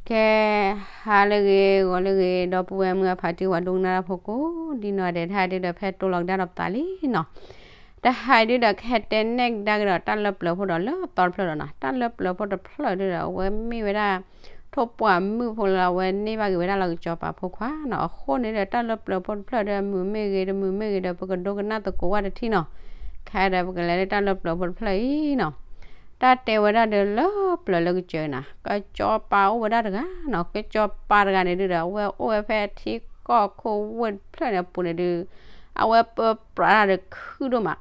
ကဲ, ဟါလၢအဂ့ၤ ဂီၤလၢအဂ့ၤ ဒီပုၢ်ဝဲၢ်မုၢ်အဖါတံၢ် ပှၤဒိကနၣ်တၢ်ဖိကိးဒံနီၢ်ဒဲး တဟါဒုဒီး ဖဲတိၢ်လီၤကဒါဒီးပသးလံနီၤ. တဟါဒုဒီး ကဟဲတဲနဲၣ်ကဒါကဒီး တၢ်လၢပျၢၤဖိဒီးလၢသီတဖျၢၣ်ဒီးနီၤ. တၢ်လၢပျၢၤဖိတဖျၢၣ်ဒုဒီး အဝဲမ့ၢ်ဝဲဒၣ် ထိၣ်ပှၢ်မုၣ်ဖိလၢအဝဲန့ၢ်ဘၣ်က့ၤဝဲဒၣ်လၢကစီၤပၤဖိခွါနီၤ. အဃိန့ၣ်ဒီး တၢ်လၢပျၢၤဖိတဖျၢၣ်ဒီး အမုာ်မ့ၢ်ဂ့ၤ တမုာ်မ့ၢ်ဂ့ၤဒီး ပကဒိကနၣ်သကိးဝဲတထံၣ်နီၤ. ခဲဒီး ပကလဲၤလၢတၢ်လၢပျၢၤဖိတဖျၢၣ်အံၤနီၤ. တၢ်တဲဝဲဒၣ်ဒီး လၢပျၢၤလၢကစၢၤနီၤ ကစီၤပၤအိၣ်ဝဲဒၣ်တဂၤနီၤ. ကစီၤပၤတဂၤန့ၣ်ဒုဒီး အဝဲအိၣ်ဝဲဖဲထံကီၢ်ခိၣ်ဝ့ၢ်တဖျၢၣ်န့ၣ်အပူၤန့ၣ်ဒု အဝဲပၢပြးတၢ်ဒီးခုဒိၣ်မး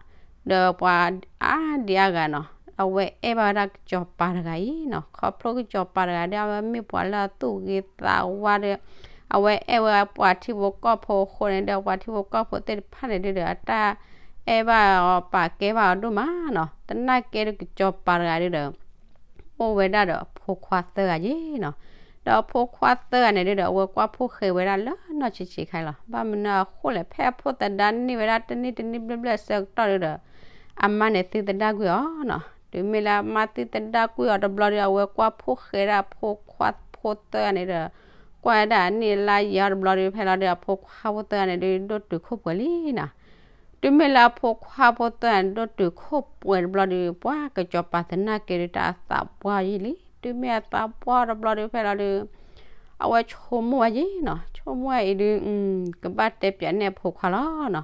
ဒီးပှၤအါဒံအါဂၤနီၤ အဝဲအဲၣ်ဘၣ်ဝဲဒၣ်ကစီၤပၤတဂၤအံၤနီၤ. ခီဖျိကစီၤပၤတဂၤဒီး အဝဲမ့ၢ်ပှၤလၢအသူၣ်ဂ့ၤသးဝါဒီး အဝဲအဲၣ်ဝဲပှၤထံဖိကီၢ်ဖိအဃိန့ၣ်ဒီး ပှၤထံဖိကီၢ်ဖိသ့ၣ်တဖၣ်န့ၣ်ဒုဒီး အတၢ်အဲၣ်ဘၣ်အီၤပာ်ကဲဘၣ်အီၤဒိၣ်မးနီၤ. သနာ်က့ဒီးကစီၤပၤတဂၤဒုဒီး အိၣ်ဝဲဒၣ်ဒီးအဖိခွါသၢဂၤက့နီၤ. ဒီးအဖိခွါသၢဂၤန့ၣ်ဒုဒီး အဝဲကွၢ်ဖှိၣ်ဃဲၤဝဲဒၣ်လၢနီၢ်ဆံးဆံးခါလီၤ. ဘၣ်မနုၤအဃိလဲၣ် ဖဲအဖိသဒါန့ၢ်ဝဲဒၣ်တနံၣ်တနံၣ်ဘျဲၣ်ဘျဲၣ်အဆၢကတီၢ်ဒုဒီး အမါန့ၣ်သုသဒၣ်ကွံာ်အီၤနီၤ. တုၤမ့ၢ်လၢအမါသုသဒၣ်ကွံာ်အီၤတဘျီဒီး အဝဲကွၢ်ဖှိၣ်ဃဲၤဒၣ်အဖိခွါဖိသၢဂၤန့ၣ်ဒီး ကွၢ်ဝဲဒၣ်အနံၣ်အလါယံာ်အီၤတဘျီဒီး ဖဲလီၤဒုးအဖိခွါဖိသၢဂၤန့ၣ်ဒုး ဒိၣ်တုာ်ခိၣ်ပှဲၤလံနီၤ. တုၤမ့ၢ်လၢအဖိခွါဖိသၢဂၤန့ၣ် ဒိၣ်တုာ်ခိၣ်ပှဲၤတဘျီဒီး ပှၤကစီၤပၤသနာ်က့ဒီး တၢ်အသးပှၢ်ယံာ်လံ. တုၤမ့ၢ်အသးပှၢ်တဘျီဒီး ဖဲလီၤဒုး အဝဲဆိကမိၣ်ဝဲယံာ်နီၤ. ဆိကမိၣ်ဝဲအံၤဒုး ကဘၣ်တဲပၠးန့ၢ်အဖိခွါလီၤနီၤ.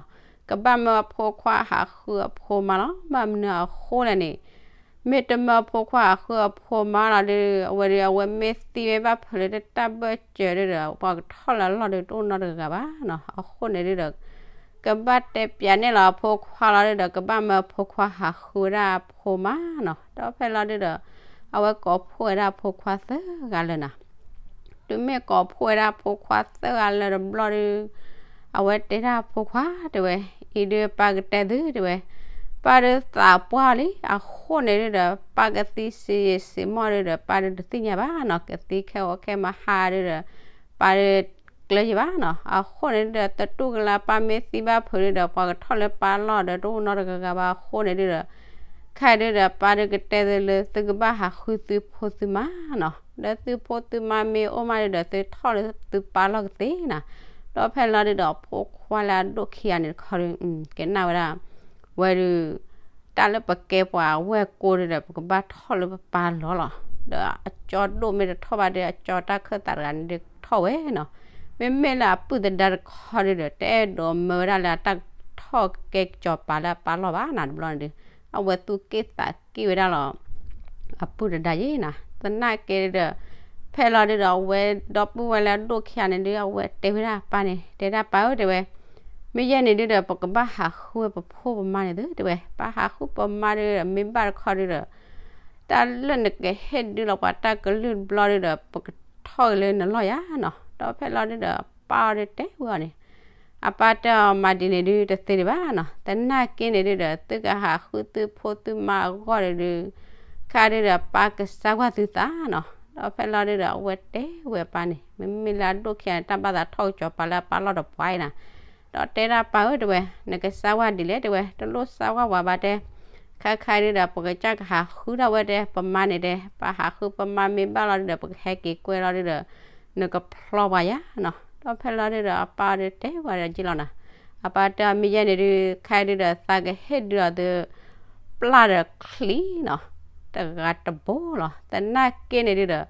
ကဘၣ်မၢအဖိခွါဟးဃုအဖိမါလီၤ. ဘၣ်မနုၤအဃိလဲၣ်န့ၣ် မ့ၢ်တမၢအဖိခွါဟးဃုအဖိမါလီၤဒုး အဝဲဒုး အဝဲမ့ၢ်သံဝဲဘၣ်ဖုးလၢတၢ်ဘၢၣ်စၢၤဒုဒီး ပှၤကထီၣ်လၢအလီၢ်ဒုး တအိၣ်နီတဂၤဘၣ်နီၤ. အဃိန့ၣ်ဒုဒီး ကဘၣ်တဲပၠးန့ၢ်လီၤအဖိခွါလီၤဒုဒီး ကဘၣ်မၢအဖိခွါဟးဃုဝဲဒၣ်အဖိမါနီၤ. ဒီးဖဲလီၤဒုဒီး အဝဲကိးဖှိၣ်ဝဲဒၣ်အဖိခွါသၢဂၤလၢာ်နီၤ. တုၤမ့ၢ်ကိးဖှိၣ်ဝဲဒၣ်အဖိခွါသၢဂၤလၢာ်တဘျီဒီး အဝဲတဲဒၣ်အဖိခွါတဲဝဲ, အံၤဒုးပၢ်ကတဲသုတဲဝဲ, ပၢ်ဒုးသးပှၢ်လံ, အဃိန့ၣ်ဒုဒီး ပၢ်ကသံစ့ယံာ်စ့မီၢ်ဒုဒီး ပၢ်ဒုးတသ့ၣ်ညါဘၣ်နီၤ, ကသံခဲဂီၤခဲမဟါဒုဒီး ပၢ်ဒုးကျၢယံာ်ဘၣ်နီၤ. အဃိန့ၣ်ဒုဒီး တတူၢ်ကလၢပၢ်မ့ၢ်သံဘၣ်ဖုးဒုဒီး ပှၤကထီၣ်လၢပၢ်လီၢ်ဒီး တအိၣ်နီတဂၤဂၤဘၣ်အဃိန့ၣ်ဒုဒီး ခဲဒုဒီး ပၢ်ဒုးကတဲသုလၢသုကဘၣ်ဟးဃုသုဖိသုမါနီၤ. ဒီးသုဖိသုမါမ့ၢ်အိၣ်မးဒုဒီး သုထီၣ်လၢသုပၢ်လီၢ်ကသ့နီၤ. ဒီးဖဲလီၤဒုဒီး အဖိခွါလၢအဒိၣ်ခံဂၤန့ၣ်တခီဒု ကနၣ်ဝဲဒၣ် ဝဲဒုး တၢ်လၢပကဲပှၤဝဲၢ်ကိဒုဒီး ပကဘၣ်ထီၣ်လၢပပၢ်လီၢ်လီၤ. ဒီးအကၠီဒိၣ်မ့ၢ်တထီၣ်ဘၣ်ဒီး အကၠီတၢ်ခၢၣ်သးတဂၤန့ၣ်ဒုးထီၣ်ဝဲနီၤ. မ့မ့ၢ်လၢအပုၢ်သဒါတခီဒုဒီး တအဲၣ်ဒိးမၢဝဲဒၣ်လၢအတၢ်ထီၣ်ကဲကစီၤပၤလၢအပၢ်လီၢ်ဘၣ်နီၤ. တဘျီန့ၣ်ဒုး အဝဲသူၣ်က့ၣ်သးက့ၣ်ဝဲဒၣ်လီၤ အပုၢ်သဒါယံၤနီၤ. သနာ်က့ဒုဒီး ဖဲလီၤဒုဒီး အဝဲဒီပုၢ်ဝဲၢ်လၢအဒိၣ်ခံဂၤန့ၣ်ဒုး အဝဲတဲဝဲဒၣ်ပၢ်န့ၣ် တဲဒၣ်ပၢ်ဧၢ တဲဝဲ, မ့ၢ်ယဲန့ၣ်ဒုဒီး ပကဘၣ်ဟးဃုဝဲပဖိပမါန့ၣ်သု တဲဝဲ. ပၢ်ဟးဃုပမါဒုဒီး မ့ၢ်ဘၣ်တခီဒုဒီး တၢ်လၢနကဟ့ၣ်ဒုလီၤပှၤတၢ်ကလုၢ်တဘျီဒုဒီး ပကထီၣ်က့ၤလၢနလီၢ်ယၤနီၤ. ဒီးဖဲလီၤဒုဒီး ပၢ်အီၤဒုးတဲဝဲအီၤန့ၣ် အပၢ်တဲအီၤမၤဒ်န့ၣ်ဒုးတသ့ဒံးဘၣ်နီၤ. သနာ်က့န့ၣ်ဒုဒီး သုကဟးဃုသုဖိသုမါအဂီၢ်ဒုဒီး ခဲဒုဒီးပၢ်ကစၢ်ကွၢ်သုသးနီၤ. ဒီးဖဲလီၤဒုဒီး အဝဲတဲဝဲအပၢ်န့ၣ် မ့မ့ၢ်လၢအဒိၣ်ခံဂၤန့ၣ် တၢ်ဘၣ်သးထီၣ်ကစီၤပၤလၢအပၢ်လီၢ်တပှၤအံၤနီၤ. ဒီးတဲဒၣ်ပၢ်ဧၢ တဲဝဲ, နကစၢ်ကွၢ်ဒ်လဲၣ် တဲဝဲ, တလိၣ်စၢ်ကွၢ်ဝဲဘၣ်တဲ ခဲခါဒုဒီး ပကစၢ်ကဟးဃုဒၣ်ဝဲတဲ ပမါန့ၣ်တဲ, ပဟးဃုပမါမ့ၢ်ဘၣ်လီၤဒုဒီး ပကဟဲက့ၤကွဲလီၤဒုဒီး နကဖျီပှၤယၤနီၤ. ဒီးဖဲလီၤဒုဒီး အပၢ်ဒုးတဲဝဲဒီးယံာ်လီၤနီၤ. အပၢ်တဲအီၤ မ့ၢ်ယဲန့ၣ်ဒုး ခဲဒုဒီး သးကဟ့ၣ်ဒုလီၤသု ပျၢ်ဒီးချံနီၤ, တဂၤတဘိလီၤ. သနာ်က့န့ၣ်ဒုဒီး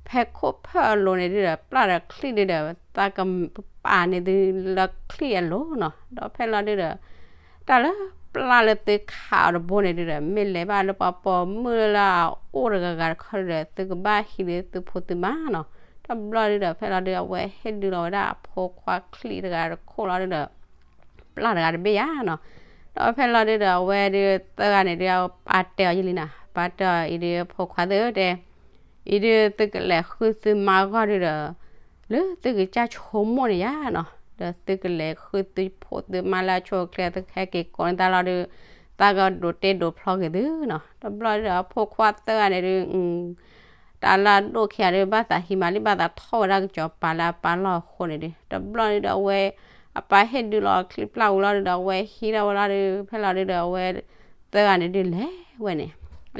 ဖဲခိၣ်ဖၢၣ်အလိၤန့ၣ်ဒုဒီး ပျၢ်ဒီးချံဒုဒီး သးကပာ်န့ၢ်သုလၢချံအလိၤနီၤ. ဒီးဖဲလီၤဒုဒီး တၢ်လၢပျၢ်လၢသုခးအီၤတဘိန့ၣ်ဒုဒီး မ့ၢ်လဲၤဘၣ်လၢပှၤပိာ်မုၣ်လၢအအိၣ်တဂၤဂၤတခီဒုဒီး သုကဘၣ်ဟံးလၢသုဖိသုမါနီၤ. တဘျီဒုဒီး ဖဲလီၤဒု အဝဲဟ့ၣ်ဒုလီၤဝဲဒၣ်အဖိခွါချံတဂၤတခိၣ်လီၤဒုဒီး ပျၢ်တဂၤတဘ့ၣ်ယၤနီၤ. ဒီးဖဲလီၤဒုဒီး အဝဲဒုးသၢဂၤန့ၣ်ဒုး အပၢ်တဲအီၤယံၤလံနီၤ. ပၢ်တဲအီၤအံၤဒုး ဖိခွါသ့ၣ်ဧၢ တဲ အံၤဒုးသုကလဲၤဃုသုမါအဂီၢ်ဒုဒီး လၢသုကစၢ်ဆိကမိၣ်န့ၣ်ယၤနီၤ, ဒီးသုကလဲၤဃုသုဖိသုမါလၢအဆိအချ့ သုကဟဲက့ၤကိးန့ၢ်သးလီၤဒုး သးကဒိးတ့ဒိးဖျီက့ၤသုနီၤ. တဘျီဒုဒီး အဖိခွါသၢဂၤန့ၣ်ဒုး တၢ်လၢအဒိၣ်ခံဂၤဒုး ဘၣ်သးဟံးမးလံ ဘၣ်သးထီၣ်ဝဲဒၣ်ကစီၤပၤလၢအပၢ်လီၢ်အဃိန့ၣ်ဒုး တဘျီဒုဒီး အဝဲ အပၢ်ဟ့ၣ်ဒုလီၤချံပျၢ်ဝံၤလီၤဒုဒီး အဝဲဟံးထီၣ်ဝဲလီၤဒုး ဖဲလီၤဒုဒီး အဝဲသၢဂၤန့ၣ်ဒုးလဲၤဝဲန့ၣ်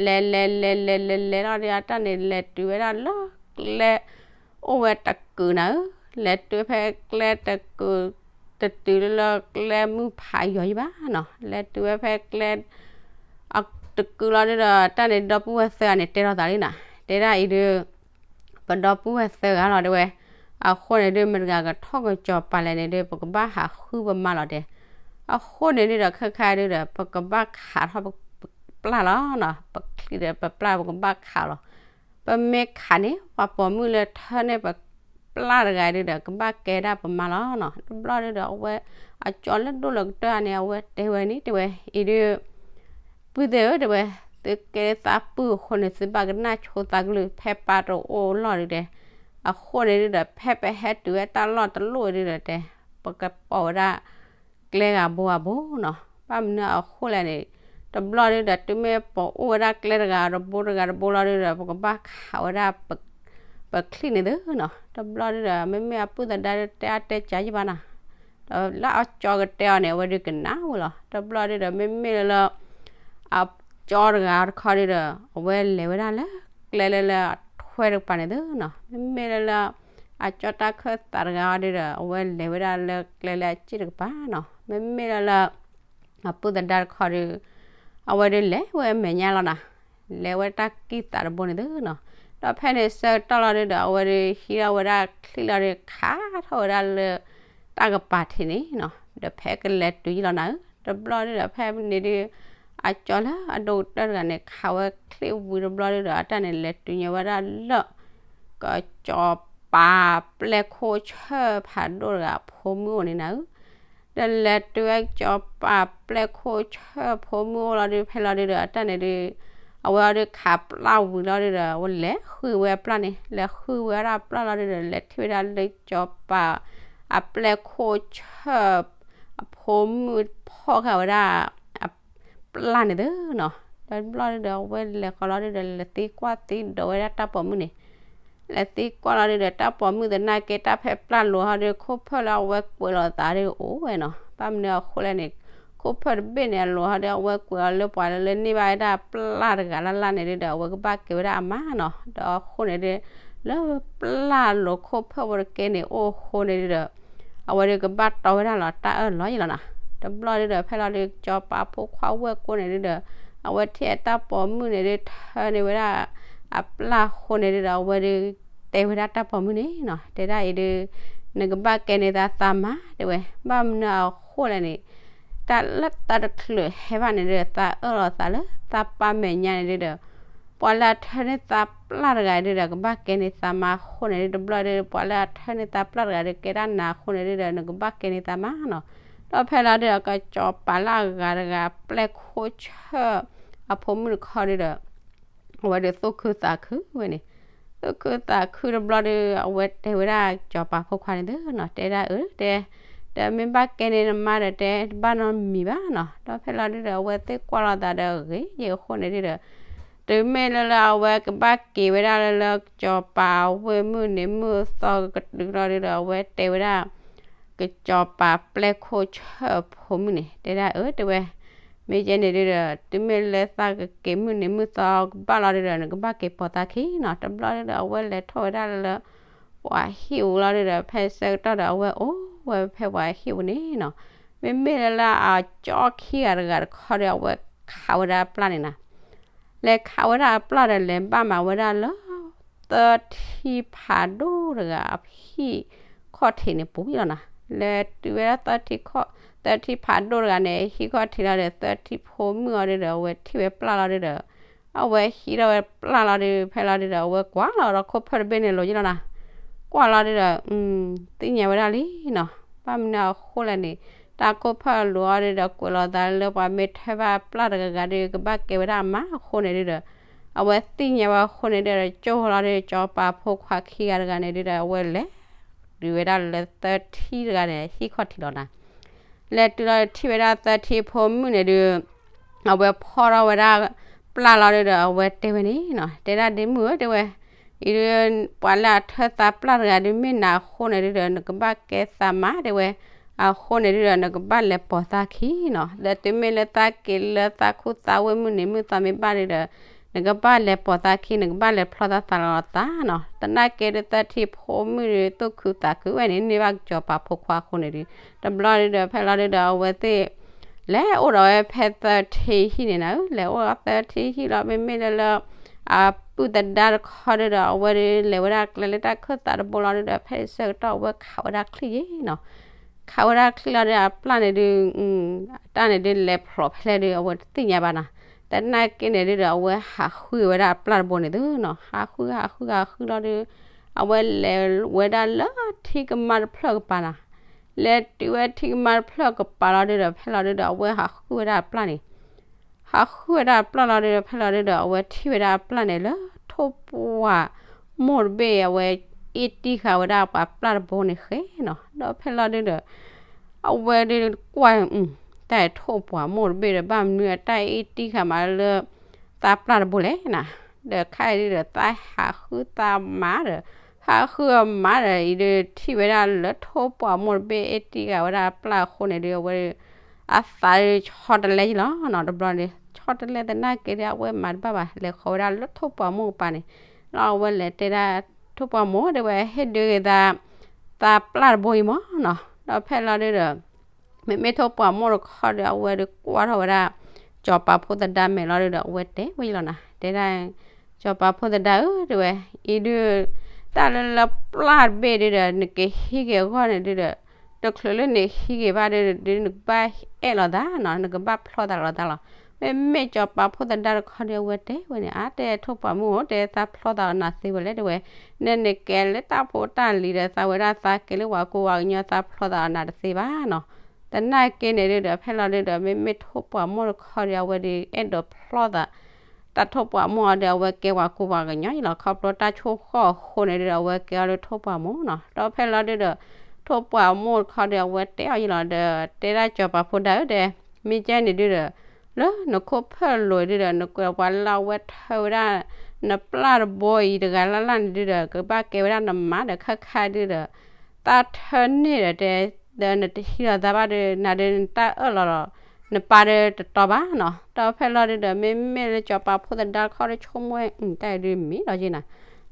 လဲၤလဲၤလဲၤလဲၤလဲၤလဲၤလီၤဒုး အတၢ်န့ၣ်လဲၤတုၤဝဲဒၣ်လၢကျဲ အိၣ်ဝဲတကုာ်နၤဧၢ, လဲၤတုၤဝဲဖဲကျဲတကုာ်, တတုၤလၢကျဲမုၢ်ဖးယိာ်ယံၤဘၣ်နီၤ, လဲၤတုၤဝဲဖဲကျဲ တကုာ်လီၤဒုဒီး တၢ်န့ၣ်ဒီပုၢ်ဝဲၢ်သၢဂၤန့ၣ် တဲထီၣ်သးလံနီၤ, တဲဒၣ်အံၤဒု ပဒီပုၢ်ဝဲၢ်သၢဂၤလီၤတဲဝဲ, အဃိန့ၣ်ဒု မတၤတဂၤကထီၣ်ကစီၤပၤလဲၣ်န့ၣ်ဒု ပကဘၣ်ဟးဃုပမါလီၤတဲ, အဃိန့ၣ်ဒုဒီး ခဲခါဒုဒီး ပကဘၣ်ခးထီၣ်ပပျၢ်လီၤနီၤ, ပချံၣ်ဒီးပပျၢ်ပကဘၣ်ခးလီၤ, ပမ့ၢ်ခးန့ၣ် ပှၤပိာ်မုၣ်လၢထၢန့ၢ်ပပျၢ်တဂၤဒုဒီး ကဘၣ်ကဲဒၣ်ပမါလီၤနီၤ, တဘျီဒုဒီး အဝဲအကၠီလၢဒိၣ်လၢကတၢၢ်န့ၣ် အဝဲတဲဝဲန့ၣ်တဲဝဲ, အံၤဒု ပုၢ်သ့ၣ်ဧၢတဲဝဲ, သုကဲသးပုၢ်အဃိန့ၣ် သုဘၣ်ကနၣ်ဆိသးကလုၢ် ဖဲပၢ်တအိၣ်လီၢ်ဒုတဲ, အဃိန့ၣ်ဒုဒီး ဖဲပဟဲတုၤဝဲတၢ်လီၢ်တလီၢ်ဒုဒီးတဲ, ပကပိာ်ဝဲဒၣ် ကျဲဂၤဘိဂၤဘိနီၤ, ဘၣ်မနုၤအဃိလဲၣ်န့ၣ်, တဘျီဒုဒီး တုၤမ့ၢ်ပအိၣ်ဝဲဒၣ်ကျဲတဂၤတဘိတဂၤတဘိလီၤဒုဒီး ပကဘၣ်ခးဝဲဒၣ် ပချံၣ်န့ၣ်သုနီၤ, တဘျီဒုဒီး မ့မ့ၢ်အပုၢ်သဒါဒုတဲအါတဲကၢယံၣ်ဘၣ်နီၤ, ဒီးလၢအကၠီကတဲအီၤန့ၣ် အဝဲဒုကနၣ်ဝဲလီၤ, တဘျီဒုဒီး မ့မ့ၢ်လၢလၢ အကၠီတဂၤတခီဒုဒီး အဝဲလဲၤဝဲဒၣ်လၢကျဲလၢလၢအထွဲတကပၤန့ၣ်သုနီၤ, မ့မ့ၢ်လၢလၢ အကၠီတၢ်ခၢၣ်သးတဂၤအီၤဒုဒီး အဝဲလဲၤဝဲဒၣ်လၢကျဲလၢအစ့ၣ်တကပၤနီၤ, မ့မ့ၢ်လၢလၢ အပုၢ်သဒါတခီဒု အဝဲဒုလဲၤဝဲမဲာ်ညါလီၤနီၤ, လဲၤဝဲတၢ်ကံၢ်သးတဘိန့ၣ်သုနီၤ, ဒီးဖဲန့ၣ်ဆၢကတီၢ်လီၤဒုဒီး အဝဲဒုဟံးထီၣ်ဝဲဒၣ်ချံၣ်လီၤဒု ခးထီၣ်ဝဲဒၣ်လၢ တၢ်ကပၤထံးန့ၣ်နီၤ, ဒီးဖဲကလဲၤတုၤယံၤလီၤနၤဧၢ, တဘျီဒုဒီး ဖဲန့ၣ်ဒု အကၠီလၢအဒိၣ်ကတၢၢ်တဂၤန့ၣ် ခးဝဲချံၣ်ဝံၤတဘျီဒုဒီး အတၢ်န့ၣ်လဲၤတုၤညါဝဲဒၣ်လၢ ကစီၤပၤပျဲၢ်ခိၣ်ဆၢၣ်ဖးဒိၣ်တဂၤအဖိမုၣ်အိၣ်န့ၣ်နၤဧၢ, ဒီးလဲၤတုၤဝဲကစီၤပၤပျဲၢ်ခိၣ်ဆၢၣ်ဖိမုၣ်အိၣ်လီၤဒု ဖဲလီၤဒုဒီး အတၢ်န့ၣ်ဒု အဝဲအီၤဒုခးပျၢ်ဝံၤလီၤဒုဒီး အဝဲလဲၤဃုဝဲအပျၢ်န့ၣ် လဲၤဃုဝဲဒၣ်ပျၢ်လီၤဒုဒီး လဲၤထံၣ်ဝဲဒၣ်လၢကစီၤပၤ အပျဲၢ်ခိၣ်ဆၢၣ် အဖိမုၣ်ဖီၣ်ဃာ်ဝဲဒၣ် အပျၢ်န့ၣ်သုနီၤ, ဒီးတဘျီဒုဒီး အဝဲလဲၤဃီလီၤဒုဒီး လဲၤသံကွၢ်သံဒိးဝဲဒၣ်တၢ်ပိာ်မုၣ်န့ၣ် လဲၤသံကွၢ်လီၤဒုဒီး တၢ်ပိာ်မုၣ်သနာ်က့ တၢ်ဖဲပျၢ်လိၤဟီဒု ခိၣ်ဖၢၣ်လၢအဝဲကွဲးလီၤသးဒုအိၣ်ဝဲနီၤ, ဘၣ်မနုၤအဃိလဲၣ်န့ၣ် ခိၣ်ဖၢၣ်တဘ့ၣ်န့ၣ် အလိၤဟီဒု အဝဲကွဲးအီၤလၢပှၤလၢန့ၢ်ဘၣ်ဝဲဒၣ်ပျၢ်တဂၤလၢ်လၢ်န့ၣ်ဒုဒီး အဝဲကဘၣ်ကဲဝဲဒၣ်အမါနီၤ, ဒီးအဃိန့ၣ်ဒု လၢပျၢ်လိၤခိၣ်ဖၢၣ်ဝဲတကဲန့ၣ်အိၣ်အဃိန့ၣ်ဒုဒီး အဝဲဒုကဘၣ်တီဝဲဒၣ်လီၤတၢ်အၢၣ်လီၤယံၤလီၤနီၤ, တဘျီဒုဒီး ဖဲလီၤဒု ကစီၤပၤဖိခွါဝဲၢ်ကိၢ်န့ၣ်ဒုဒီး အဝဲထံၣ်အတၢ်ပိာ်မုၣ်န့ၣ်ဒု ထၢန့ၢ်ဝဲဒၣ် အပျၢ်အဃိန့ၣ်ဒုဒီး အဝဲဒု တဲဝဲဒၣ်တၢ်ပိာ်မုၣ်န့ၣ်နီၤ, တဲဒၣ်အံၤဒု နကဘၣ်ကဲန့ၢ်သးသးမါတဲဝဲ, ဘၣ်မနုၤအဃိလဲၣ်န့ၣ် တၢ်လၢသးတချုးဟဲဘၣ်န့ၣ်ဒုဒီး သးအၢၣ်လီၤသးလၢသးပၢ်မဲာ်ညါန့ၣ်ဒုဒီး ပှၤလၢအထၢန့ၢ်သးပျၢ်တဂၤဒုဒီး ကဘၣ်ကဲန့ၢ်သးမါအဃိန့ၣ်ဒု တဘျီဒု ပှၤလၢအထၢန့ၢ်သးပျၢ်တဂၤဒု ကဲဒၣ်နၤအဃိန့ၣ်ဒုဒီး နကဘၣ်ကဲန့ၢ်သးမါနီၤ, ဒီးဖဲလီၤဒုဒီး ကစီၤပၤလၢအဂၤတဂၤ ပျဲၢ်ခိၣ်ဆၢၣ် အဖိမုၣ်တခီဒုဒီး အဝဲဒုးသူၣ်ခုသးခုဝဲန့ၣ်, သူၣ်ခုသးခုတဘျီဒုး အဝဲတဲဝဲဒၣ်ကစီၤပၤဖိခွါန့ၣ်သုနီၤ, တဲဒၣ်အၢ တဲ, ဒီးမ့ၢ်ဘၣ်ကဲန့ၢ်နမါဒီးတဲ တဘၣ်နီတမံၤဘၣ်နီၤ, ဒီးဖဲလီၤဒုဒီး အဝဲသ့ၣ်ကွၢ်လိာ်သးဒီးအဂ့ၤယဲၢ်အဃိန့ၣ်ဒုဒီး တုၤမ့ၢ်လၢလၢအဝဲကဘၣ်က့ၤဝဲဒၣ်လၢလၢ ကစီၤပၤအဝ့ၢ်မုၢ်နံၤမုၢ်သီကတုၤထီၣ်ဒုဒီး အဝဲတဲဝဲဒၣ် ကစီၤပၤပျဲၢ်ခိၣ်ဆၢၣ်ဖိမုၣ်န့ၣ် တဲဒၣ်အၢ တဲဝဲ, မ့ၢ်ယဲန့ၣ်ဒုဒီး တုၤမ့ၢ်လၢသးကက့ၤမုၢ်နံၤမုၢ်သီကဘၣ်လီၤဒုဒီး နကဘၣ်က့ၤပိာ်သးခံနီၤ, တဘျီဒုဒီး အဝဲလဲၤထီၣ်ဝဲဒၣ်လၢလၢ ပှၤဟံၣ်ပူၤလီၤဒုဒီး ဖဲဆၢကတီၢ်ဒီး အဝဲအိၣ်ဝဲဖဲပှၤဟံၣ်ပူၤန့ၣ်နီၤ, မ့မ့ၢ်လၢလၢအကၠီခံဂၤတဂၤတခီဒီး အဝဲခးဝဲဒၣ်အပျၢ်န့ၣ်နီၤ လဲၤခးဝဲဒၣ်အပျၢ်ဒီး လဲၤဘၣ်မၤဝဲဒၣ်လၢ သၢထံဖးဒိၣ်တဂၤအဟံၣ်ခီၣ်ထံးန့ၣ်ပူၤလီၤနီၤ, လဲၤတုၤဝဲဒၣ် သၢထံဖးဒိၣ်တဂၤန့ၣ် ဟံၣ်ခီၣ်ထံးလီၤဒီး သၢထံဖိမုၣ်အီၤဒုဒီး အဝဲထံၣ်ဝဲပျၢ်လီၤဒုဒီး အဝဲဟံးထီၣ်ဝဲပျၢ်လီၤဒု ဖဲလီၤဒုဒီး အဝဲကွၢ်လီၤဒီးခိၣ်ဖၢၣ်တဘ့ၣ်န့ၣ်လိၤယံၤလီၤနီၤ, ကွၢ်လီၤဒုဒီး သ့ၣ်ညါဝဲဒၣ်လံနီၤ, ဘၣ်မနုၤအဃိလဲၣ်န့ၣ် တၢ်ခိၣ်ဖၢၣ်လိၤအီၤဒုဒီး ကွဲးလီၤသးလၢပှၤမ့ၢ်ထၢဘၣ်ပျၢ်တဂၤဂၤဒု ကဘၣ်ကဲဝဲဒၣ်အမါအဃိန့ၣ်ဒုဒီး အဝဲသ့ၣ်ညါဝဲအဃိန့ၣ်ဒုဒီး ကၠိၢ်လီၤဒု ကစီၤပၤဖိခွါခံဂၤတဂၤန့ၣ်ဒုဒီး အဝဲလဲၤတုၤဝဲဒၣ်လၢသၢထံတဂၤန့ၣ် ဟံၣ်ခီၣ်ထံးလီၤနီၤ လဲၤတုၤလီၤထံၣ်ဝဲဒၣ်သၢထံဖိမုၣ်န့ၣ်ဒု အဝဲဖီထီၣ်ဝဲဒၣ်ပျၢ်လီၤဒုဒီး အဝဲတဲဝဲန့ၣ်နီၤ, တဲဒၣ်ဒ့မုၣ်ဧၢ တဲဝဲ, အံၤဒု ပှၤလၢအထၢသးပျၢ်တဂၤဒု မ့ၢ်နၤအဃိန့ၣ်ဒုဒီး နကဘၣ်ကဲသးမါတဲဝဲ, အဃိန့ၣ်ဒုဒီး နကဘၣ်လဲၤပိာ်သးခံနီၤ, ဒီးတုၤမ့ၢ်လၢသးက့ၤလၢသးခူသးဝ့ၢ်မုၢ်နံၤမုၢ်သီမ့ၢ်ဘၣ်ဒုဒီး နကဘၣ်လဲၤပိာ်သးခံ နကဘၣ်လဲၤဖျီသးသးလီၤသးနီၤ. သနာ်က့ဒီးသၢထံဖိမုၣ်ဒီး သူၣ်ခုသးခုဝဲန့ၣ် န့ၢ်ဘၣ်စီၤပၤဖိခွါအဃိန့ၣ်ဒီး တဘျီဒီးဖဲလီၤဒုဒီးအဝဲသ့ၣ် လဲၤအိၣ်ဒီးဝဲဖဲသၢထံဟံၣ်န့ၣ်နၤဧၢ, လဲၤအိၣ်ဒီးသၢထံဟံၣ်လီၤ မ့မ့ၢ်လၢလၢ အပုၢ်သဒါတခီဒုဒီး အဝဲဒုးလဲၤဝဲဒၣ်ကျဲလၢတၢ်ခၢၣ်သးတဘိလီၤဒုဒီး ဖဲအဆၢကတီၢ်အဝဲခးဝဲဒၣ်ချံၣ်ယ့ၣ်နီၤ. ခးဝဲဒၣ်ချံၣ်လီၤဒီးအပျၢ်န့ၣ်ဒုး အတၢ်န့ၣ်ဒုးလဲၤဖျိးဖဲလဲၣ်ဒုး အဝဲတသ့ၣ်ညါဘၣ်နီၤ. သနာ်က့န့ၣ်ဒုဒီး အဝဲဟးဃုဝဲဒၣ်အပျၢ်တဘိန့ၣ်သုနီၤ. ဟးဃု ဟးဃု ဟးဃုလီၤဒုး အဝဲလဲၤဝဲဒၣ်လၢထံကမါတဖျၢၣ်ကပၤနီၤ. လဲၤတုၤဝဲထံကမါတဖျၢၣ်ကပၤလီၤဒုဒီး ဖဲလီၤဒုဒီး အဝဲဟးဃုဝဲဒၣ်အပျၢ်န့ၣ် ဟးဃုဝဲဒၣ်အပျၢ်လီၤဒုဒီး ဖဲလီၤဒုဒီး အဝဲထံၣ်ဝဲဒၣ်အပျၢ်န့ၣ်လၢထိၣ်ပှၢ်မိၢ်တဘ့ၣ် အဝဲအ့ၣ်တံၢ်ဃာ်ဝဲဒၣ်ပှၤပျၢ်တဘိန့ၣ်ဃဲနီၤ. ဒီးဖဲလီၤဒုဒီး အဝဲဒုးကွၢ် တၢ်ထိၣ်ပှၢ်မိၢ်တဘ့ၣ်ဒီး ဘၣ်မနုၤအတၢ်အ့ၣ်တံၢ်ဃာ်မးလၢ သးပျၢ်တဘိလဲၣ်နၤ. ဒီးခဲအံၤဒုဒီး သးဟးဃုသးမၤဒီး ဟးဃုအမၤဒီး အံၤဒုးထံၣ်ဝဲဒၣ်လၢထိၣ်ပှၢ်မိၢ်တဘ့ၣ် အ့ၣ်တံၢ်ဃာ်ဝဲဒၣ်အပျၢ်အဃိန့ၣ်ဒုး အဝဲ အသးဒုးဆီတလဲယ့ၣ်လီၤနီၤ. တဘျီန့ၣ် ဆီတလဲသနာ်က့ဒီး အဝဲမၤတဘၣ်ဘၣ် လဲၤဃီၤဝဲဒၣ်လၢထိၣ်ပှၢ်မိၢ်ကပၤန့ၣ် လီၤအဝဲလဲၤတဲဒၣ် ထိၣ်ပှၢ်မိၢ်တဲဝဲ ဟ့ၣ်ဒုးဂ့ၤသး သးပျၢ်တဘိအံၤမးနီၤ. ဒီးဖဲလီၤဒုဒီး မ့မ့ၢ်ထိၣ်ပှၢ်မိၢ်တခီဒီး အဝဲဒုးကွၢ်ထီၣ်ဝဲဒၣ် စီၤပၤဖိသဒါမဲာ်လီၤဒုဒီး အဝဲတဲဝဲယ့ၣ်လီၤနၤ တဲဒၣ် စီၤပၤဖိသဒါဧၢ တဲဝဲ အံၤဒုး တၢ်လၢလၢပျၢ်တဘ့ၣ်ဒုဒီး နကဟံးက့ၤအဂီၢ်န့ၣ်ဒုဒီး တချုးလၢနဟံးက့ၤဘၣ်ဒုဒီး နကဘၣ်အဲၣ်လီၤသးနီၤ နကဘၣ်ဖျီသးလီၤသးလီၤ. မ့မ့ၢ်စီၤပၤဖိသဒါတခီဒီး အဝဲတဲဝဲန့ၣ် အါ တဲထိၣ်ပှၢ်မိၢ်ဧၢ တဲသးဖျီသးအီၤနၤသ့ဝဲလဲၣ် တဲဝဲ နနကဲလၢတၢ်ဖိတၢ်လံၤဒီး သးဝဲဒၣ်သးကဲလၢပှၤကူပှၤကညီ သးဖျီသးအီၤနၤတသ့ဘၣ်နီၤ. သနာ်က့န့ၣ်ဒုဒီး ဖဲလီၤဒုဒီး မ့မ့ၢ်ထိၣ်ပှၢ်မိၢ်တခီဒီး အဝဲဒုးအဲၣ်ဒိးဖျီသး တၢ်ထိၣ်ပှၢ်မိၢ်အီၤဒီး အဝဲကဲပှၤကူပှၤကညီယ့ၣ်လီၤ. ခီဖျိတၢ်ဆိၣ်ဃီၣ်အဃိန့ၣ်ဒုဒီး အဝဲကဲအီၤလၢထိၣ်ပှၢ်မိၢ်နီၤ. ဒီးဖဲလီၤဒုဒီး ထိၣ်ပှၢ်မိၢ်တခီဒီး အဝဲတဲအီၤယ့ၣ်လီၤဒီး တဲဒၣ်စီၤပၤဖိသဒါဧၢ တဲ မ့ၢ်ကဲန့ၣ်ဒုဒီး လၢနခိၣ်ဖၢၣ်လိၤဒုဒီး နကွဲးပှၤလၢအဝဲထၢဝဲဒၣ် နပျၢ်တဘိအံၤတဂၤလၢ်လၢ်န့ၣ်ဒုဒီး ကဘၣ်ကဲဝဲဒၣ်နမါဒီး ခဲခါဒုဒီး သးထၢန့ၢ်ဒီးတဲ ဒီးနတဟံးလီၤသးဘၣ်ဒီး နၤဒီးနတၢ်အၢၣ်လီၤလီၤ နပၢ်ဒီးတတီဘၣ်နီၤ. ဒီးဖဲလီၤဒုဒီး မ့မ့ၢ်လၢစီၤပၤဖိသဒါတခီဒီး ဆိကမိၣ်ဝဲ တၢ်အံၤဒုးမ့ၢ်လီၤက့ၤနၤ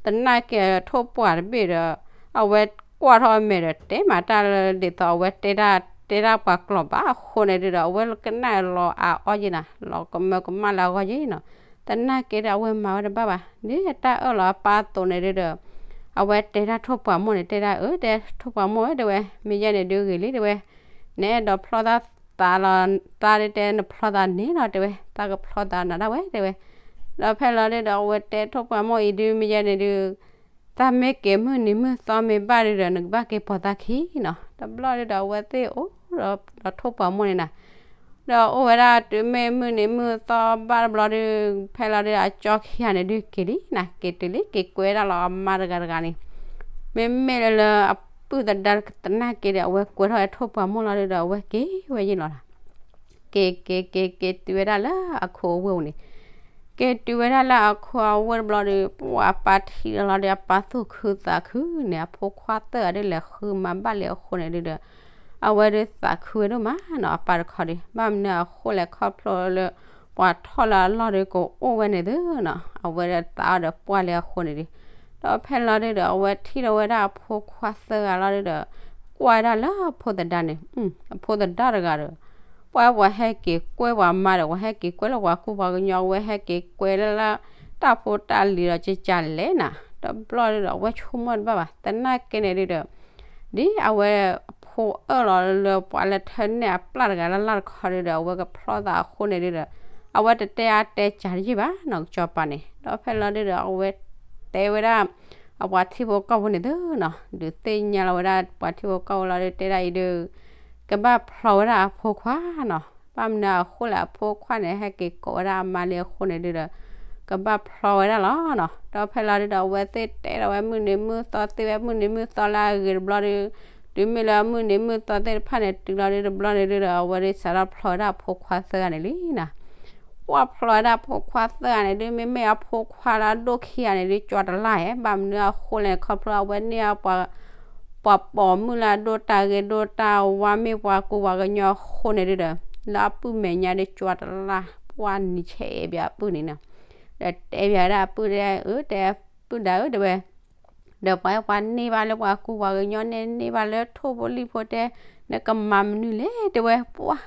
သနာ်က့ထိၣ်ပှၢ်တဘ့ၣ်ဒီး အဝဲကွၢ်ထီၣ်အမဲာ်ဒီး တဲမးတၢ်လၢဒ်သိးအဝဲတဲတၢ် တဲတၢ်ပှၤကျိာ်ဘၣ်အဃိန့ၣ်ဒုဒီး အဝဲကနၣ်လီၤအါအီယ့ၣ်နၤ လီၤကမၢကမၣ်လၢအဂီၢ်ယ့ၣ်နီၤ. သနာ်က့ဒီး အဝဲမၤဝဲတဘၣ်ဘၣ် ဒ်တၢ်အၢၣ်လီၤအပၢ်အသိးန့ၣ်ဒုဒီး အဝဲတဲတၢ်ထိၣ်ပှၢ်မိၢ်န့ၣ် တဲဒၣ်အၢ တဲထိၣ်ပှၢ်မိၢ်ဧၢ တဲဝဲ မ့ၢ်ယဲန့ၣ်ဒုဂ့ၤလံ တဲဝဲ နအဲၣ်ဒိးဖျီသးသးလီၤ သးဒုတဲ နဖျီသးန့ၣ်လီၤ တဲဝဲ သးကဖျီသးနၤဒၣ်ဝဲ တဲဝဲ ဒီးဖဲလီၤဒုဒီး အဝဲတဲထိၣ်ပှၢ်မိၢ်အံၤဒု မ့ၢ်ယဲန့ၣ်ဒု သးမ့ၢ်က့ၤမုၢ်နံၤမုၢ်သီမ့ၢ်ဘၣ်ဒုဒီး နကဘၣ်က့ၤပိာ်သးခံနီၤ. တဘျီဒုဒီး အဝဲသ့ၣ်အိၣ်ဒီးထိၣ်ပှၢ်မိၢ်န့ၣ်နၤ ဒီးအိၣ်ဝဲဒၣ်တုၤမ့ၢ်မုၢ်နံၤမုၢ်သီဘၣ်တဘျီဒု ဖဲလီၤဒုဒီး အကၠီခံဂၤန့ၣ်ဒုက့ၤလံနၤ က့ၤတုၤလံ က့ၤကွဲဒၣ်လီၤအမါတဂၤတဂၤန့ၣ် မ့မ့ၢ်လၢလၢအပုၢ်သဒါသနာ်က့ဒီး အဝဲကွဲထီၣ်ဝဲထိၣ်ပှၢ်မိၢ်လီၤဒုဒီး အဝဲက့ၤဝဲယ့ၣ်လီၤနၤ က့ၤက့ၤက့ၤက့ၤတုၤဝဲဒၣ်လၢအခိၣ်အဝ့ၢ်န့ၣ် က့ၤတုၤဝဲဒၣ်လၢအခိၣ်အဝ့ၢ်တဘျီဒီး ပှၢ်အပၢ်ထံၣ်လီၤဒီး အပၢ်သူၣ်ခုသးခုန့ၣ် အဖိခွါသၢဂၤဒုးလဲၤဃုမၤဘၣ်လံအဃိန့ၣ်ဒုဒီး အဝဲဒုးသးခုဝဲဒိၣ်မးနီၤ အပၢ်တခီဒီး ဘၣ်မနုၤအဃိလဲၣ်ခီဖျိလၢ ပှၤထီၣ်လၢအလီၢ်ဒုးကအိၣ်ဝဲန့ၣ်သုနီၤ အဝဲဒၣ်သးအီၤဒီးပှၢ်လံအဃိန့ၣ်ဒုး ဒီးဖဲလီၤဒုဒီး အဝဲထံၣ်လီၤဝဲဒၣ်အဖိခွါသၢဂၤလီၤဒုဒီး ကွၢ်ဝဲဒၣ်လၢအဖိသဒါန့ၣ် အဖိသဒါတဂၤဒီး ပှၤဝဲဟဲက့ၤကွဲပှၤမါဒီး ဝဲဟဲက့ၤကွဲလၢပှၤကူပှၤကညီ ဝဲဟဲက့ၤကွဲလၢလၢ တၢ်ဖိတၢ်လံၤဒီးကကလဲၣ်နၤ တဘျီဒုဒီး အဝဲဆိကမိၣ်တဘၣ်ဘၣ် သနာ်က့န့ၣ်ဒုဒီး ဒ်အဝဲအဖိအၢၣ်လီၤလၢပှၤလၢထၢန့ၢ်အပျၢ်တဂၤလၢ်လၢ်တခီဒုဒီး အဝဲကဖျီသးအဃိန့ၣ်ဒုဒီး အဝဲတတဲအါတဲစှၤတယံာ်ဘၣ်နီၤ ကစီၤပၤန့ၣ် ဒီးဖဲလီၤဒုဒီး အဝဲတဲဝဲဒၣ် အပှၤထံဖိကီၢ်ဖိန့ၣ်သုနီၤ ဒုးသ့ၣ်ညါလီၤဝဲဒၣ်ပှၤထံဖိကီၢ်ဖိလီၤဒုး တဲဒၣ်အံၤဒုး ကဘၣ်ဖျီဝဲဒၣ်အဖိခွါနီၤ ဘၣ်မနုၤအဃိလဲၣ် အဖိခွါန့ၣ် ဟဲက့ၤကိးဝဲဒၣ်အမါလံအဃိန့ၣ်ဒုဒီး ကဘၣ်ဖျီဝဲဒၣ်လီၤနီၤ ဒီးဖဲလီၤဒုဒီး အဝဲသ့ၣ်တဲဒီးဝဲမုၢ်နံၤမုၢ်သီသ့ဝဲမုၢ်နံၤမုၢ်သီလၢအဂ့ၤတဘျီဒုး တုၤမ့ၢ်လၢမုၢ်နံၤမုၢ်သီသ့ၣ်တဖၣ်န့ၣ် တုၤလီၤဒုးတဘျီန့ၣ်ဒုဒီး အဝဲဒုးစးထီၣ်ဖျီဝဲဒၣ်အဖိခွါသၢဂၤန့ၣ်လံနီၤ ပှၢ်ဖျီဝဲဒၣ်အဖိခွါသၢဂၤန့ၣ်ဒုး မ့မ့ၢ်အဖိခွါလၢအဒိၣ်ခံဂၤန့ၣ်ဒုး ကၠီတလၢ်ဧါ ဘၣ်မနုၤအဃိလဲၣ် ခီဖျိအဝဲန့ၢ်အပှၤ ပှၤပိာ်မုၣ်လၢအဒိၣ်တၢ်ဂ့ၤဒိၣ်တၢ်ဝါ မ့ၢ်ပှၤကူပှၤကညီအဃိန့ၣ်ဒုဒီး လၢအပုၢ်မဲာ်ညါဒုး ကၠီတလၢ် ပှၢ်နံၤဆဲးအဲၣ်ဘၣ်အပုၢ်န့ၣ်နီၤ ဒီးတဲဘၣ်ဝဲဒၣ်အပုၢ်တဲ အၢ တဲ ပုၢ်ဒါဧၢ တဲဝဲ, ဒီးပှၤ ပှၤန့ၢ်ဘၣ်လၢပှၤကူပှၤကညီန့ၣ် န့ၢ်ဘၣ်လၢထိၣ်ဖိလံၣ်ဖိတဲ, နကမၤမနုၤလဲၣ် တဲဝဲ ပှၢ်,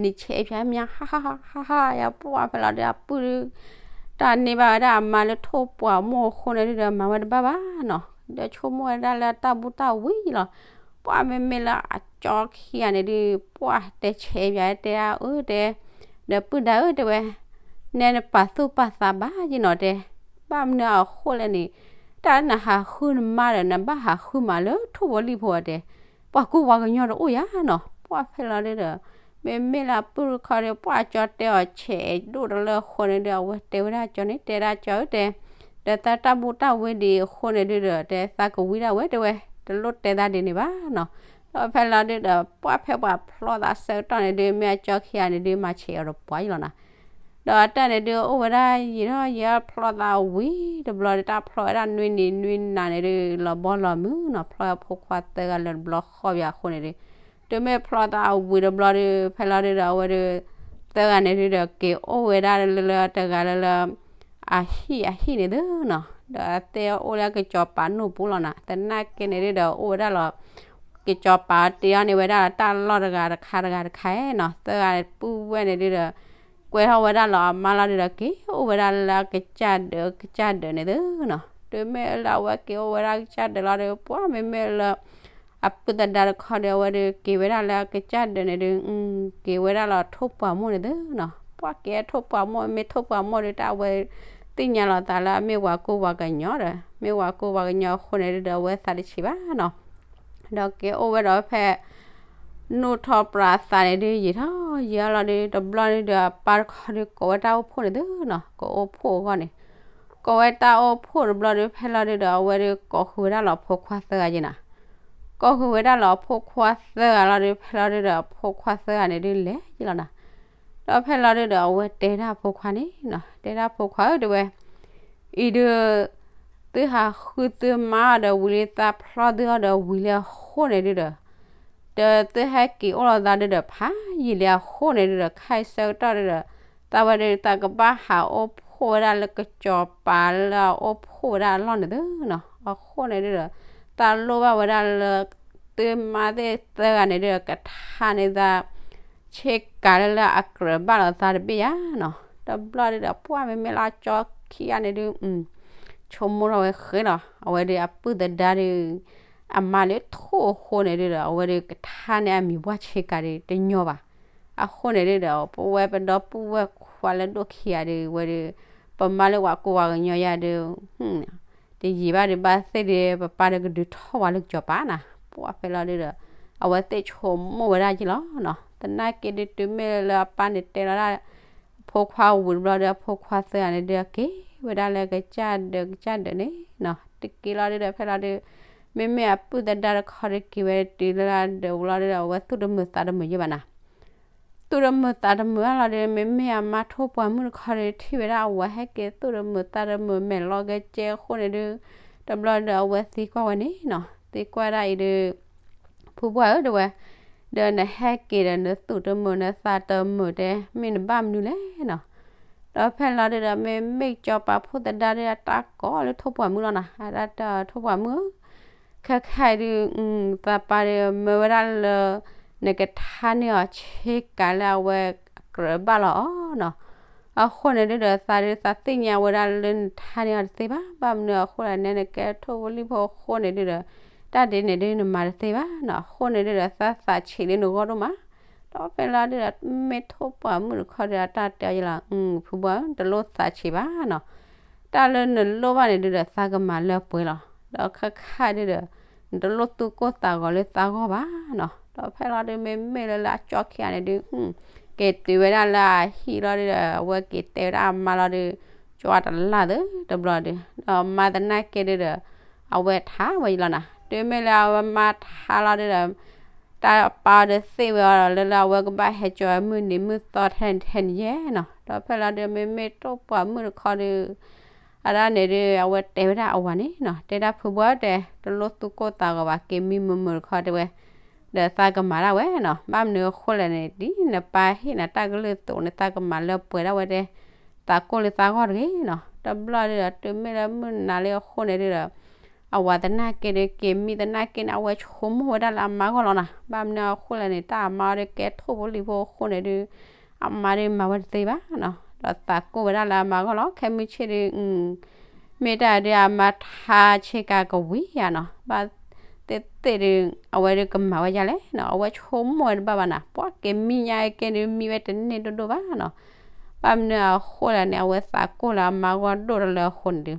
နဆဲးဖၠါမး ဟါဟါဟါဟါယၤ ပှၢ် ဖဲလီၤဒုးအပုၢ်ဒုး တၢ်န့ၢ်ဘၣ်ဝဲဒၣ်အမါလၢထိၣ်ပှၢ်မိၢ်အဃိန့ၣ်ဒုးဒီး မၤဝဲတဘၣ်ဘၣ်နီၤ, ဒီးဆိကမိၣ်ဝဲဒၣ်လၢတၢ်ဘူၣ်တၢ်ဝံၤလီၤ. ပှၢ် မ့မ့ၢ်လၢအကၠီခံဂၤန့ၣ်ဒုး ပှၢ် တဲဆဲးဖၠါတဲ အၢ တဲ, ဒီးပုၢ်ဒါဧၢ တဲဝဲ, နဲနပာ်သူၣ်ပာ်သးဘၣ်ယနီၤ တဲ, ဘၣ်မနုၤအဃိလဲၣ်န့ၣ်, တၢ်နဟးဃုနမါဒီး နဘၣ်ဟးဃုမးလၢထိၣ်ဖိလံၣ်ဖိအတဲ, ပှၤကူပှၤကညီတအိၣ်ယၤနီၤ, ပှၢ် ဖဲလီၤဒုးဒီး မ့မ့ၢ်လၢအပုၢ်တခီဒီး ပှၢ် အကၠီတဲအီၤဆဲးဒိၣ်တလၢအဃိန့ၣ်ဒုး အဝဲတဲဝဲဒၣ်အကၠီန့ၣ် တဲဒၣ်ကၠီဧၢ တဲ, ဒီးသးတၢ်ဘူၣ်တၢ်ဝံၤဒံးအဃိန့ၣ်ဒုးဒီး တဲ သးကဝံဒၣ်ဝဲ တဲဝဲ, တလိၣ်တဲသးဒ်န့ၣ်ဘၣ်နီၤ. ဒီးဖဲလီၤဒုးဒီး ပှၢ် ဖဲပှၤဖျီသးဆၢကတီၢ်န့ၣ်ဒုး မ့ၢ်အကၠီခံဂၤန့ၣ်ဒုး မၤဆဲးအီၤဒီးပှၤယလီၤနီၤ. ဒီးအတၢ်န့ၣ်ဒုး အိၣ်ဝဲဒၣ်ယံာ်ထီၣ်ယံာ်ထီၣ် ဖျီသးဝံၤတဘျီဒီး တၢ်ဖျီဝဲဒၣ်နွံနံၤနွံနၤန့ၣ်ဒုး လီၤဘီလီၤမုၢ်နီၤ, ဖျီအဖိခွါသၢဂၤလၢာ်တဘျီဃီပယၤအဃိန့ၣ်ဒုး, တုၤမ့ၢ်ဖျီသးအဝံၤတဘျီဒီး ဖဲလီၤဒုးဒီး အဝဲဒုး သၢဂၤန့ၣ်ဒုးဒီး က့ၤအိၣ်ဝဲဒၣ်လၢလၢတဂၤလၢလၢ အဟံၣ်အဟံၣ်န့ၣ်သုနီၤ, ဒီးအသ့ၣ်အိၣ်လၢကစီၤပၤနိၣ်ပူၤလီၤနီၤ, သနာ်က့န့ၣ်ဒုးဒီး အိၣ်ဝဲဒၣ်လီၤ ကစီၤပၤတ့အီၤန့ၢ်ဝဲဒၣ်တၢ်လီၢ်တဂၤတခါတဂၤတခါနီၤ, သၢဂၤပုၢ်ဝဲၢ်န့ၣ်ဒုးဒီး ကွဲထီၣ်ဝဲဒၣ်လီၤအမါလီၤဒုးဒီး က့ၤအိၣ်ဝဲဒၣ်လၢအကစၢ်ဒၢးကစၢ်ဒၢးန့ၣ်သုနီၤ, တုၤမ့ၢ်လၢအဝဲက့ၤအိၣ်ဝဲဒၣ်ကစၢ်ဒၢးလီၤဒီး ပှၢ် မ့မ့ၢ်လၢ အပုၢ်သဒါတခီဒီး အဝဲဒုးက့ၤဝဲဒၣ်လၢအကစၢ်ဒၢးန့ၣ်ဒုး က့ၤဝဲဒၣ်လီၤထိၣ်ပှၢ်မိၢ်န့ၣ်သုနီၤ, ပှၢ် က့ၤထိၣ်ပှၢ်မိၢ် မ့ၢ်ထိၣ်ပှၢ်မိၢ်ဒုး တၢ်အဝဲသ့ၣ်ညါလီၤသးလၢအမ့ၢ်ပှၤကူပှၤကညီဒီး မ့ၢ်ပှၤကူပှၤကညီအဃိန့ၣ်ဒုးဒီး အဝဲသးတဆံးဘၣ်နီၤ, ဒီးက့ၤအိၣ်ဝဲဒီးဖဲ နိၣ်ထီၣ်ပြးသးန့ၣ်ဒုး ယံာ်ထီၣ်ယံာ်ထီၣ်လီၤဒုး တဘျီန့ၣ်ဒီး အပၢ်တခီဒုးကိးဝဲတၢ်အိၣ်ဖှိၣ်န့ၣ်သုနီၤ, ကိးအိၣ်ဖှိၣ်အဂီၢ်န့ၣ်, ကိးဝဲတၢ်အိၣ်ဖှိၣ်တဘျီဒုး ဖဲလီၤဒုးဒီး အဝဲဒုးကိးဃုာ်ဝဲဒၣ်လီၤအဖိခွါသၢဂၤယဲနီၤ, ကိးဃုာ်ဝဲဒၣ်လီၤအဖိခွါသၢဂၤလီၤဒုး ဖဲလီၤဒုးဒီး အဖိခွါသၢဂၤန့ၣ်ဒုးလဲၤယဲလီၤနီၤ, ဒီးဖဲလီၤဒုးဒီး အဝဲတဲဒၣ်အဖိခွါန့ၣ်နီၤ, တဲဒၣ်ဖိခွါဧၢ တဲဝဲ အံၤဒုး သုဟးဃုသုမါအီၤဒီးဝံၤလံ သးဖျီသုအီၤဒီးဝံၤလံအဃိန့ၣ်ဒုးဒီး, ဒီးသုဟဲက့ၤအိၣ်လိာ်သးဒုးဒီး ဖးယံာ်လံအဃိန့ၣ်ဒုးဒီး ခဲအံၤဆၢကတီၢ်ဒုးဒီး သးဝဲဒုးသးကဘၣ်ဟးအိၣ်ဖှိၣ်ဝဲဒၣ်လၢကစီၤပၤလၢအအိၣ်ဖှိၣ်ဝဲဒၣ်အလီၢ်န့ၣ်သုနီၤ, အဃိန့ၣ်ဒုးဒီး သးလိၣ်ဘၣ်ဝဲဒၣ်လၢ သုမါသ့ၣ်သၢဂၤန့ၣ်ဒုးဒီး ကထါန့ၢ်သး ဆ့ကၤလၢလၢအကြၢးဘၣ်လီၤသးတဘ့ၣ်ယါနီၤ, တဘျီဒုးဒီး ပှၢ် မ့မ့ၢ်လၢအကၠီခံဂၤန့ၣ်ဒုး ဆိကမိၣ်ထီၣ်ဝဲဃဲလီၤ, အဝဲဒုးအပုၢ်သဒါဒုး အမါလၢထိၣ်အဃိန့ၣ်ဒုးဒီး အဝဲဒုးကထါန့ၢ်အမံၤပှၢ်ဆ့ကၤဒုးတညီဘၣ်, အဃိန့ၣ်ဒုးဒီး ပဝဲပဒီပုၢ်ဝဲၢ်ခွါလၢဒိၣ်ခံဂၤဒုး ဝဲဒုး ပမါလၢပှၤကူပှၤကညီယါဒုး တယံာ်ဘၣ်ဒုးဘၣ်သ့ၣ်ဒုး ပပၢ်ဒုးကဒုးထီၣ်ဝဲလၢကစီၤပၤနီၤ, ပှၢ် ဖဲလီၤဒုးဒီး အဝဲသ့ၣ်ဆိကမိၣ်ဝဲဒၣ်က့လီၤနီၤ, သနာ်က့ဒုးတုၤမ့ၢ်လၢအပၢ်န့ၣ်တဲလီၤဒၣ် အဖိခွါဝံၤတဘျီဒီး အဖိခွါသၢဂၤန့ၣ်ဒုးက့ၤဝဲဒၣ်လၢကစၢ်ဒၢးကစၢ်ဒၢးန့ၣ်နီၤ, တက့ၤလီၤဒုးဒီး ဖဲလီၤဒုး မ့မ့ၢ်အပုၢ်သဒါတခီဒုးက့ၤဝဲတုၤလၢဒၢးဝံၤလီၤဒုးဒီး အဝဲသူၣ်တမုာ်သးတမုာ်ယဲဘၣ်နီၤ သူၣ်တမုာ်သးတမုာ်အါလီၤဒီး မ့မ့ၢ်အမါထိၣ်ပှၢ်မုၣ်တခီဒီး ထံၣ်ဝဲဒၣ်အဝၤဟဲက့ၤသူၣ်တမုာ်သးတမုာ် မဲာ်လီၤကဲကဲအဃိန့ၣ်ဒုး တဘျီဒီးအဝဲသံကွၢ်ဝဲန့ၣ်နီၤ, သံကွၢ်ဒၣ်အံၤဒုး ဖုပှၢ်ဧၢ တဲဝဲ, ဒီးနဟဲက့ၤဒီးနသူၣ်တမုာ်နသးတမုာ်တဲ မ့ၢ်နဘၣ်မနုၤလဲၣ်နီၤ, ဒီးဖဲလီၤဒုးဒီး မ့မ့ၢ်ကစီၤပၤဖိသဒါဒုးအတၢ်ကိးလၢထိၣ်ပှၢ်မုၣ်လီၤနီၤ, အတၢ်တဲထိၣ်ပှၢ်မုၣ်ဧၢ ခဲခါအံၤဒုး သးပၢ်ဒုးမၢဝဲဒၣ်လၢ နကထါန့ၢ်အီၤဆ့ကၤလၢအဝဲကြၢးဘၣ်လီၤအီၤနီၤ, အဃိန့ၣ်ဒုးဒီး သးဒုးသးသ့ၣ်ညါဝဲဒၣ်လၢနထါန့ၢ်အီၤတသ့ဘၣ်, ဘၣ်မနုၤအဃိလဲၣ် နဲနကဲထိၣ်ဖိလံၣ်ဖိအဃိန့ၣ်ဒုးဒီး တၢ်ဒ်န့ၣ်ဒုးနမၤတသ့ဘၣ်နီၤ, အဃိန့ၣ်ဒုးဒီး သးသးဆံးလၢနဂီၢ်ဒိၣ်မး, ဒီးဖဲလီၤဒုးဒီး မ့ၢ်ထိၣ်ပှၢ်မုၣ်တခီဒီး အတၢ်တဲအီၤယဲလီၤ, ဖုပှၢ်ဧၢ တလိၣ်သးဆံးဘၣ်နီၤ တၢ်လၢနလိၣ်ဘၣ်န့ၣ်ဒုးဒီး သးကမၤလၢပှဲၤလီၤ, ဒီးခဲခါဒုးဒီး နတလိၣ်သူၣ်ကိၢ်သးဂီၤလၢသးဂီၢ်ဘၣ်နီၤ, ဒီးဖဲလီၤဒုး မ့မ့ၢ်လၢလၢအကၠီခံဂၤန့ၣ်ဒုး က့ၤတုၤဝဲဒၣ်လၢအဟံၣ်လီၤဒုးဒီး အဝဲက့ၤတဲဝဲဒၣ်အမါလီၤဒုး ကၠီတလၢ်သုတဘျီဒုး ဒီးမါသနာ်က့ဒုးဒီး အဝဲထါဝဲယလီၤနီၤ, တုၤမ့ၢ်လၢအဝဲမါထါလီၤဒုးဒီး တၢ်ပၢ်အီၤဒီးသ့ၣ်ဝဲအီၤဒီး လၢလၢအဝဲကဘၣ်ဟဲကၠီမုၢ်နံၤမုၢ်သီထဲန့ၣ်ထဲန့ၣ်ယဲနီၤ, ဒီးဖဲလီၤဒုး မ့မ့ၢ်ထိၣ်ပှၢ်မုၣ်တခီဒုး အဒၣ်န့ၣ်ဒုး အဝဲတဲဝဲဒၣ်အဝၤန့ၣ်နီၤ, တဲဒၣ်ဖုပှၢ်ဧၢ တဲ တလိၣ်သူၣ်ကိၢ်သးဂီၤဘၣ် က့ၤမံမုာ်မုာ်တခီတဲဝဲ, ဒီးသးကမၤဒၣ်ဝဲနီၤ, ဘၣ်မနုၤအဃိလဲၣ်န့ၣ် ဒ်နပၢ်ဟ့ၣ်နၤတၢ်ကလုၢ်အသိးန့ၣ် သးကမၤလၢပှဲၤဒၣ်ဝဲတဲ, သးကိၢ်လၢသးဂီၢ်တဂ့ၤနီၤ, တဘျီဒုဒီး တုၤမ့ၢ်လၢမုၢ်နၤလံအဃိန့ၣ်ဒုဒီး အဝၤသနာ်က့ဒီး က့ၤမံသနာ်က့န့ၣ် အဝဲဆိကမိၣ်ဝဲဒၣ်လၢအမါဂီၢ်လီၤနီၤ. ဘၣ်မနုၤအဃိလဲၣ်န့ၣ် တၢ်အမါအီၤဒီးကဲထိၣ်ဖိလံၤဖိအဃိန့ၣ်ဒု အမါဒုမၤဝဲတသ့ဘၣ်နီၤ. ဒီးသးကိၢ်ဝဲဒၣ်လၢအမါဂီၢ်လီၤ. ခဲမုၢ်ဆ့ၣ်ဒု မ့ၢ်တၢ်ဒုအမါထါဆ့ကၤကဝံၤယါနီၤ. ဘၣ်သ့ၣ်သ့ၣ်ဒု အဝဲဒုကမၤဝဲဒ်လဲၣ်နီၤ. အဝဲဆိကမိၣ်ဝဲတဘၣ်ဘၣ်နီၤ. ပှၤက့ၤမံညါကဲဒု မံဝဲတန့ၢ်ဒိၣ်ဒိၣ်ဘၣ်နီၤ. ဘၣ်မနုၤအဃိလဲၣ်န့ၣ် အဝဲသးကိၢ်လၢအမါဂီၢ်ဒိၣ်တလၢအဃိန့ၣ်ဒု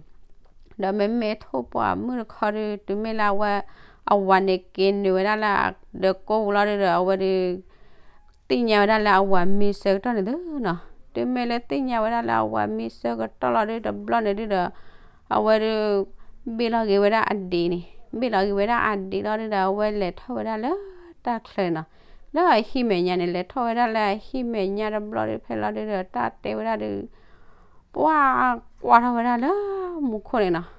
ဒီးမ့မ့ၢ်ထိၣ်ပှၢ်မုၣ်တခီဒု တုၤမ့ၢ်လၢအဝဲ အဝၤန့ၣ်က့ၤနုာ်ဝဲဒၣ်လၢအဒၢးကိၢ်ပူၤလီၤဒုဒီး အဝဲဒု သ့ၣ်ညါဝဲဒၣ်လၢအဝၤမံဆၢကတီၢ်န့ၣ်သုနီၤ. တုၤမ့ၢ်လၢသ့ၣ်ညါဝဲဒၣ်လၢအဝၤမံဆၢကတီၢ်လီၤဒု တဘျီန့ၣ်ဒုဒီး အဝဲဒု ဘ့ၣ်လီၤက့ၤဝဲဒၣ်အဒံးန့ၣ် ဘ့ၣ်လီၤက့ၤဝဲဒၣ်အဒံးလီၤဒုဒီး အဝဲလဲၤထီၣ်ဝဲဒၣ်လၢတၢ်ချၢနီၤ. လၢအဟံၣ်မဲာ်ညါန့ၣ် လဲၤထီၣ်ဝဲဒၣ်လၢအဟံၣ်မဲာ်ညါတဘျီဒု ဖဲလီၤဒုဒီး တၢ်တဲဝဲဒၣ်ဒု ပှၤကွၢ်ထီၣ်ဝဲဒၣ်လၢမူခိၣ်န့ၣ်နီၤ.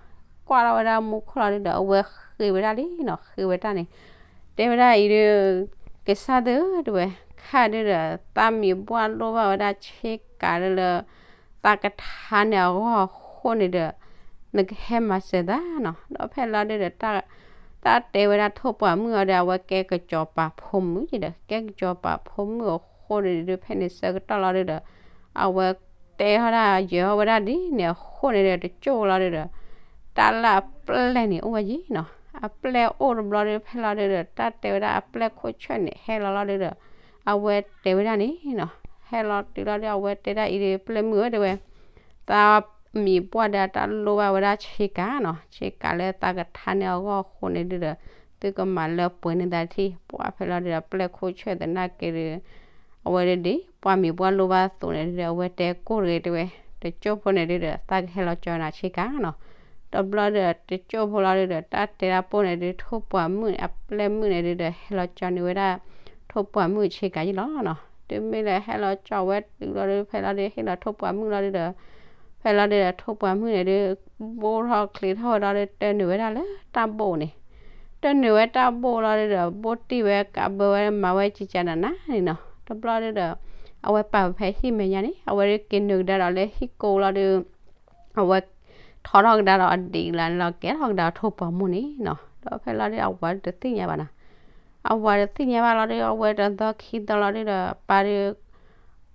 ကွၢ်ထီၣ်ဝဲဒၣ်မူခိၣ်လီၤဒုဒီး အဝဲဃ့ဝဲဒၣ်လံနီၤ. ဃ့ဝဲတၢ်န့ၣ် တဲဝဲဒၣ်အံၤဒု ကစၢ်သ့ၣ်ဧၢ တဲဝဲ ခါဒုဒီး သးမံၤပှၢ်လိၣ်ဘၣ်ဝဲဒၣ်ဆ့ကၤလၢလၢ သးကထါန့ၣ်အဂီၢ်အဃိန့ၣ်ဒီး နကဟဲမၤစၢၤသးနီၤ. ဒီးဖဲလီၤဒုဒီး တၢ်တဲဝဲဒၣ်ထိၣ်ပှၢ်မုၣ်အီၤဒီး အဝဲကဲကစီၤပၤဖိမုၣ်ယဲဒီး ကဲကစီၤပၤဖိမုၣ်အဃိန့ၣ်ဒု ဖဲန့ၣ်ဆၢကတီၢ်လီၤဒုဒီး အဝဲတဲထီၣ်ဒၣ်ယၢၤထီၣ်ဝဲဒၣ်ဒ်န့ၣ်အဃိန့ၣ်ဒီး တကၠိၢ်လီၤဒုဒီး တၢ်လၢအပျဲၢ်န့ၣ်အိၣ်ဝဲယဲနီၤ. အပျဲၢ်အိၣ်တဘျီဒု ဖဲလီၤဒုဒီး တၢ်တဲဝဲဒၣ်အပျဲၢ်ခိၣ်ဆၢၣ်န့ၣ် ဟဲလီၤလီၤဒုဒီး အဝဲတဲဝဲဒၣ်န့ၣ်နီၤ. ဟဲလီၤတုၤလီၤဒု အဝဲတဲဒၣ်အံၤဒု ပျဲၢ်မုၣ်ဧၢ တဲဝဲ သးမံၤပှၢ်ဒီးတၢ်လိၣ်ဘၣ်ဝဲဒၣ်ဆ့ကၤနီၤ. ဆ့ကၤလၢသးကထါန့ၣ်အဂီၢ်အဃိန့ၣ်ဒုဒီး သုကမၤလၢပှဲၤန့ၢ်သးတထံၣ်. ပှၤဖဲလီၤဒုဒီး ပျဲၢ်ခိၣ်ဆၢၣ်သနာ်က့ဒု အဝဲဒုဒ် ပှၤမံၤပှၢ်လိၣ်ဘၣ်အသိးန့ၣ်ဒုဒီး အဝဲတဲကိၢ်တဂ့ၤတဲဝဲ တကၠိၢ်ဖိန့ၣ်ဒုဒီး သးကဟဲလီၤကၠီနၤဆ့ကၤနီၤ. တဘျီဒုဒီး တကၠိၢ်ဖိလီၤဒုဒီး တၢ်တဲဒၣ်ပိၢ်န့ၣ်ဒု ထိၣ်ပှၢ်မုၣ်န့ၣ် အပျဲၢ်မုၣ်န့ၣ်ဒုဒီး ဟဲလီၤကၠီန့ၢ်ဝဲဒၣ် ထိၣ်ပှၢ်မုၣ်ဆ့ကၤယဲလီၤနီၤ. တုၤမ့ၢ်လၢဟဲလီၤကၠီဝဲတုၤလီၤဒု ဖဲလီၤဒု ဟ့ၣ်လီၤထိၣ်ပှၢ်မုၣ်လီၤဒုဒီး ဖဲလီၤဒုဒီး ထိၣ်ပှၢ်မုၣ်န့ၣ်ဒု ဘိၣ်ထီၣ်ချ့ထီၣ်ဝဲလီၤဒု တၢၢ်နုာ်ဝဲဒၣ်လၢတၢ်ဘိၣ်န့ၣ် တၢၢ်နုာ်ဝဲတၢ်ဘိၣ်လီၤဒုဒီး ဘိၣ်တံၢ်ဝဲကးဘၢဝဲမၤဝဲကကနနၤန့ၣ်နီၤ. တဘျီဒုဒီး အဝဲပာ်ဖဲဟံၣ်မဲာ်ညါန့ၣ် အဝဲဒုက့ၤနုာ်ကဒါဒီးလၢဟံၣ်ကိၢ်လီၤဒု အဝဲထီထီၣ်ကဒါဒီးအဒံးလၢန့ၣ်လီၤ ကဲထီၣ်ကဒါဒီးထိၣ်ပှၢ်မုၣ်န့ၣ်နီၤ. ဒီးဖဲလီၤဒု အဝၤဒုတသ့ၣ်ညါဘၣ်နီၤ. အဝၤတသ့ၣ်ညါဘၣ်လီၤဒု အဝဲတသီခံသီလီၤဒုဒီး အပၢ်ဒု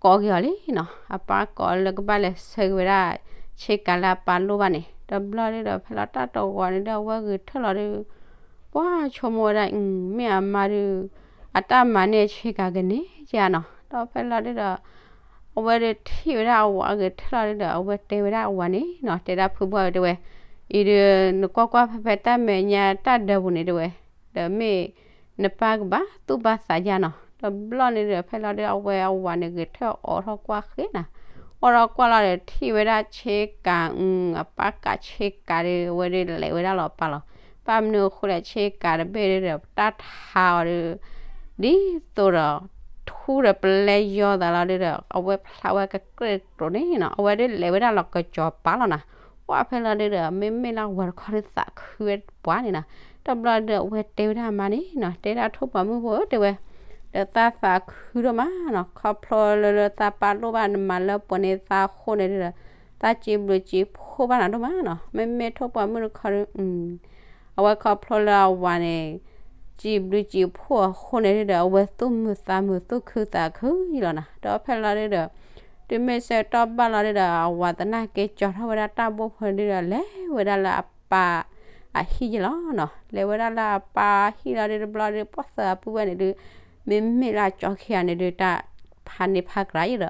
ကိးက့ၤအီၤလံနီၤ. အပၢ်ကိးလၢကဘၣ်လဲၤဆှၢက့ၤဝဲဒၣ် ဆ့ကၤလၢအပၢ်လိၣ်ဘၣ်န့ၣ် တဘျီဒုဒီး ဖဲလီၤတၢ်တဂီၤန့ၣ်ဒု အဝဲဂဲၤထၢၣ်လီၤဒု ပှၤဆိကမိၣ်ဝဲဒၣ် မ့ၢ်အမါဒု အတၢ်မၤန့ၢ်ဆ့ကၤကန့ၢ်ဧါနီၤ. ဒီးဖဲလီၤဒုဒီး အဝဲဒုးထံၣ်ဝဲဒၣ်အဝၤအဂဲၤထၢၣ်လီၤဒုဒီး အဝဲတဲဝဲဒၣ်အဝၤန့ၣ်နီၤ, တဲဒၣ်ဖုဘီတဲဝဲ, အံၤဒုး နကွၢ်ကွၢ်ဖဲဖဲတၢ်မဲာ်ညါတၢ်ဒၢးပူၤန့ၣ်တဲဝဲ, ဒီးမ့ၢ်နပၢ်ကဘၣ်သူၣ်ဘၣ်သးယါနီၤ. တဘျီန့ၣ်ဒီး ဖဲလီၤဒုး အဝဲအဝၤန့ၣ်ဂဲၤထၢၣ်အိးထီၣ်ကွၢ်ဃ့နၤ, အိးထီၣ်ကွၢ်လီၤဒီး ထံၣ်ဝဲဒၣ်ဆ့ကၤ, အပၢ်ကးဆ့ကၤဒီး အဝဲဒုးလဲၤဝဲဒၣ်လီၤပာ်လီၤ. ဘၣ်မနုၤအဃိလဲၣ် ဆ့ကၤတဘ့ၣ်ဒုးဒီး တၢ်ထါအီၤဒုး ဒ်သိးဒီး ထူဒီးပလဲယီသးလီၤဒုးဒီး အဝဲဖျါဝဲကကြဲၢ်တကျိၤန့ၣ်နီၤ, အဝဲဒုးလဲၤဝဲဒၣ်လီၤကစီၤပၤလီၤနၤ. ပှၢ်ဖဲလီၤဒုးဒီး မ့မ့ၢ်လၢဝၤတခီဒုးသးခုဝဲပှၤန့ၣ်နီၤ. တဘျီဒုး အဝဲတဲဝဲဒၣ်အမါန့ၣ်နီၤ, တဲဒၣ်ထိၣ်ပှၢ်မုၣ်ဖိဧၢ တဲဝဲ, ဒီးသးသးခုဒိၣ်မးနီၤ, ခီဖျိလၢလၢသးပၢ်လိၣ်ဘၣ်နမၤလၢပှဲၤန့ၢ်သးအဃိန့ၣ်ဒုးဒီး သးစံးဘျုးစံးဖှိၣ်ဘၣ်နၤဒိၣ်မးနီၤ. မ့မ့ၢ်ထိၣ်ပှၢ်မုၣ်တခီဒုး အဝဲခီဖျိလၢအဝၤန့ၣ် စံးဘျုးစံးဖှိၣ်အဃိန့ၣ်ဒုးဒီး အဝဲသူၣ်မုာ်သးမုာ်သူၣ်ခုသးခုယံလီၤနၤ. ဒီးဖဲလီၤဒုးဒီး တုၤမ့ၢ်ဆၢကတီၢ်ဘၣ်လီၤဒုးဒီး အဝၤသနာ်က့ကၠီထီၣ်ဝဲဒၣ်တၢ်ဘိၣ်ဖိဒုးဒီး လဲၤဝဲဒၣ်လၢအပၢ်အဟံၣ်ယံလီၤနီၤ. လဲၤဝဲဒၣ်လၢအပၢ်အဟံၣ်လီၤဒုးတဘျီဒုး ပှၢ်သၢအပုၢ်ဝဲၢ်န့ၣ်ဒုး မ့မ့ၢ်လၢအကၠီခံဂၤန့ၣ်ဒုး တၢ်ဖးန့ၢ်ဖးကြးယံဒီး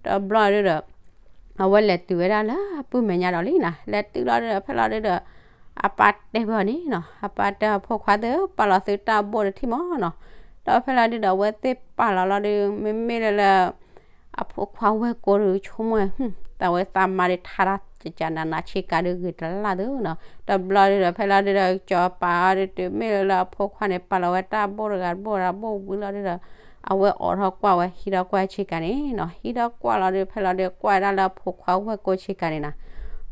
တဘျီဒုးဒီး အဝဲလဲၤတုၤဝဲဒၣ်လၢအပုၢ်မဲာ်ညါဒီးလံနၤ. လဲၤတုၤလီၤဒုးဒီး ဖဲလီၤဒုးဒီး အပၢ်တဲဘၣ်အီၤန့ၣ်နီၤ, အပၢ်တဲအဖိခွါသ့ၣ် ပာ်လီၤသုတၢ်ဘိၣ်တထံၣ်မးနီၤ. ဒီးဖဲလီၤဒုးဒီး အဝဲသ့ၣ်ပာ်လီၤလီၤဒုး မ့မ့ၢ်လၢလၢ အဖိခွါဝဲၢ်ကိာ်ဒုးဆိကမိၣ်, တၢ်ဝဲသးမါဒုးထါတၢ်ကကနနၤဆ့ကၤဒုးဂ့ၤတလၢ်သုနီၤ. တဘျီဒုးဒီး ဖဲလီၤဒုးဒီး ကၠီပာ်အီၤဒုး တုၤမ့ၢ်လၢလၢအဖိခွါန့ၣ် ပာ်လီၤဝဲတၢ်ဘိၣ်တဂၤတဘိၣ်တဂၤဘိၣ်ဝံၤလီၤဒုးဒီး အဝဲအိးထီၣ်ကွၢ်ဝဲ ဟံးထီၣ်ကွၢ်ဆ့ကၤန့ၣ်နီၤ. ဟံးထီၣ်ကွၢ်လီၤဒုး ဖဲလီၤဒုး ကွၢ်ဝဲဒၣ်လၢအဖိခွါဝဲၢ်ကိာ်ဆ့ကၤန့ၣ်နီၤ.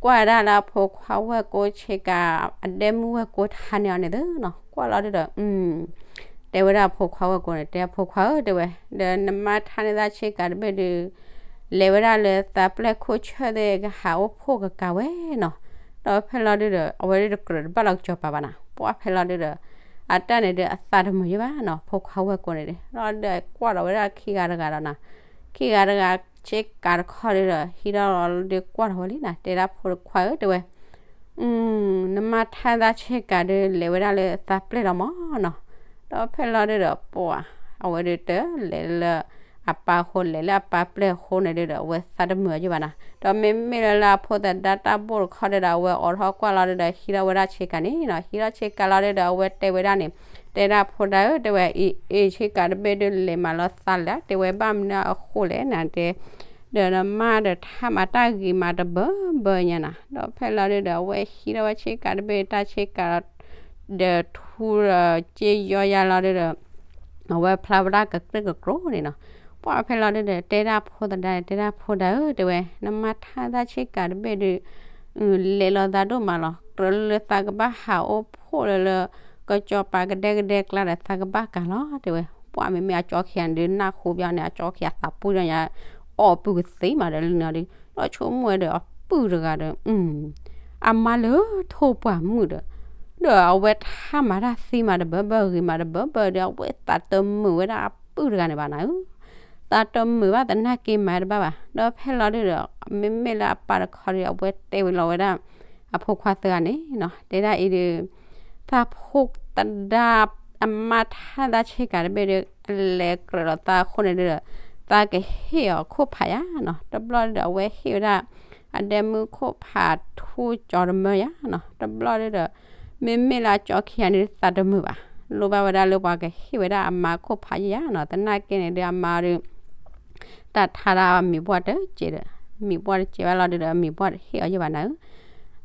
ကွၢ်ဝဲဒၣ်လၢအဖိခွါဝဲၢ်ကိာ်ဆ့ကၤ အဒဲမုၢ်ဝဲၢ်ကိာ်ထါန့ၢ်အီၤန့ၣ်သုနီၤ. ကွၢ်လီၤဒုးဒီး တဲဝဲဒၣ်အဖိခွါဝဲၢ်ကိာ်န့ၣ် တဲအဖိခွါဧၢ တဲဝဲ, ဒီးနမါထါန့ၢ်သးဆ့ကၤတဘ့ၣ်ဒုး လဲၤဝဲဒၣ်လၢသးပျဲၢ်ခိၣ်ဆၢၣ်သ့ၣ်ကဟးအိၣ်ဖှိၣ်ကကးဝဲနီၤ. ဒီးဖဲလီၤဒုဒီး အဝဲဒုတကြၢးတဘၣ်လီၤကစီၤပၤဘၣ်နီၤ. ပှၢ်ဖဲလီၤဒုဒီး အတၢ်န့ၣ်ဒုး အသးတမုာ်ယဲၢ်ဘၣ်နီၤ. ဖိခွါဝဲၢ်ကိန့ၣ်ဒုး လီၤဒုးကွၢ်ဒီးဝဲဒၣ်ခံဂၤတဂၤဒီးနီၤ, ခံဂၤတဂၤဆ့ကၤတခီဒုဒီး ဟံးထီၣ်လီၤဒုးကွၢ်ထီၣ်ဝဲလံနီၤ. တဲဒၣ်ဖိခွါဧၢ တဲဝဲ နမါထါသးဆ့ကၤဒုး လဲၤဝဲဒၣ်လၢသးပျဲၢ်လီၤမၢ်နီၤ. ဒီးဖဲလီၤဒုဒီး ပှၢ် အဝဲဒုတလဲၤလၢအပၢ်အဃိ လဲၤလၢအပၢ်ပျဲၢ်အဃိန့ၣ်ဒုဒီး အဝဲသးတမုာ်အီၤယဲၢ်ဘၣ်နီၤ. ဒီးမ့မ့ၢ်လၢလၢအဖိသဒါတၢ်ဘိၣ်တခီဒုဒီး အဝဲအိးထီၣ်ကွၢ်လီၤဒုဒီး ဟံးထီၣ်ဝဲဒၣ်ဆ့ကၤန့ၣ်နီၤ. ဟံးထီၣ်ဆ့ကၤလီၤဒုဒီး အဝဲတဲဝဲဒၣ်န့ၣ်, တဲဒၣ်ဖိဒါဧၢ တဲဝဲ အ့ၣ် ဆ့ကၤတဘ့ၣ်ဒုး လဲၤမးလီၤသးလဲၣ် တဲဝဲ ဘၣ်မနုၤအဃိလဲၣ်နၤ တဲ ဒီးနမါဒီးထါမၤတၢ်ဂ့ၤမးတဘၢဘၢညါနီၤ. ဒီးဖဲလီၤဒုဒီး အဝဲဟံးထီၣ်ဝဲဆ့ကၤတဘ့ၣ် တၢ်ဆ့ကၤ ဒီးထူဒီးစ့ယီယါလီၤဒုဒီး အဝဲဖျါဝဲဒၣ်ကကြၢၢ်ကကြိၤန့ၣ်နီၤ. ပှၢ်ဖဲလီၤဒုဒီး တဲဒၣ်ဖိသဒါန့ၣ် တဲဒၣ်ဖိဒါဧၢ တဲဝဲ နမါထါသးဆ့ကၤတဘ့ၣ်ဒုး လဲၤလီၤသးဒိၣ်မးလီၤ. ကြၢးလၢသးကဘၣ်ဟးအိၣ်ဖှိၣ်လၢလၢ ကစီၤပၤကဒဲကဒဲကျါဒီး သးကဘၣ်ကၤလီၤ တဲဝဲ. ပှၢ်မ့မ့ၢ်အကၠီခံဂၤန့ၣ်ဒုး နၢ်ဟူဘၣ်န့ၣ် အကၠီခံဂၤသးပှံၢ်ဒီးညါ အီၣ်ပုၢ်ကသ့မးဒီးလၢန့ၣ်ဒီး ဒီးဆိကမိၣ်ဝဲဒီးအပုၢ်တဂၤဒီး အမါလၢထိၣ်ပှၢ်မုၣ်ဒီး ဒီးအဝဲထါမၤတၢ်သ့မးတဘၢဘၢ ဂ့ၤမးတဘၢဘၢဒီး အဝဲသးတမုာ်ဝဲဒၣ်အပုၢ်တဂၤန့ၣ်ဘၣ်နၤဧၢ. သးတမုာ်ဘၣ်သနာ်က့မၤတဘၣ်ဘၣ်. ဒီးဖဲလီၤဒုဒီး မ့မ့ၢ်လၢအပၢ်တခီဒီး အဝဲတဲဝဲလီၤဝဲဒၣ် အဖိခွါသၢဂၤန့ၣ်နီၤ, တဲဒၣ်အံၤဒုး သးဖိသဒါ အမါထါသးဆ့ကၤတဘ့ၣ်ဒီး အလဲၤကြၢးဒီးသးအဃိန့ၣ်ဒုဒီး သးကဟ့ၣ်အီၤခိၣ်ဖးယါနီၤ. တဘျီဒုဒီး အဝဲဟ့ၣ်ဝဲဒၣ် အဒဲမုၣ်ခိၣ်ဖးထူကၠီတမၢယါနီၤ. တဘျီဒုဒီး မ့မ့ၢ်လၢအကၠီခံဂၤန့ၣ် သးတမုာ်ဘၣ်, လိၣ်ဘၣ်ဝဲဒၣ်လၢပှၤကဟ့ၣ်ဝဲဒၣ်အမါခိၣ်ဖးယါနီၤ. သနာ်က့န့ၣ်ဒုး အမါဒုး တၢ်ထါဒၣ်အမံၤပှၢ်တစဲးဒီး မံၤပှၢ်တစဲးဘၣ်လီၤဒုဒီး အမံၤပှၢ်တဟ့ၣ်အီၤယဲၢ်ဘၣ်နၤဧ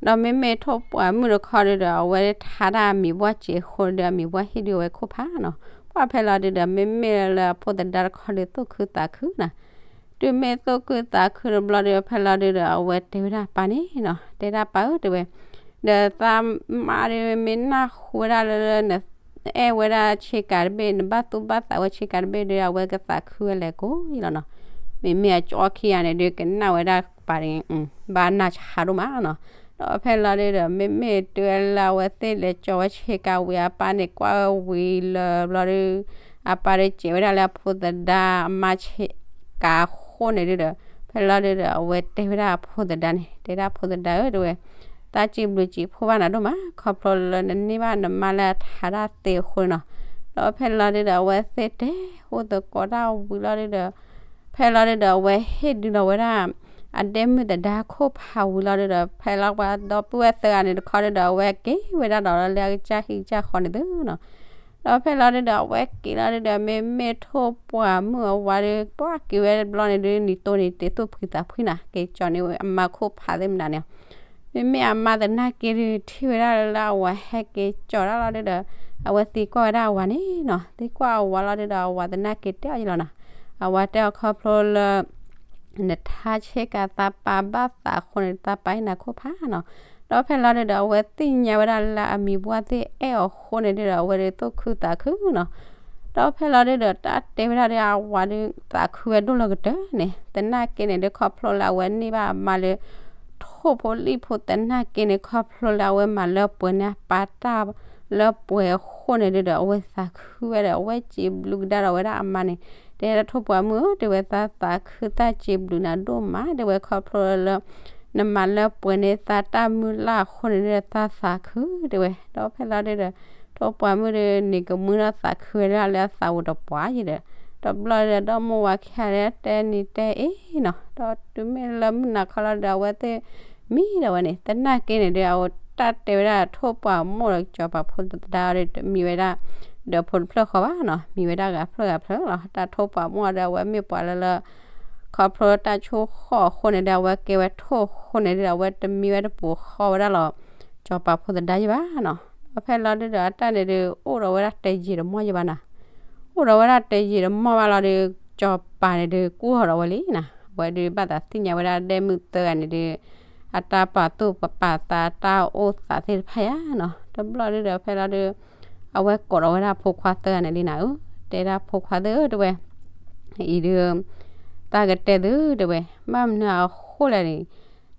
ၢ. ဒီးမ့မ့ၢ်ထိၣ်ပှၢ်မုၣ်တခီဒုဒီး အဝဲထါဒၣ်အမံၤပှၢ်စဲးအဃိဒီး အမံၤပှၢ်ဟ့ၣ်ဒုးအဝဲခိၣ်ဖးနီၤ. ပှၢ်ဖဲလီၤဒုဒီး မ့မ့ၢ်လၢအဖိသဒါတခီဒုး သူၣ်ခုသးခုနီၤ. တုၤမ့ၢ်သူၣ်ခုသးခုတဘျီဒီး ဖဲလီၤဒုဒီး အဝဲတဲဝဲဒၣ်ပၢ်န့ၣ်နီၤ, တဲဒၣ်ပၢ်ဧၢ တဲဝဲ, ဒီးသးမါဒုး မ့ၢ်နၢ်ဟူဝဲဒၣ်လၢ အဲၣ်ဝဲဒၣ်ဆ့ကၤတဘ့ၣ် နဘၣ်သူၣ်ဘၣ်သးဝဲဆ့ကၤတဘ့ၣ်ဒီး အဝဲကသးခုဝဲလဲၣ်ကိးယလီၤနီၤ. မ့မ့ၢ်အကၠီခံဂၤန့ၣ်ဒုး ကနၣ်ဝဲဒၣ်ပၢ်န့ၣ် ဘၣ်နၢ်ဆါဒိၣ်မးနီၤ. ဒီးဖဲလီၤဒုဒီး မ့မ့ၢ်တုၤဝဲလၢအဝဲသ့ၣ်လဲၤကၠီဝဲဆ့ကၤဝံၤ အပၢ်န့ၣ်ကွၢ်ဝဲဝံၤလၢဘျီဒုး အပၢ်ဒုးစဲးဝဲဒၣ်လၢအဖိသဒါအမါဆ့ကၤအဃိန့ၣ်ဒုဒီး ဖဲလီၤဒုဒီး အဝဲတဲဝဲဒၣ်အဖိသဒါန့ၣ် တဲဒၣ်ဖိသဒါဧၢ တဲဝဲ, သးစံးဘျုးစံးဖှိၣ်ဘၣ်နၤဒိၣ်မး ခီဖျိလၢနန့ၢ်ဘၣ်နမါလၢအထါဒၣ်သ့အဃိန့ၣ်နီၤ. ဒီးဖဲလီၤဒုဒီး အဝဲသ့ၣ်တဲအိၣ်သကိးတၢ်ဝံၤလီၤဒုဒီး ဖဲလီၤဒုဒီး အဝဲဟ့ၣ်ဒုးလီၤဝဲဒၣ် အဒဲမုၣ်သဒါခိၣ်ဖးဝံၤလီၤဒုဒီး ဖဲလီၤပှၤဒီပုၢ်ဝဲၢ်သၢဂၤန့ၣ်တခီဒုဒီး အဝဲက့ၤဝဲဒၣ်ဒီးလၢအကစၢ်ဟံၣ်ကစၢ်ဃီန့ၣ်သုနီၤ. ဒီးဖဲလီၤဒုဒီး အဝဲက့ၤလီၤဒုဒီး မ့မ့ၢ်ထိၣ်ပှၢ်မုၣ်အဝၤဒုး ပှၢ်က့ၤဝဲတဘျီန့ၣ်ဒုး နံၤတိၢ်န့ၣ် တဲသူၣ်ဖှံသးဖှံနီၤ က့ၤကၠီန့ၢ်အမါခိၣ်ဖးသ့ၣ်မနုၤန့ၣ် မ့မ့ၢ်အမါသနာ်က့ဒုး ထံၣ်ဝဲဒၣ်လၢအဝၤဟဲက့ၤကၠီတၢ်လီၤဒုဒီး အဝဲသံကွၢ်ဝဲဒၣ်အဝၤန့ၣ်နီၤ, သံကွၢ်အဝၤလီၤဒုဒီး အဝၤသနာ်က့တဲအီၤယလီၤနီၤ. အဝၤတဲအီၤခီဖျိလၢ နထါဆ့ကၤသးပၢ်ဘၣ်သးအဃိန့ၣ် သးပၢ်ဟ့ၣ်နၤခိၣ်ဖးနီၤ. ဒီးဖဲလီၤဒုဒီး အဝဲသ့ၣ်ညါဝဲဒၣ်လၢအမံၤပှၢ်သ့ၣ်အဲၣ်အီၤအဃိန့ၣ်ဒုဒီး အဝဲဒုးသူၣ်ခုသးခုနီၤ. ဒီးဖဲလီၤဒုဒီး တၢ်တဲဝဲဒၣ်ဒုး အဝၤဒုးသးခုဝဲဒိၣ်လၢကတၢၢ်န့ၣ် သနာ်က့န့ၣ်ဒုး ခီဖျိလၢအဝဲန့ၢ်ဘၣ်အမါလၢ ထိၣ်ဖိလံၣ်ဖိသနာ်က့န့ၣ် ခီဖျိလၢအဝဲမၤလၢပှဲၤန့ၢ်အပၢ်တၢ်လၢပှဲၤအဃိန့ၣ်ဒုဒီး အဝဲသးခုဝဲဒီး အဝဲစံးဘျုးကဒါဒီးဝဲဒၣ်အမါန့ၣ် တဲဒၣ်ထိၣ်ပှၢ်မုၣ်ဧၢ တဲဝဲ သးသးခုသးစံးဘျုးနၤဒိၣ်မး တဲဝဲ ခီဖျိလၢ နမၤလၢပှဲၤန့ၢ်သးတၢ်မုၢ်လၢ်အဃိန့ၣ်ဒုဒီး သးသးခု တဲဝဲ. ဒီးဖဲလီၤဒုဒီး ထိၣ်ပှၢ်မုၣ်ဒုး န့ၣ်ကမူဒီးသးခုဝဲဒၣ်လၢအသးအိၣ်တပှၢ်ယံၤဒီး တဘျီဒီး ဒီမါဝၤခံဂၤဒီး တဲနံၤတဲအ့နီၤ, ဒီးတုၤမ့ၢ်လၢမုၢ်နၤခီလီၤဒီး အဝဲသ့ၣ်မံဒီးဝဲန့ၣ် သနာ်က့န့ၣ်ဒုး အဝဲတၢ်တဲဝဲဒၣ်ထိၣ်ပှၢ်မိၢ်ဒီးစီၤပၤဖိသဒါဒီး တမံၤဝဲဒၣ် ဒီးဖိတဖျၢၣ်ဃီဘၣ်နီၤ, မံၤဝဲဒၣ်ဂၤဖျၢၣ်ဂၤဖျၢၣ်လီၤ. တၢ်ထိၣ်ပှၢ်မိၢ်ဒီး အဝဲမ့ၢ်ပှၤလၢလၢ ခီဖျိတၢ်ဆိၣ်ဃီၣ်အဃိန့ၣ်ဒီး အဝဲကဲဝဲထိၣ်အဃိန့ၣ်ဒီး အဝဲတမံဝဲတပူၤဃီဝဲဒၣ်လီၤ စီၤပၤဖိသဒါယံၤဘၣ်နီၤ. ဒီးဖဲလီၤဒုဒီး အတၢ်န့ၣ်ဒုး အိၣ်ဒီးဝဲဒၣ်တယံာ်တမီၢ်ယံၤဘၣ်နီၤ, အိၣ်ဒီးဝဲဒၣ်တယံာ်တမီၢ်ဘၣ်လီၤဒုး စီၤပၤန့ၣ်ဒုး ကူၣ်ထီၣ်ဒီးဝဲလံနီၤ. အဝဲဒုးဘၣ်သးသ့ၣ်ညါဝဲဒၣ်ဒဲမုၣ်သၢဂၤန့ၣ်ဒုး အတၢ်ပာ်သူၣ်ပာ်သး တၢ်အိၣ်သးသ့ၣ်တဖၣ်ယါနီၤ. တဘျီဒုဒီး ဖဲလီၤဒုး အဝဲကိးဒီးဝဲဒၣ်ဖိခွါသၢဂၤန့ၣ်လံနီၤဧၢ, တဲဒၣ်ဖိခွါသၢဂၤဧၢ တဲဝဲ, အံၤဒုး သးကတဲသုတဲဝဲ, ဘၣ်မနုၤအဃိလဲၣ်န့ၣ်,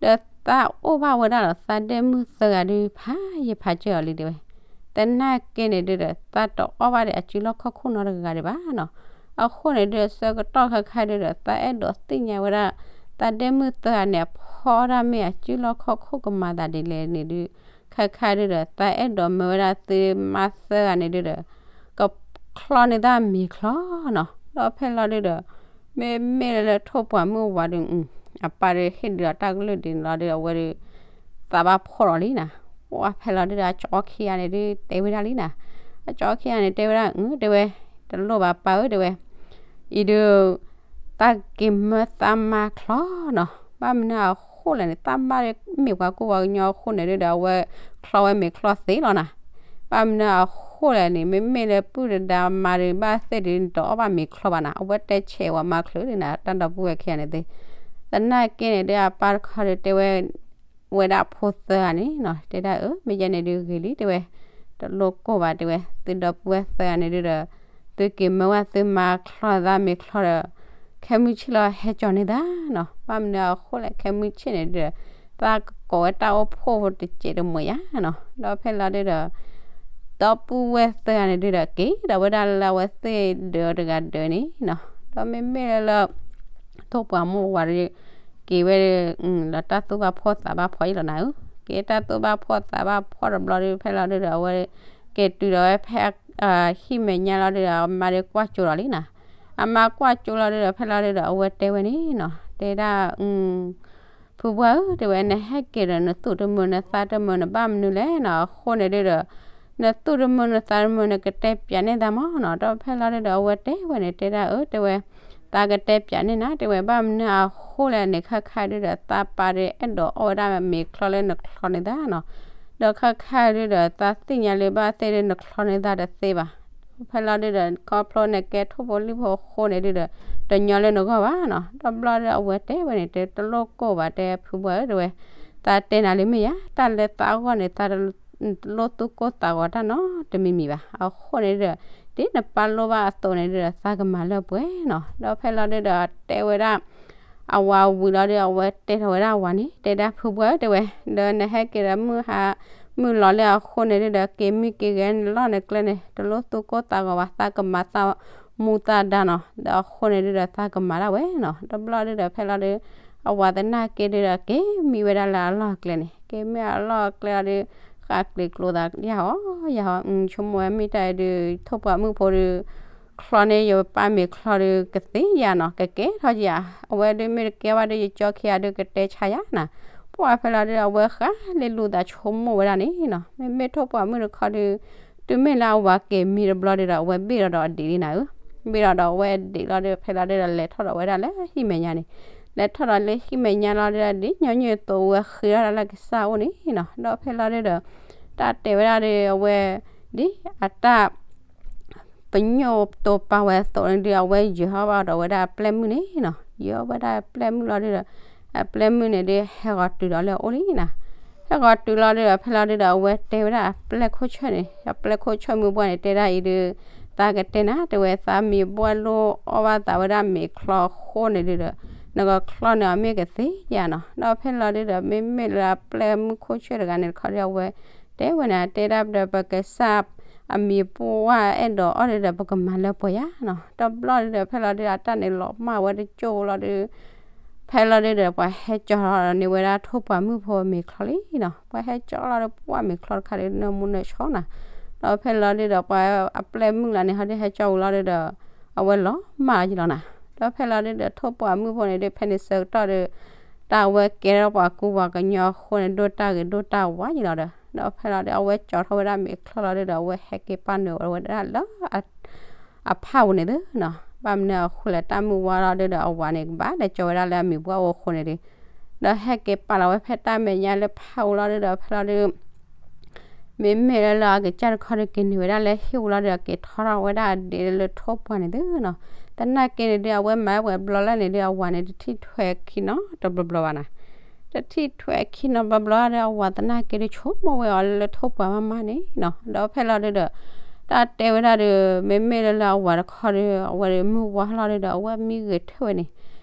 ဒီးသးအိၣ်ဘၣ်ဝဲဒၣ်ဒီးသးဒဲမုၣ်သၢဂၤဒုး ဖးယံၤဖးစၢၤအီၤလံတဲဝဲ. သနာ်က့န့ၣ်ဒုးဒီး သးတအီၣ်ဘၣ်ဒီးအစုလီၢ်ခီၣ်ခိၣ်နီတဂၤဒံးဘၣ်နီၤ. အဃိန့ၣ်ဒုး ဆၢကတီၢ်ခဲခါဒုးဒီး သးအဲၣ်ဒိးသ့ၣ်ညါဝဲဒၣ် သးဒဲမုၣ်သၢဂၤန့ၣ် အဖီဒၣ်မ့ၢ်အစုလီၢ်ခီၣ်ခိၣ်ကမၤသးဒ်လဲၣ်န့ၣ်ဒုး ခဲခါဒုးဒီး သးအဲၣ်ဒိးမၢဝဲဒၣ်သုမါသၢဂၤန့ၣ်ဒုးဒီး ကချီန့ၢ်သးမ့ၤချီနီၤ. ဒီးဖဲလီၤဒုးဒီး မ့မ့ၢ်လၢထိၣ်ပှၢ်မုၣ်ဝၤဒုး အပၢ်ဒုးဟ့ၣ်ဒုးအတၢ်ကလုၢ်ဒ်န့ၣ်လီၤဒုး အဝဲဒုး သးဘၣ်ဖှီၣ်လီၤလံနီၤ. ပှၢ်ဖဲလီၤဒုးဒီး အကၠီခံဂၤန့ၣ်ဒုး တဲဝဲဒၣ်လံနီၤ. အကၠီခံဂၤန့ၣ် တဲဝဲဒၣ် အၢ တဲဝဲ, တလိၣ်ဘၣ်ပၢ်ဧၢ တဲဝဲ, အံၤဒုး သးက့ၤမၢသးမါချီနီၤ. ဘၣ်မနုၤအဃိလဲၣ်န့ၣ် သးမါမ့ၢ်ပှၤကူၣ်ပှၤကညီအဃိန့ၣ်ဒုးဒီး အဝဲချီဝဲမ့ၤချီသ့လီၤနီၤ. ဘၣ်မနုၤအဃိလဲၣ်န့ၣ် မ့မ့ၢ်လၢပုၢ်တဒါမါဒုး ဘၣ်သ့ၣ်ဒုး နတအီၣ်ဘၣ်မ့ၤချီဘၣ်နီၤ. အဝဲတဲဆဲးဝဲမါချုးန့ၣ်နီၤ တၢ်ဒီပုၢ်ဝဲၢ်ခံဂၤန့ၣ်သ့. သနာ်က့န့ၣ်ဒုး အပၢ်တခီဒုးတဲဝဲ ဝဲဒၣ်ဖိသၢဂၤန့ၣ်နီၤ တဲဒၣ်အၢ မ့ၢ်ယဲန့ၣ်ဒုးဂ့ၤလံတဲဝဲ, တလိၣ်ကိၢ်ဘၣ်တဲဝဲ, သုဒီပုၢ်ဝဲၢ်သၢဂၤန့ၣ်ဒုးဒီး သုက့ၤမၢဝဲသုမါချီသးမ့ၤချီဒီး ခဲမုၢ်ဆ့ၣ်လီၤဟဲကၠီန့ၢ်သးနီၤ. ဘၣ်မနုၤအဃိလဲၣ် ခဲမုၢ်ဆ့ၣ်န့ၣ်ဒုးဒီး သးကကိးဝဲတၢ်အိၣ်ဖှိၣ်ဖိတစဲးတမှဲၤယါနီၤ. ဒီးဖဲလီၤဒုးဒီး ဒီပုၢ်ဝဲၢ်သၢဂၤန့ၣ်ဒုးဒီး က့ၤဒီးဝဲဒၣ်လၢအဝဲသ့ၣ်ဒၢးတဂၤဒၢးန့ၣ်နီၤ. ဒီးမ့မ့ၢ်လၢ ထိၣ်ပှၢ်မုၣ်ဝၤဒုး က့ၤဝဲဒီး ဒီးတၢ်သူၣ်ဘၣ်ဖှီၣ်သးဘၣ်ဖှီၣ်အံၤလီၤနၤဧၢ. က့ၤတၢ်သူၣ်ဘၣ်ဖှီၣ်သးဘၣ်ဖှီၣ်တဘျီဒုး ဖဲလီၤဒုးဒီး အဝဲက့ၤတုၤဒီးဝဲဖဲ ဟံၣ်မဲာ်ညါလီၤဒုးဒီး အမါဒုးကွၢ်ကၠိလီၤလံနီၤ. အမါကွၢ်ကၠိလီၤဒုးဒီး ဖဲလီၤဒုးဒီး အဝဲတဲဝဲန့ၣ်နီၤ တဲဒၣ် ဖုပှၢ်ဧၢ တဲဝဲ နဟဲက့ၤဒီး နသူၣ်တမုာ်နသးတမုာ် နဘၣ်မနုၤလဲၣ်နီၤ. အဃိန့ၣ်ဒုးဒီး နသူၣ်တမုာ်နသးတမုာ် နကတဲပၠးန့ၢ်သးမၢ်နီၤ. ဒီးဖဲလီၤဒုးဒီး အဝဲတဲဝဲန့ၣ် တဲဒၣ်အၢ တဲဝဲ သးကတဲပၠးန့ၢ်နၤ တဲဝဲ ဘၣ်မနုၤအဃိလဲၣ်န့ၣ် ခဲခါဒုးဒီး သးပၢ်ဒုးအဲၣ်ဒိးအီၣ်ဝဲဒၣ်မ့ၤချီလၢနချီန့ၢ်သးနီၤ. ဒီးခဲခါဒုးဒီး သးသ့ၣ်ညါလၢဘၣ်သ့ၣ်ဒုး နချီန့ၢ်သးတသ့ဘၣ်. ဖဲလီၤဒုးဒီး ခီဖျိနကဲထိၣ်ဖိလံၣ်ဖိအဃိန့ၣ်ဒုးဒီး တညီလၢနဂီၢ်ဘၣ်နီၤ. ဒီးဘျီဒုးအဝဲတဲဝဲန့ၣ် တဲတလိၣ်ကိၢ်ဘၣ် တဲဖုပှၢ်ဧၢ တဲဝဲ, သးတဲနၤလံမ့ၢ်ယါ တၢ်လၢသးအဂီၢ်န့ၣ် သးတလိၣ်သူၣ်ကိၢ်သးဂီၤတၢ်နီတမံၤမံၤဘၣ်. အဃိန့ၣ်ဒုးဒီး ဒ်နပၢ်လိၣ်ဘၣ်အသိးန့ၣ်ဒုးဒီး သးကမၤလၢပှဲၤနီၤ. ဒီးဖဲလီၤဒုးဒီး တဲဝဲဒၣ် အဝၤဝံၤလီၤဒုး အဝဲတဲထီၣ်ဝဲဒၣ်အဝၤန့ၣ် တဲဒၣ်ဖုပှၢ်ဧၢ တဲဝဲ, ဒီးနဟဲက့ၤဒီးမုၢ်ဟါ မုၢ်လီၤလၢအဃိန့ၣ်ဒုးဒီး က့ၤမံက့ၤဂဲၤန့ၣ်လီၤနကျဲန့ၣ် တလိၣ်သူၣ်ကိၢ်သးဂီၤဘၣ် သးကမၤသးမူသးဒါနီၤ. ဒီးအဃိန့ၣ်ဒုးဒီး သးကမၤဒၣ်ဝဲနီၤ. ဒီးဘျီဒုးဒီး ဖဲလီၤဒုး အဝၤသနာ်က့ဒုးဒီး က့ၤမံဝဲဒၣ်လၢအလီၢ်အကျဲန့ၣ် က့ၤမံအလီၢ်အကျဲလီၤဒုး ဃၣ်ကျ့ၤကျိၤသး ယၤဟီ ယၤဟီ ဆိကမိၣ်ဝဲမ့ၢ်တၢ်အံၤဒုး ထိၣ်ပှၢ်မုၣ်ဖိဒုး ချီန့ၢ်ယပၢ်မ့ၤချီဒုး ကသ့ယၤနီၤ ကကဲထီၣ်ယၤ. အဝဲဒုးမ့ၢ်တကဲဘၣ်ဒုး ယကၠီခံဂၤဒုးကတဲဆါယၤနီၤ. ပှၢ်ဖဲလီၤဒုး အဝဲဃၣ်လ့လူၤသးဆိကမိၣ်ဝဲဒၣ်န့ၣ်နီၤ မ့မ့ၢ်ထိၣ်ပှၢ်မုၣ်တခီဒုး တုၤမ့ၢ်လၢအဝၤက့ၤမံတဘျီဒုးဒီး အဝဲဘ့ၣ်ဒီးဒီးအဒံးလံနၤဧၢ. ဘ့ၣ်ဒီးဒီးအဝဲအဒံးလီၤဒုး ဖဲလီၤဒုးဒီး လဲၤထီၣ်ဒီးဝဲဒၣ်လၢဟံၣ်မဲာ်ညါန့ၣ် လဲၤထီၣ်ဒီးလၢဟံၣ်မဲာ်ညါလီၤဒုးဒီး ဒ်ညီနုၢ်အသိးဝဲဃ့ထီၣ်ဒၣ်လၢကစၢ်အိၣ်န့ၣ်နီၤ. ဒီးဖဲလီၤဒုးဒီး တၢ်တဲဝဲဒၣ်ဒုး အဝဲ ဒ်အတၢ် ပညိၣ်တိာ်ပာ်ဝဲအသိးန့ၣ်ဒုး အဝဲယၢၤထီၣ်ဘၣ်ဒီးဝဲဒၣ်အပျဲၢ်မုၣ်န့ၣ်နီၤ. ယၢၤဝဲဒၣ်အပျဲၢ်မုၣ်လီၤဒုးဒီး အပျဲၢ်မုၣ်န့ၣ်ဒုး ဟဲဂီၤတုၤဒီးလၢအအိၣ်လံနီၤ. ဟဲဂီၤတုၤလီၤဒုးဒီး ဖဲလီၤဒုးဒီး အဝဲတဲဝဲဒၣ်အပျဲၢ်ခိၣ်ဆၢၣ်န့ၣ် အပျဲၢ်ခိၣ်ဆၢၣ်မုၢ်ပှၢ်န့ၣ် တဲဒၣ်အံၤဒုး သးကတဲနၤ တဲဝဲ သးမံၤဘှၢ်လိၣ်အီၣ်ဘၣ်သးဝဲဒၣ်မ့ၤချီအဃိန့ၣ်ဒုးဒီး နကချီန့ၢ်အီၤမ့ၢ်ကသ့ဧါနီၤ. ဒီးဖဲလီၤဒုးဒီး မ့မ့ၢ်လၢအပျဲၢ်မုၣ်ခိၣ်ဆၢၣ်တဂၤန့ၣ်တခီဒုး အဝဲတဲဝဲန့ၣ် တဲဒၣ်ဒီး ပကစၢ်အမံၤပှၢ်အဲၣ်ဒိးအီၣ်ဒုးဒီး ပကမၤလၢပှဲၤယါနီၤ. ဒီးဘျီဒုးဒီး ဖဲလီၤဒုးဒီး အတၢ်န့ၣ်လီၤမၢ်ဝဲတကၠိၢ်လီၤဒုး ဖဲလီၤဒုးဒီး ပှၤဟဲကၠီထီၣ်န့ၢ်ဝဲဒၣ်ထိၣ်ပှၢ်မုၣ်ဖိမ့ၤချီလံနီၤ. ပှၤဟဲကၠီလီၤဒီး ပှၢ်မ့ၤချီတခါဒုး နၢမူနၢဆှီနီၤ. ဒီးဖဲလီၤဒုးဒီး ပှၤအပျဲၢ်မုၣ်လၢန့ၣ် ဟီဒုးဟဲကၠီဝံၤလီၤဒုးဒီး အဝဲလီၤမၢ်လီၤယလီၤနီၤ. ဒီးဖဲလီၤဒုးဒီး ထိၣ်ပှၢ်မုၣ်ဖိန့ၣ်ဒုး ဖဲန့ၣ်ဆၢကတီၢ်ဒုး တၢ်အဝဲကဲထီၣ်ပှၤကူပှၤကညီအဃိန့ၣ် ဒိၣ်တၢ်ဂ့ၤဒိၣ်တၢ်ဝါယလီၤဒီး ဒီးဖဲလီၤဒုး အဝဲကၠီထီၣ်ဝဲဒၣ်မ့ၤချီလီၤဒုးဒီး အဝဲဟဲက့ၤပာ်နုာ်ဝဲဒၣ်လၢ အဖၣ်ပူၤန့ၣ်သုနီၤ. ဘၣ်မနုၤအဃိလဲၣ် တၢ်မုၢ်ဝါလီၤဒုးဒီး အဝၤန့ၣ် ကဘၣ်လဲၤကၠီဝဲဒၣ်လၢအမံၤပှၢ်အိၣ်အဃိန့ၣ်ဒုး ဒီးဟဲက့ၤပာ်လီၤဝဲဖဲတၢ်မဲာ်ညါလၢဖၣ်ပူၤလီၤဒုးဒီး ဖဲလီၤဒုး မ့မ့ၢ်လၢလၢအကစၢ်တခီဒုး က့ၤန့ၢ်ဝဲဒၣ်လၢဟံၣ်ပူၤလီၤဒုးဒီး က့ၤထီထီၣ်ဝဲဒၣ်အဒ့လၢထိၣ်ပှၢ်န့ၣ်သုနီၤ. သနာ်က့န့ၣ်ဒုး အဝဲမၤဝဲဘျီလၢန့ၣ်ဒုး အဝၤန့ၣ် တထံၣ်ထွဲခံနီတဘျီဘျီဘၣ်နီၤ. တထံၣ်ထွဲခံနီတဘျီဘျီဒီး အဝၤသနာ်က့ဒုး ဆိကမိၣ်ဝဲအီၤလၢထိၣ်ပှၢ်မးမးန့ၣ်နီၤ. ဒီးဖဲလီၤဒုးဒီး တၢ်တဲဝဲဒၣ်ဒီး မ့မ့ၢ်လၢလၢအဝၤတခီဒီး အဝဲဒီးမုၢ်ဝါလီၤဒုးဒီး အဝဲမံဂဲၤထၢၣ်ဝဲန့ၣ်,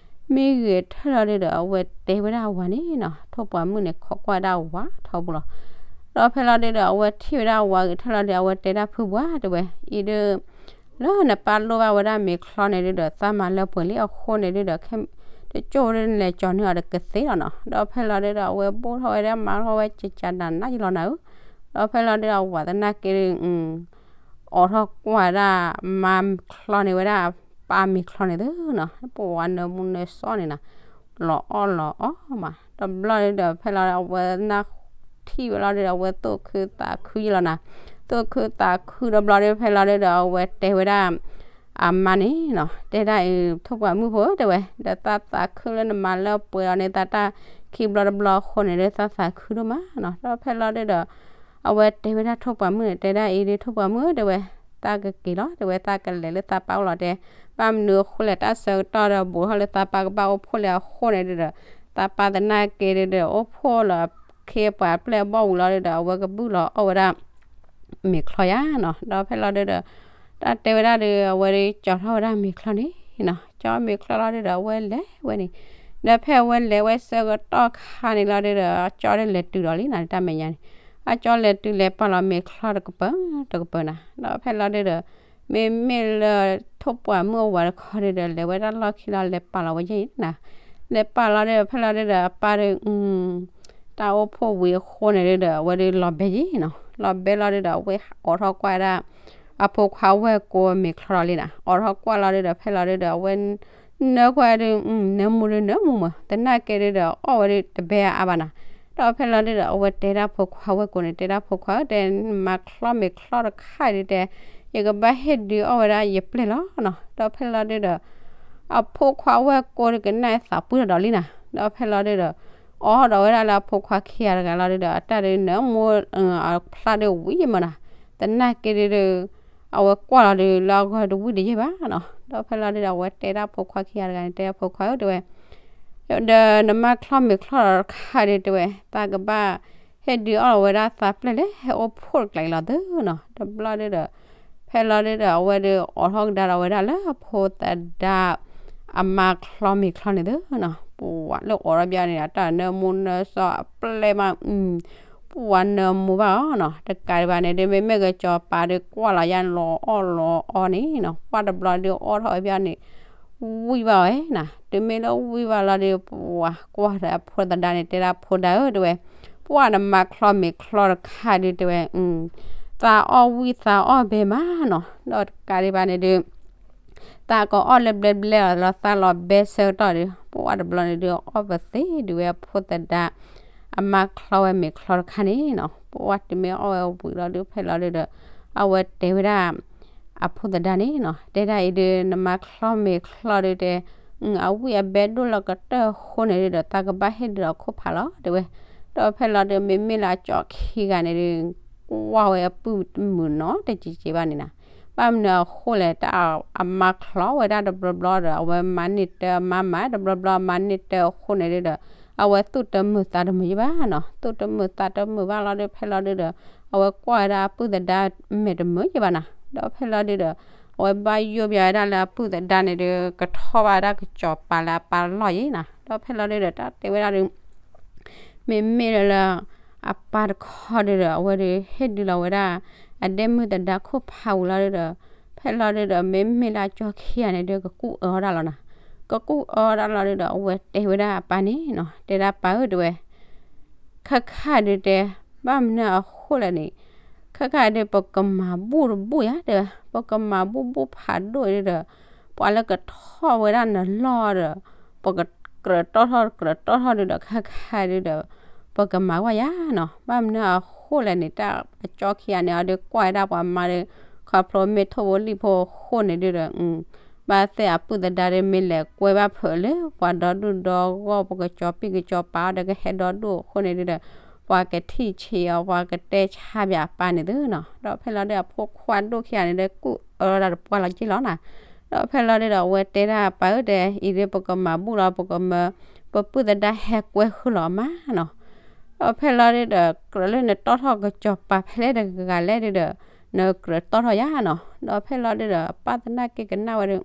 မ့ၢ်ဂဲၤထၢၣ်လီၤဒုဒီး အဝဲတဲဝဲဒၣ်အဝၤန့ၣ်နီၤ, ထိၣ်ပှၢ်မုၣ်န့ၣ် ခိးကွၢ်ဒၣ်ဝၤထီဘိလီၤ. ဒီးဖဲလီၤဒုဒီး အဝဲထံၣ်ဝဲဒၣ်အဝၤဂဲၤထၢၣ်လီၤဒီး အဝဲတဲဒၣ်ဖုပှၢ်တဲဝဲ, အံၤဒု လၢနပၢ်လိၣ်ဘၣ်ဝဲဒၣ်မ့ၤချီန့ၣ်ဒုဒီး သးမၤလၢပှဲၤလံအဃိန့ၣ်ဒုဒီး ခဲ တကၠိၣ်ဒုလဲၤကၠီၤန့ၢ်အီၤတကသ့လီၤနီၤ. ဒီးဖဲလီၤဒုဒီး အဝဲဘိၣ်ထီၣ်ဝဲဒၣ် မၤထီၣ်ဝဲကကးဒၣ်နးယလီၤနၤဧၢ. ဒီးဖဲလီၤဒုဒီး အဝၤသနာ်က့ဒု အိးထီၣ်ကွၢ်ဒၣ် မၤချီန့ၢ်ဝဲဒၣ် ပၢ်မ့ၤချီန့ၣ်သုနီၤ, ပှၤနၢမူနၢစီန့ၣ်နီၤ, လီၤအီၣ်လီၤအီမး. တဘျီဒုဒီး ဖဲလီၤဒုဒီး အဝဲသနာ် ထံၣ်ဝဲလီၤဒုဒီး အဝဲသူၣ်ခုသးခုယလီၤနီၤ, သူၣ်ခုသးခုတဘျီဒု ဖဲလီၤဒုဒီး အဝဲတဲဝဲဒၣ် အမါန့ၣ်နီၤ, တဲဒၣ်အံၤ ထိၣ်ပှၢ်မုၣ်ဖိဧၢ တဲဝဲ, ဒီးသးသးခုလၢနမၤလၢပှဲၤလီၤန့ၣ် သးတၢ်ခံဘျီတဘျီအဃိန့ၣ်ဒု သးသးခုဒိၣ်မးနီၤ. ဒီးဖဲလီၤဒုဒီး အဝဲတဲဝဲဒၣ်ထိၣ်ပှၢ်မုၣ်န့ၣ် တဲဒၣ်အံၤဒု ထိၣ်ပှၢ်မုၣ်ဧၢ တဲဝဲ, သးကက့ၤလီၤ တဲဝဲ, သးကလဲၤလၢသးပၢ်အိၣ်လီၤတဲ, ဘၣ်မနုၤအဃိလဲၣ် တၢ်ဆၢကတီၢ်ဒီး ဘူးထီၣ်လၢသးပၢ်ကဘၣ်အိၣ်ဖှိၣ်လၢအဃိန့ၣ်ဒုဒီး သးပၢ်သနာ်က့ဒုဒီး အိၣ်ဖှိၣ်လီၤခ့ပှၤပျဲၢ်အဘီၣ်ဝံၤလီၤဒုဒီး အဝဲကဘုၣ်လီၤအီၣ်ဝဲဒၣ် မ့ၤချီယါနီၤ. ဒီးဖဲလီၤဒုဒီး တၢ်တဲဝဲဒၣ်ဒု အဝဲဒုကၠီထီၣ်ဝဲဒၣ်မ့ၤချီန့ၣ်နီၤ, ကၠီမ့ၤချီလီၤဒုဒီး အဝဲလဲၤဝဲန့ၣ်, ဒီးဖဲအဝဲလဲၤဝဲဆၢကတီၢ်ခါန့ၣ်လီၤဒုဒီး အကၠီဒုလဲၤတုၤဒီးလံနီၤ တၢ်မဲာ်ညါန့ၣ်, အကၠီလဲၤတုၤလဲၤပာ်လီၤမ့ၤချီတကပၤ တကပၤနီၤ. ဒီးဖဲလီၤဒုဒီး မ့မ့ၢ်လၢ ထိၣ်ပှၢ်မုၣ်အဝၤတခီဒုဒီး လဲၤဝဲဒၣ်လီၢ်ခံလီၤလဲၤပာ်လီၤဝဲယဲၢ်နီၤ, လဲၤပာ်လီၤဒုဒီး ဖဲလီၤဒုဒီး အပၢ်ဒု တၢ်အိၣ်ဖှိၣ်ဝံၤအဃိန့ၣ်ဒုဒီး အဝဲဒုလီၤဘဲယဲၢ်နီၤ, လီၤဘဲလီၤဒုဒီး အဝဲအိးထီၣ်ကွၢ်ဒၣ် အဖိခွါဝဲၢ်ကိမ့ၤချီလီၤလံနီၤ, အိးထီၣ်ကွၢ်လီၤဒုဒီး ဖဲလီၤဒုဒီး အဝဲ နၢကွၢ်ဒု နၢမူဒု နၢမူမး သနာ်က့ဒုဒီး အီၣ်ဝဲဒုတဘဲအါဘၣ်နီၤ. ဒီးဖဲလီၤဒုဒီး အဝဲတဲဒၣ်ဖိခွါဝဲၢ်ကိန့ၣ် တဲဒၣ်ဖိခွါဧၢ တဲ နမၤချီမ့ၤချီတခါဒုတဲ ယကဘၣ်ဟ့ၣ်ဒုးအီၣ်ဝဲဒၣ်ယပျဲၢ်လီၤနီၤ. ဒီးဖဲလီၤဒုဒီး အဖိခွါဝဲၢ်ကိဒုကနၣ်သးပှၢ်ထီၣ်ဒီးလံနီၤ. ဒီးဖဲလီၤဒုဒီး အိးထီၣ်ဒီးဝဲဒၣ်လၢအဖိခွါခံဂၤတဂၤလီၤဒုဒီး အတၢ်ဒုနၢမူ အဖျါဒုဝံၤယမးနီၤ. သနာ်က့ဒုဒီး အဝဲကွၢ်လီၤဒုးလၢအဂီၢ်တဝံၣ်တယဲၢ်ဘၣ်နီၤ. ဒီးဖဲလီၤဒုဒီး အဝဲတဲဒၣ်ဖိခွါခံဂၤတဂၤန့ၣ် တဲဒၣ်ဖိခွါဧၢ တဲဝဲ ဒီးနမၤချီမ့ၤချီတခါဒုတဲဝဲ သးကဘၣ် ဟ့ၣ်ဒုးအီၣ်လီၤဝဲဒၣ်သးပျဲၢ်လၢဟဲအိၣ်ဖှိၣ်တကျဲလီၤသုနီၤ. တဘျီဒုဒီး ဖဲလီၤဒုဒီး အဝဲဒုးအိးထီၣ်ကဒါဒီးဝဲဒၣ်လၢဖိသဒါ အမၤချီမ့ၤချီန့ၣ်သုနီၤ. ပှၤလၢအိးထီၣ်ဘၣ်န့ၣ် အတၢ်နၢမူနၢစီအပျဲၢ်မး ပှၤနၢမူဘၣ်အီၤနီၤ. တကးဒံးဘၣ်န့ၣ်ဒု မ့မ့ၢ်ကစီၤပၤဒု ကွၢ်လီၤယါလီၤအီၣ်လီၤအီန့ၣ်နီၤ. ပှၤတဘျီဒုအီၣ်ထီၣ်ဘၣ်န့ၣ် ဝံၣ်ဘၣ်ဝဲနီၤ. တုၤမ့ၢ်လၢဝံၣ်ဘၣ်လီၤဒု ပှၤကွၢ်ဒီးအဖိသဒါန့ၣ် တဲဒၣ်ဖိဒါဧၢ တဲဝဲ ပှၤနမၤချီမ့ၤချီတခါဒု တဲဝဲ သးအီၣ်ဝံၣ်သးအီၣ်ဘဲမးနီၤ. ဒီးတကးဒံးဘၣ်န့ၣ်ဒု သးကအီၣ်လၢဘျဲဘျဲအီၤလီၤ သးလီၤဘဲဆၢကတီၢ်ဒု ပှၤတဘျီန့ၣ်ဒု အီၣ်ပသ့ဒုဝဲအဖိသဒါ အမၤချီဝဲမ့ၤချီတခါန့ၣ်နီၤ. ပှၤတုၤမ့ၢ်အီၣ်ဝဲဝံၤလီၤဒု ဖဲလီၤဒုဒီး အဝဲတဲဝဲဒၣ် အဖိသဒါန့ၣ်နီၤ တဲဒၣ်အံၤဒု နမၤချီမ့ၤချီဒုတဲ အဝံၣ်အဘဲဒိၣ်လီၤကတၢၢ်အဃိန့ၣ်ဒုဒီး သးကဘၣ်ဟ့ၣ်ဒုးလီၤခိၣ်ဖးလီၤ တဲဝဲ. ဒီးဖဲလီၤဒု မ့မ့ၢ်လၢအကၠီခံဂၤန့ၣ်ဒု ကွၢ်ဝဲအပုၢ်တမုာ်နီတစဲးစဲးဘၣ်န့ၣ်နီၤ. ဘၣ်မနုၤအဃိလဲၣ် တၢ်အမၤချီဝဲဒၣ်တဘျီဘျီဒီး အဝဲမၤန့ၢ်တၢ် အမၤမၤတဘျီဘျီ အမၤန့ၢ်တၢ်အဃိန့ၣ်ဒုဒီး အဝဲသူၣ်တမုာ်သးတမုာ်ယဲၢ်ဘၣ်နီၤ. သူၣ်တမုာ်သးတမုာ်ဘၣ်လီၤဒု ဖဲလီၤဒုဒီး အဝဲကွၢ်ဝဲဒၣ်အပုၢ်သဒါမဲာ်တမုာ်ယဲၢ်ဘၣ်နီၤ. ဒီးဖဲလီၤဒုဒီး အဝဲဘၣ်ယိၣ်ဘၣ်ဝဲဒၣ်လၢအပုၢ်သဒါန့ၣ်ဒု ကထီၣ်ဘၣ်ဝဲဒၣ်ကစီၤပၤလၢအပၢ်လီၢ်ယဲၢ်နီၤ. ဒီးဖဲလီၤဒုဒီး တၢ်တဲဝဲဒၣ်ဒု မ့မ့ၢ်လၢ အပၢ်တခီဒုဒီး အဝဲဒု ဟ့ၣ်ဒုးလီၤဝဲဒၣ် အဒဲမုၢ်သဒါခိၣ်ဖးဝံၤလီၤဒုဒီး ဖဲလီၤဒုဒီး မ့မ့ၢ်လၢအကၠီခံဂၤန့ၣ်ဒု ကကူၣ်အၢဝဲဒၣ်လီၤနီၤ. ကကူၣ်အၢဝဲဒၣ်လီၤဒုဒီး အဝဲတဲဝဲဒၣ်အပၢ်န့ၣ်နီၤ တဲဒၣ်ပၢ်ဧၢ တဲဝဲ ခဲခါဒုတဲ ဘၣ်မနုၤအဃိလဲၣ်န့ၣ် ခဲခါဒု ပကမၤဘူၣ်တဘူၣ်ယါ တဲဝဲ ပကမၤဘူၣ်ဘူၣ်ဖးဒိၣ်ဒုဒီး ပှၤလၢကထီၣ်ဝဲဒၣ်နလီၢ်ဒီး ပကကြၢးတီၢ်ထီၣ် ကြၢးတီၢ်ထီၣ်ဒုဒီး ခဲခါဒုဒီး ပကမၤကွၢ်ယါနီၤ. ဘၣ်မနုၤအဃိလဲၣ်န့ၣ် တၢ်အကၠီခံဂၤန့ၣ် အဒုကွၢ်ဝဲဒၣ်ပှၤမါဒု ခီဖျိမ့ၢ်ထိၣ်ဖိလံၣ်ဖိအဃိန့ၣ်ဒုဒီး ဘၣ်သ့ၣ်အပုၢ်သဒါဒု မ့ၢ်လဲၤကွဲဘၣ်ဖုးလၢ ပှၤဒီဒူၣ်ဒီဂီၢ် ပကစီၤပံၢ်ကစီၤပၤဒီး ကဟဲဒီဒူၣ်အဃိန့ၣ်ဒုဒီး ပှၤကထံၣ်ဆံးအီၤ ပှၤကတဲဆါဘၣ်အပၢ်န့ၣ်သုနီၤ. ဒီးဖဲလီၤဒုး အဖိခွါဒိၣ်ခံဂၤန့ၣ်ဒီး ကူၣ်အၢဒၣ်တပှၢ်လီၤက့ၤလီၤနီၤ. ဒီးဖဲလီၤဒုးဒီး အဝဲတဲဒၣ်ပၢ်ဧၢ တဲအံၤဒုး ပကမၤဘူၣ်လီၤ ပကမၢ ပပုၢ်သဒါဟဲကွဲဃုာ်လီၤအမါနီၤ. ဒီးဖဲလီၤဒုးဒီး ကြၢးလၢနတီၢ်ထီၣ်ကစီၤပၤဖဲလဲၣ်တဂၤလဲၣ်ဒုးဒီး နကြၢးတီၢ်ထီၣ်ယါနီၤ. ဒီးဖဲလီၤဒုးဒီး ပၢ်သနာ်က့ကနၣ်ဝဲဒီး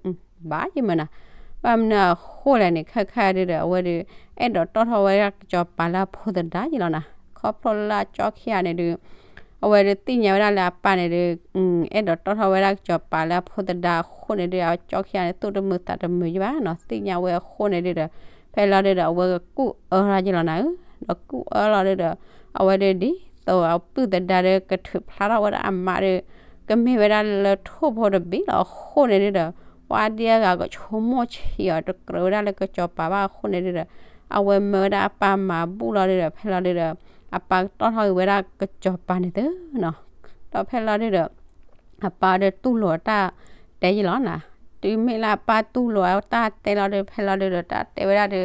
ဘၣ်ယမုာ်နီၤ. ဘၣ်မနုၤအဃိလဲၣ်န့ၣ် ခဲခါဒုဒီး အဝဲဒုး အဲၣ်ဒိးတီၣ်ထီၣ်ဝဲဒၣ်ကစီၤပၤလၢအဖိသဒါယ့လီၤနၤ. ခီဖျိလၢအကၠီခံဂၤန့ၣ်ဒုး အဝဲဒုးသ့ၣ်ညါဝဲဒၣ်လၢအပၢ်န့ၣ်ဒုး အဲၣ်ဒိးတီၣ်ထီၣ်ဝဲဒၣ်ကစီၤပၤလၢအဖိသဒါအဃိန့ၣ်ဒုး အကၠီခံဂၤန့ၣ် သူၣ်တမုာ်သးတမုာ်ယ့ဘၣ်နီၤ. သ့ၣ်ညါဝဲအဃိန့ၣ်ဒုဒီး ဖဲလီၤဒုဒီး အဝဲကကူၣ်အၢထီၣ်ယ့လီၤနၤဧၢ, ဒီးကူၣ်အၢလီၤဒုဒီး အဝဲဒုးဒ်သိးအပုၢ်သဒါဒုးကထုးဖျါထီၣ်ဝဲဒၣ်အမါဒုး ကမ့ၢ်ဝဲဒၣ်လၢထိၣ်ဖိတဘ့ၣ်လီၤအဃိန့ၣ်ဒုဒီး ပှၤဒ်အဂၤကဆိကမိၣ်ဆံးအီၤတကြၢးဝဲဒၣ်လၢကစီၤပၤဘၣ်အဃိန့ၣ်ဒုဒီး အဝဲမၢဝဲဒၣ်အပၢ်မၤဘူၣ်လီၤဒုဒီး ဖဲလီၤဒုဒီး အပၢ်ကတီၣ်ထီၣ်က့ၤဝဲဒၣ်ကစီၤပၤန့ၣ်သုနီၤ. ဒီးဖဲလီၤဒုဒီး အပၢ်ဒုးတူၢ်လိာ်အတၢ်တဲယ့လီၤနၤ. တုၤမ့ၢ်လၢအပၢ်တူၢ်လိာ်အတၢ်တဲလီၤဒု ဖဲလီၤဒုဒီး တၢ်တဲဝဲဒၣ်ဒု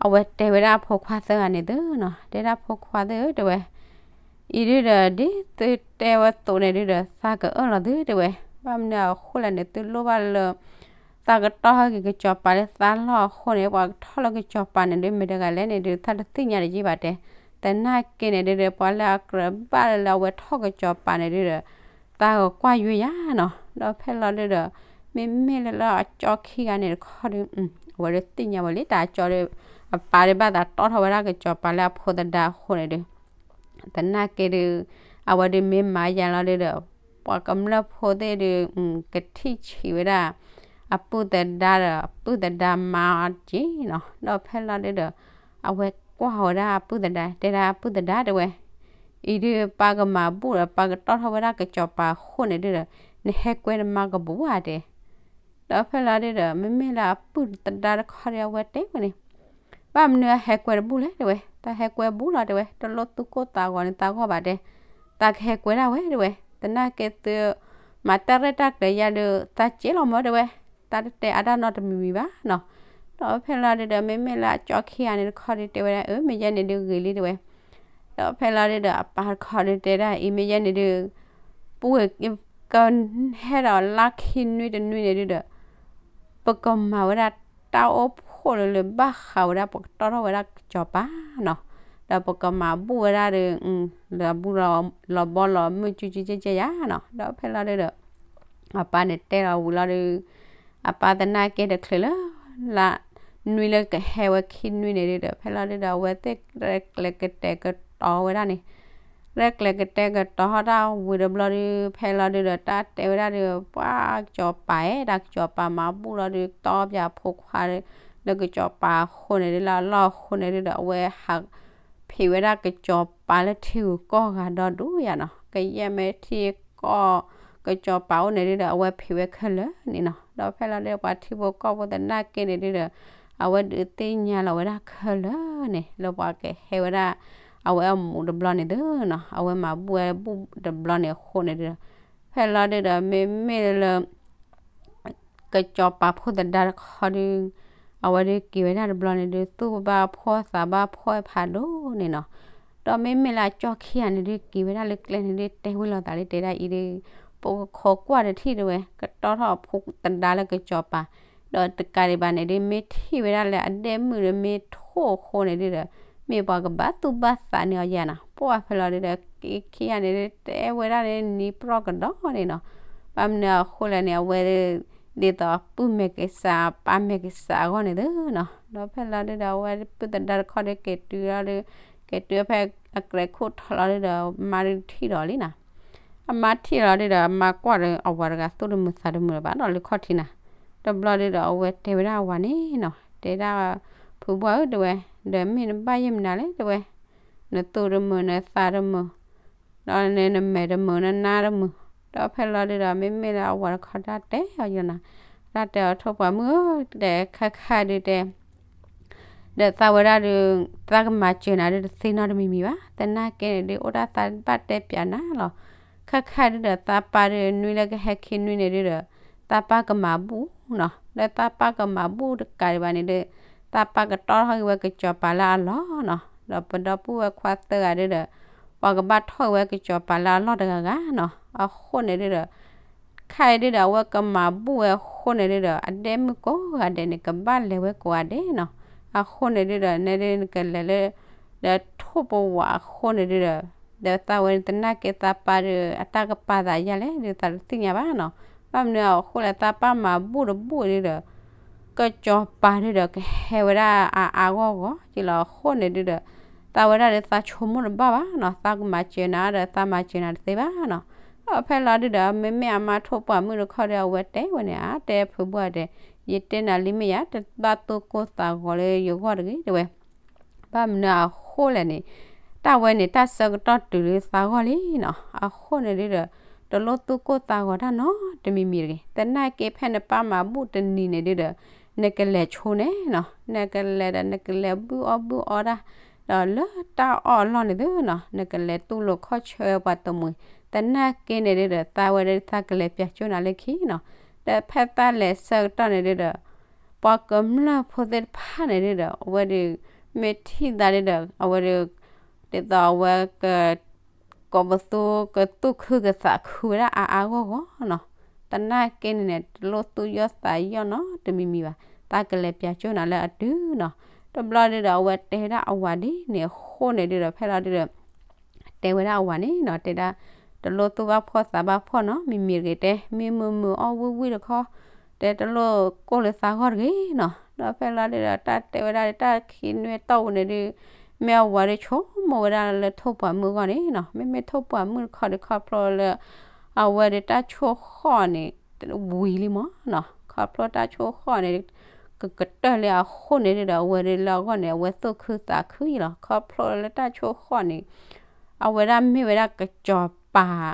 အဝဲတဲဝဲဒၣ်အဖိခွါသၢဂၤန့ၣ်သုနီၤ, တဲဒၣ်ဖိခွါသၢဂၤဧၢ တဲဝဲ အံၤဒုဒီး ဒ်သုတဲဝဲသိးန့ၣ်ဒုဒီး သးကအၢၣ်လီၤသုတဲဝဲ, ဘၣ်မနုၤအဃိလဲၣ်န့ၣ် သုလိၣ်ဘၣ်လၢ သးကတီၢ်ထီၣ်က့ၤကစီၤပၤလၢသးလီၢ်အဃိန့ၣ် ပှၤကထီၣ်လၢကစီၤပၤန့ၣ်ဒု မ့ၢ်တဂၤလဲၣ်န့ၣ်ဒု သးတသ့ၣ်ညါတယံာ်ဘၣ်တဲ. သနာ်က့န့ၣ်ဒုဒီး ပှၤလၢအကြၢးဘၣ်လၢအဝဲထီၣ်ကစီၤပၤန့ၣ်ဒုဒီး သးကကွၢ်ယွဲယၤနီၤ. ဒီးဖဲလီၤဒုဒီး မ့မ့ၢ်လၢလၢအကၠီခံဂၤန့ၣ်တခီဒု အဝဲဒုးသ့ၣ်ညါဝဲလံ တၢ်ကၠီဒု အပၢ်ဒုးဘၣ်သးတီၣ်ထီၣ်ဝဲဒၣ်ကစီၤပၤလၢအဖိသဒါအဃိန့ၣ်ဒု သနာ်က့ဒု အဝဲဒုးမ့ၢ်မၤယၤလီၤဒုဒီး ပှၤကမျၢၢ်ဖိသ့ၣ်ဒု ကထံၣ်ဆံးဝဲဒၣ် အပုၢ်သဒါဒီး အပုၢ်သဒါမါက့နီၤ. ဒီးဖဲလီၤဒုဒီး အဝဲကွၢ်ဝဲဒၣ်အပုၢ်သဒါ တဲဒၣ်အပုၢ်သဒါတဲဝဲ, အံၤဒု ပၢ်ကမၤဘူၣ်ဒီး ပၢ်ကတီၢ်ထီၣ်ဝဲဒၣ်ကစီၤပၤအဃိန့ၣ်ဒုဒီး နဟဲကွဲနမါကဘူၣ်ဧါတဲ. ဒီးဖဲလီၤဒုဒီး မ့မ့ၢ်လၢအပုၢ်သဒါတခီဒု အဝဲတဲဝဲန့ၣ် ဘၣ်မနုၤအဟဲကွဲတဘူၣ်လဲၣ်တဲဝဲ, တၢ်ဟဲကွဲဘူၣ်လီၤတဲဝဲ, တလိၣ်သူၣ်ကိၢ်သးဂီၤန့ၣ်သးဂီၢ်ဘၣ်တဲ, သးကဟဲကွဲဒၣ်ဝဲတဲဝဲ, သနာ်က့သု မၤတၢ်ရဲၣ်တၢ်ကျဲၤယၤဒု သးစ့လီၤမၢတဲဝဲ, တၢ်တတဲအတၢ်နီတမံၤမံၤဘၣ်နီၤ. ဒီးဖဲလီၤဒုဒီး မ့မ့ၢ်လၢအကၠီခံဂၤန့ၣ်တခီဒု တဲဝဲဒၣ် အၢ မ့ၢ်ယဲန့ၣ်ဒုဂ့ၤလံတဲဝဲ. ဒီးဖဲလီၤဒုဒီး အပၢ်တခီဒုတဲဒၣ် အံၤမ့ၢ်ယဲန့ၣ်ဒု ပူၤ ကဟဲဒီးလါခံနွံတနွံန့ၣ်ဒုဒီး ပကမၤဝဲဒၣ်တၢ်အိၣ်ဖှိၣ်လၢလၢဘၣ်ဃးဝဲဒၣ် ပကတီၢ်ထီၣ်ဝဲဒၣ်ကစီၤပၤနီၤ, ဒီးပကမၤဘူၣ်ဝဲဒၣ်ဒီး လီၤဘူၣ်လီၤဘီလီၤမုၢ်ကၠူကၠူကဲကဲယၤနီၤ. ဒီးဖဲလီၤဒုဒီး အပၢ်န့ၣ်တဲလီၤဝံၤလီၤဒု အပၢ်သနာ်က့တချုးလၢ လါနွံလၢကဟဲဝဲခံနွံန့ၣ်ဒုဒီး ဖဲလီၤဒုဒီး အဝဲသ့ၣ်ရဲၣ်ကျဲၤကတဲာ်ကတီၤဝဲဒၣ်န့ၣ် ရဲၣ်ကျဲၤကတဲာ်ကတီၤဟီၣ်တၢ်ဝံၤတဘျီဒု ဖဲလီၤဒုဒီး တၢ်တဲဝဲဒၣ်ဒု ပှၤကစီၤပၤအဲၣ် တၢ်ကစီၤပၤမၤဘူၣ်လီၤဒု တီပၠးဖိခွါ လၢကစီၤပၤအဃိန့ၣ်ဒု လၢအလီၢ်အဃိန့ၣ်ဒုဒီး အဝဲဟး ဖံးဝဲဒၣ်ကစီၤပၤလၢထံဂုၤကီၢ်ဂၤဒီဒူၣ်ယၤနီၤ, ကယဲၢ်မ့ၢ်ထံကီၢ် ကစီၤပၤအိၣ်န့ၣ်ဒုဒီး အဝဲဖံးဝဲခဲလၢာ်န့ၣ်နီၤ. ဒီးဖဲလီၤဒုဒီးပှၤထံဖိကီၢ်ဖိသနာ်က့န့ၣ်ဒုဒီး အဝဲဒုးသ့ၣ်ညါလီၤဝဲဒၣ်ခဲလၢာ်န့ၣ် လၢပှၤကဟဲဝဲဒၣ် အဝဲအမူးတဘျီန့ၣ်သုနီၤ, အဝဲမၤဘူၣ်ဝဲဘူၣ်တဘျီန့ၣ်အဃိန့ၣ်ဒုဒီး ဖဲလီၤဒုဒီး မ့မ့ၢ်လၢ ကစီၤပၤဖိသဒါတခီဒု အဝဲဒုးက့ၤဝဲဒၣ်တဘျီန့ၣ်ဒု သူၣ်ဘၣ်ဖှီၣ်သးဘၣ်ဖှီၣ်ဖးဒိၣ်န့ၣ်နီၤ. ဒီးမ့မ့ၢ်လၢအကၠီခံဂၤန့ၣ်ဒု က့ၤဝဲဒၣ်လၢကျဲန့ၣ်ဒု တဲဝဲလိာ်သးလၢတဲဒၣ်အံၤဒု ပကခိးကွၢ်တထံၣ်တဲဝဲ ကတီၢ်ထီၣ်အဖိသဒါလၢကစီၤပၤ ဒီးတကးဒံးဘၣ်န့ၣ်ဒု မ့ၢ်ထံၣ်ဝဲဒၣ်လၢအဒဲမုၣ်ဒီးမ့ၢ်ထိၣ်အဃိန့ၣ်ဒုဒီး မ့ၢ်ပှၤကဘၣ်သူၣ်ဘၣ်သးန့ၢ်အီၤယၤနီၤ. ပှၢ်ဖဲလီၤဒုဒီး က့ၤခံဂၤန့ၣ်ဒု တဲဝဲဒၣ်န့ၣ်နံၤပြီကဒီးန့ၣ်နီၤ. ဘၣ်မနုၤအဃိလဲၣ်န့ၣ် အဝဲ ဒ်သိးအပုၢ်မဲာ်ကစး အပၢ်မဲာ်ကစးအဂီၢ်န့ၣ်သုနီၤ. ဒီးဖဲလီၤဒုဒီး အဝဲပုၢ်သဒါတခီဒုက့ၤတုၤလီၤဒု က့ၤတုၤဖဲအကြဲးခိၣ်ထီၣ်လီၤဒုဒီး အမါဒုထံၣ်ဒီးလံနီၤ. အမါထံၣ်လီၤဒုဒီး အမါကွၢ်ဒီး အဝၤတဂၤသူၣ်တမုာ်သးတမုာ်လၢၤဘၣ်ဒီးလၢခီၣ်ထံးနၤ. တဘျီဒုဒီး အဝဲတဲဝဲဒၣ်အဝၤန့ၣ်နီၤ, တဲဒၣ် ဖုဘှၢ်ဧၢ တဲဝဲ, ဒီးမ့ၢ်နဘၣ်ယဲၢ်မနုၤလဲၣ် တဲဝဲ, နသူၣ်တမုာ် နသးတမုာ် ဒီးနမဲာ်တမုာ် နနါတမုာ်. ဒီးဖဲလီၤဒုဒီး မ့မ့ၢ်လၢအဝၤတခီတၢ်တဲအီၤယနီၤ, တၢ်တဲအီၤထိၣ်ပှၤမုၣ်ဧၢ တဲခဲခါဒုတဲ ဒီးသးဝဲဒၣ်ဒု သးကမၤစၢၤနၤဒုတသ့နီတမံၤမံၤဘၣ်. သနာ်က့န့ၣ်ဒု အိၣ်ဒၣ်သးဘၣ်တဲပၠးနၤလီၤ. ခဲခါဒုဒီး သးပၢ်ဒု နွံလၢကဟဲခံနွံန့ၣ်ဒုဒီး သးပၢ်ကမၤဘူၣ်နီၤ. ဒီးသးပၢ်ကမၤဘူၣ်တကးဒံးဘၣ်န့ၣ်ဒု သးပၢ်ကတီၢ်ထီၣ်က့ၤဝဲကစီၤပၤလၢအလီၢ်နီၤ. ဒီးပဒီပုၢ်ဝဲၢ်ခွါသၢဂၤဒုဒီး ပှၤကဘၣ်ထီၣ်က့ၤဝဲကစီၤပၤလၢအလီၢ်တဂၤဂၤနီၤ. အဃိန့ၣ်ဒုဒီး ခဲအံၤဒုဒီး အဝဲကမၤဘူၣ်ဝဲအဃိန့ၣ်ဒုဒီး အဒဲမုၣ်ကိးဂၤဒဲးန့ၣ် ကဘၣ်လဲၤဝဲကိးဂၤဒဲးနီၤ. အဃိန့ၣ်ဒုဒီး နဲဒုနကလဲၤလၢ ဒီးထိၣ်ပဝးအဃိန့ၣ်ဒုဒီး ဒီးသးဝဲသနာ်က့သးပၢ်ဒု အတၢ်ကပာ်သးယါလဲၣ်ဒု သးတသ့ၣ်ညါဘၣ်နီၤ. ဘၣ်မနုၤအဃိလဲၣ် သးပၢ်မၤဘူၣ်တဘူၣ်ဒုဒီး တၢ်ကစီၤပၤဒုဒီး ကဟဲဝဲဒၣ်အါအါဂီၢ်ဂီၢ်က့လီၤ. အဃိန့ၣ်ဒုဒီး သးဝဲဒၣ်ဒီးသးဆိကမိၣ်တဘၣ်ဘၣ်နီၤ, သးကမၤစၢၤနၤဒီး သးမၤစၢၤနၤတသ့ဘၣ်နီၤ. ဒီးဖဲလီၤဒုဒီး မ့မ့ၢ်အမါထိၣ်ပှၢ်မုၣ်တခီဒီး အဝဲတဲဝဲန့ၣ် အါ တဲဖုဘၣ်တဲ, ယတဲနၤလံမ့ၢ်ယါ, တဘၣ်သူၣ်ကိၢ်သးဂီၤလၢယဂီၢ်တဂ့ၤ တဲဝဲ. ဘၣ်မနုၤအဃိလဲၣ်န့ၣ်, တၢ်ဝဲန့ၣ် တၢ်ဆၢကတီၢ်တုၤလၢသးဂီၢ်လံနီၤ. အဃိန့ၣ်ဒုဒီး တလိၣ်သူၣ်ကိၢ်သးဂီၤတၢ်နီတမံၤမံၤတဂ့ၤ. သနာ်က့ဖဲနပၢ်မၤဘူၣ်တနံၤန့ၣ်ဒုဒီး နကလဲၤဆိန့ၣ်နီၤ, နကလဲၤဒီး နကလဲၤဘုၣ်အီၣ်ဘုၣ်အီတၢ် ဒီးလၢတၢ်အီၣ်အလီၢ်န့ၣ်သုနီၤ, နကလဲၤတူၢ်လိာ်ခီၣ်ဆၢပှၤတမှံၤ, သနာ်က့န့ၣ်ဒုဒီး သးဝဲဒၣ်သးကလဲၤပၠးကၠိနၤလၢခံနီၤ. ဒီးဖဲသးလဲၤဆၢကတီၢ်န့ၣ်ဒုဒီး ပှၤကမျၢၢ်ဖိသ့ၣ်တဖၣ်န့ၣ်ဒုဒီး အဝဲဒုး မ့ၢ်ထံၣ်သးဒုဒီး အဝဲဒုး ဒ်သိးအဝဲက ကိးပသူကသူၣ်ခုကသးခုဝဲဒၣ်အါအါဂီၢ်ဂီၢ်နီၤ. သနာ်က့န့ၣ်န့ၣ် တလိၣ်သူၣ်ယီၣ်သးယီၣ်နီတမံၤမံၤဘၣ်, သးကလဲၤပၠးကၠိနၤလၢအတုၤနီၤ. တဘျီဒုဒီး အဝဲတဲဝဲဒၣ်အဝၤဒ်န့ၣ်အဃိန့ၣ်ဒုဒီး ဖဲလီၤဒုဒီး တဲဝဲဒၣ်အဝၤန့ၣ်နီၤ, တဲဒၣ် တလိၣ်သူၣ်ဘၣ်ဖှီၣ်သးဘၣ်ဖှီၣ်နီတမံၤမံၤတဂ့ၤ, တဲ မ့ၢ်မုာ်မုာ်အီၣ်ဝံၣ်ဝံၣ်တခီ တဲတလိၣ်ကိၢ်လၢသးဂီၢ်တဂ့ၤနီၤ. ဒီးဖဲလီၤဒုဒီး တၢ်တဲဝဲဒၣ်တၢ်ခံနွံတီၢ်ပူၤန့ၣ်ဒု မ့ၢ်အဝၤဒုးဆိကမိၣ်ဝဲဒၣ်လၢထိၣ်ပှၢ်မုၣ်အဂီၢ်န့ၣ်နီၤ, မ့မ့ၢ်ထိၣ်ပှၢ်မုၣ်တခီဒုး ခီဖျိလၢ အဝဲဒုးတၢ်ဆိၣ်ဃီၣ်န့ၣ် ဝံၤလံမးနီၤ, ခီဖျိတၢ်ဆိၣ်ဃီၣ်န့ၣ် ကကတၢၢ်လၢအဃိန့ၣ်ဒုဒီး အဝဲဒုးလၢအဂီၢ်န့ၣ် အဝဲသူၣ်ခုသးခုယံလီၤ. ခီဖျိလၢတၢ်ဆိၣ်ဃီၣ်န့ၣ် အဝဲဒၣ်မ့ၢ်ဝဲဒၣ်ကစီၤပၤ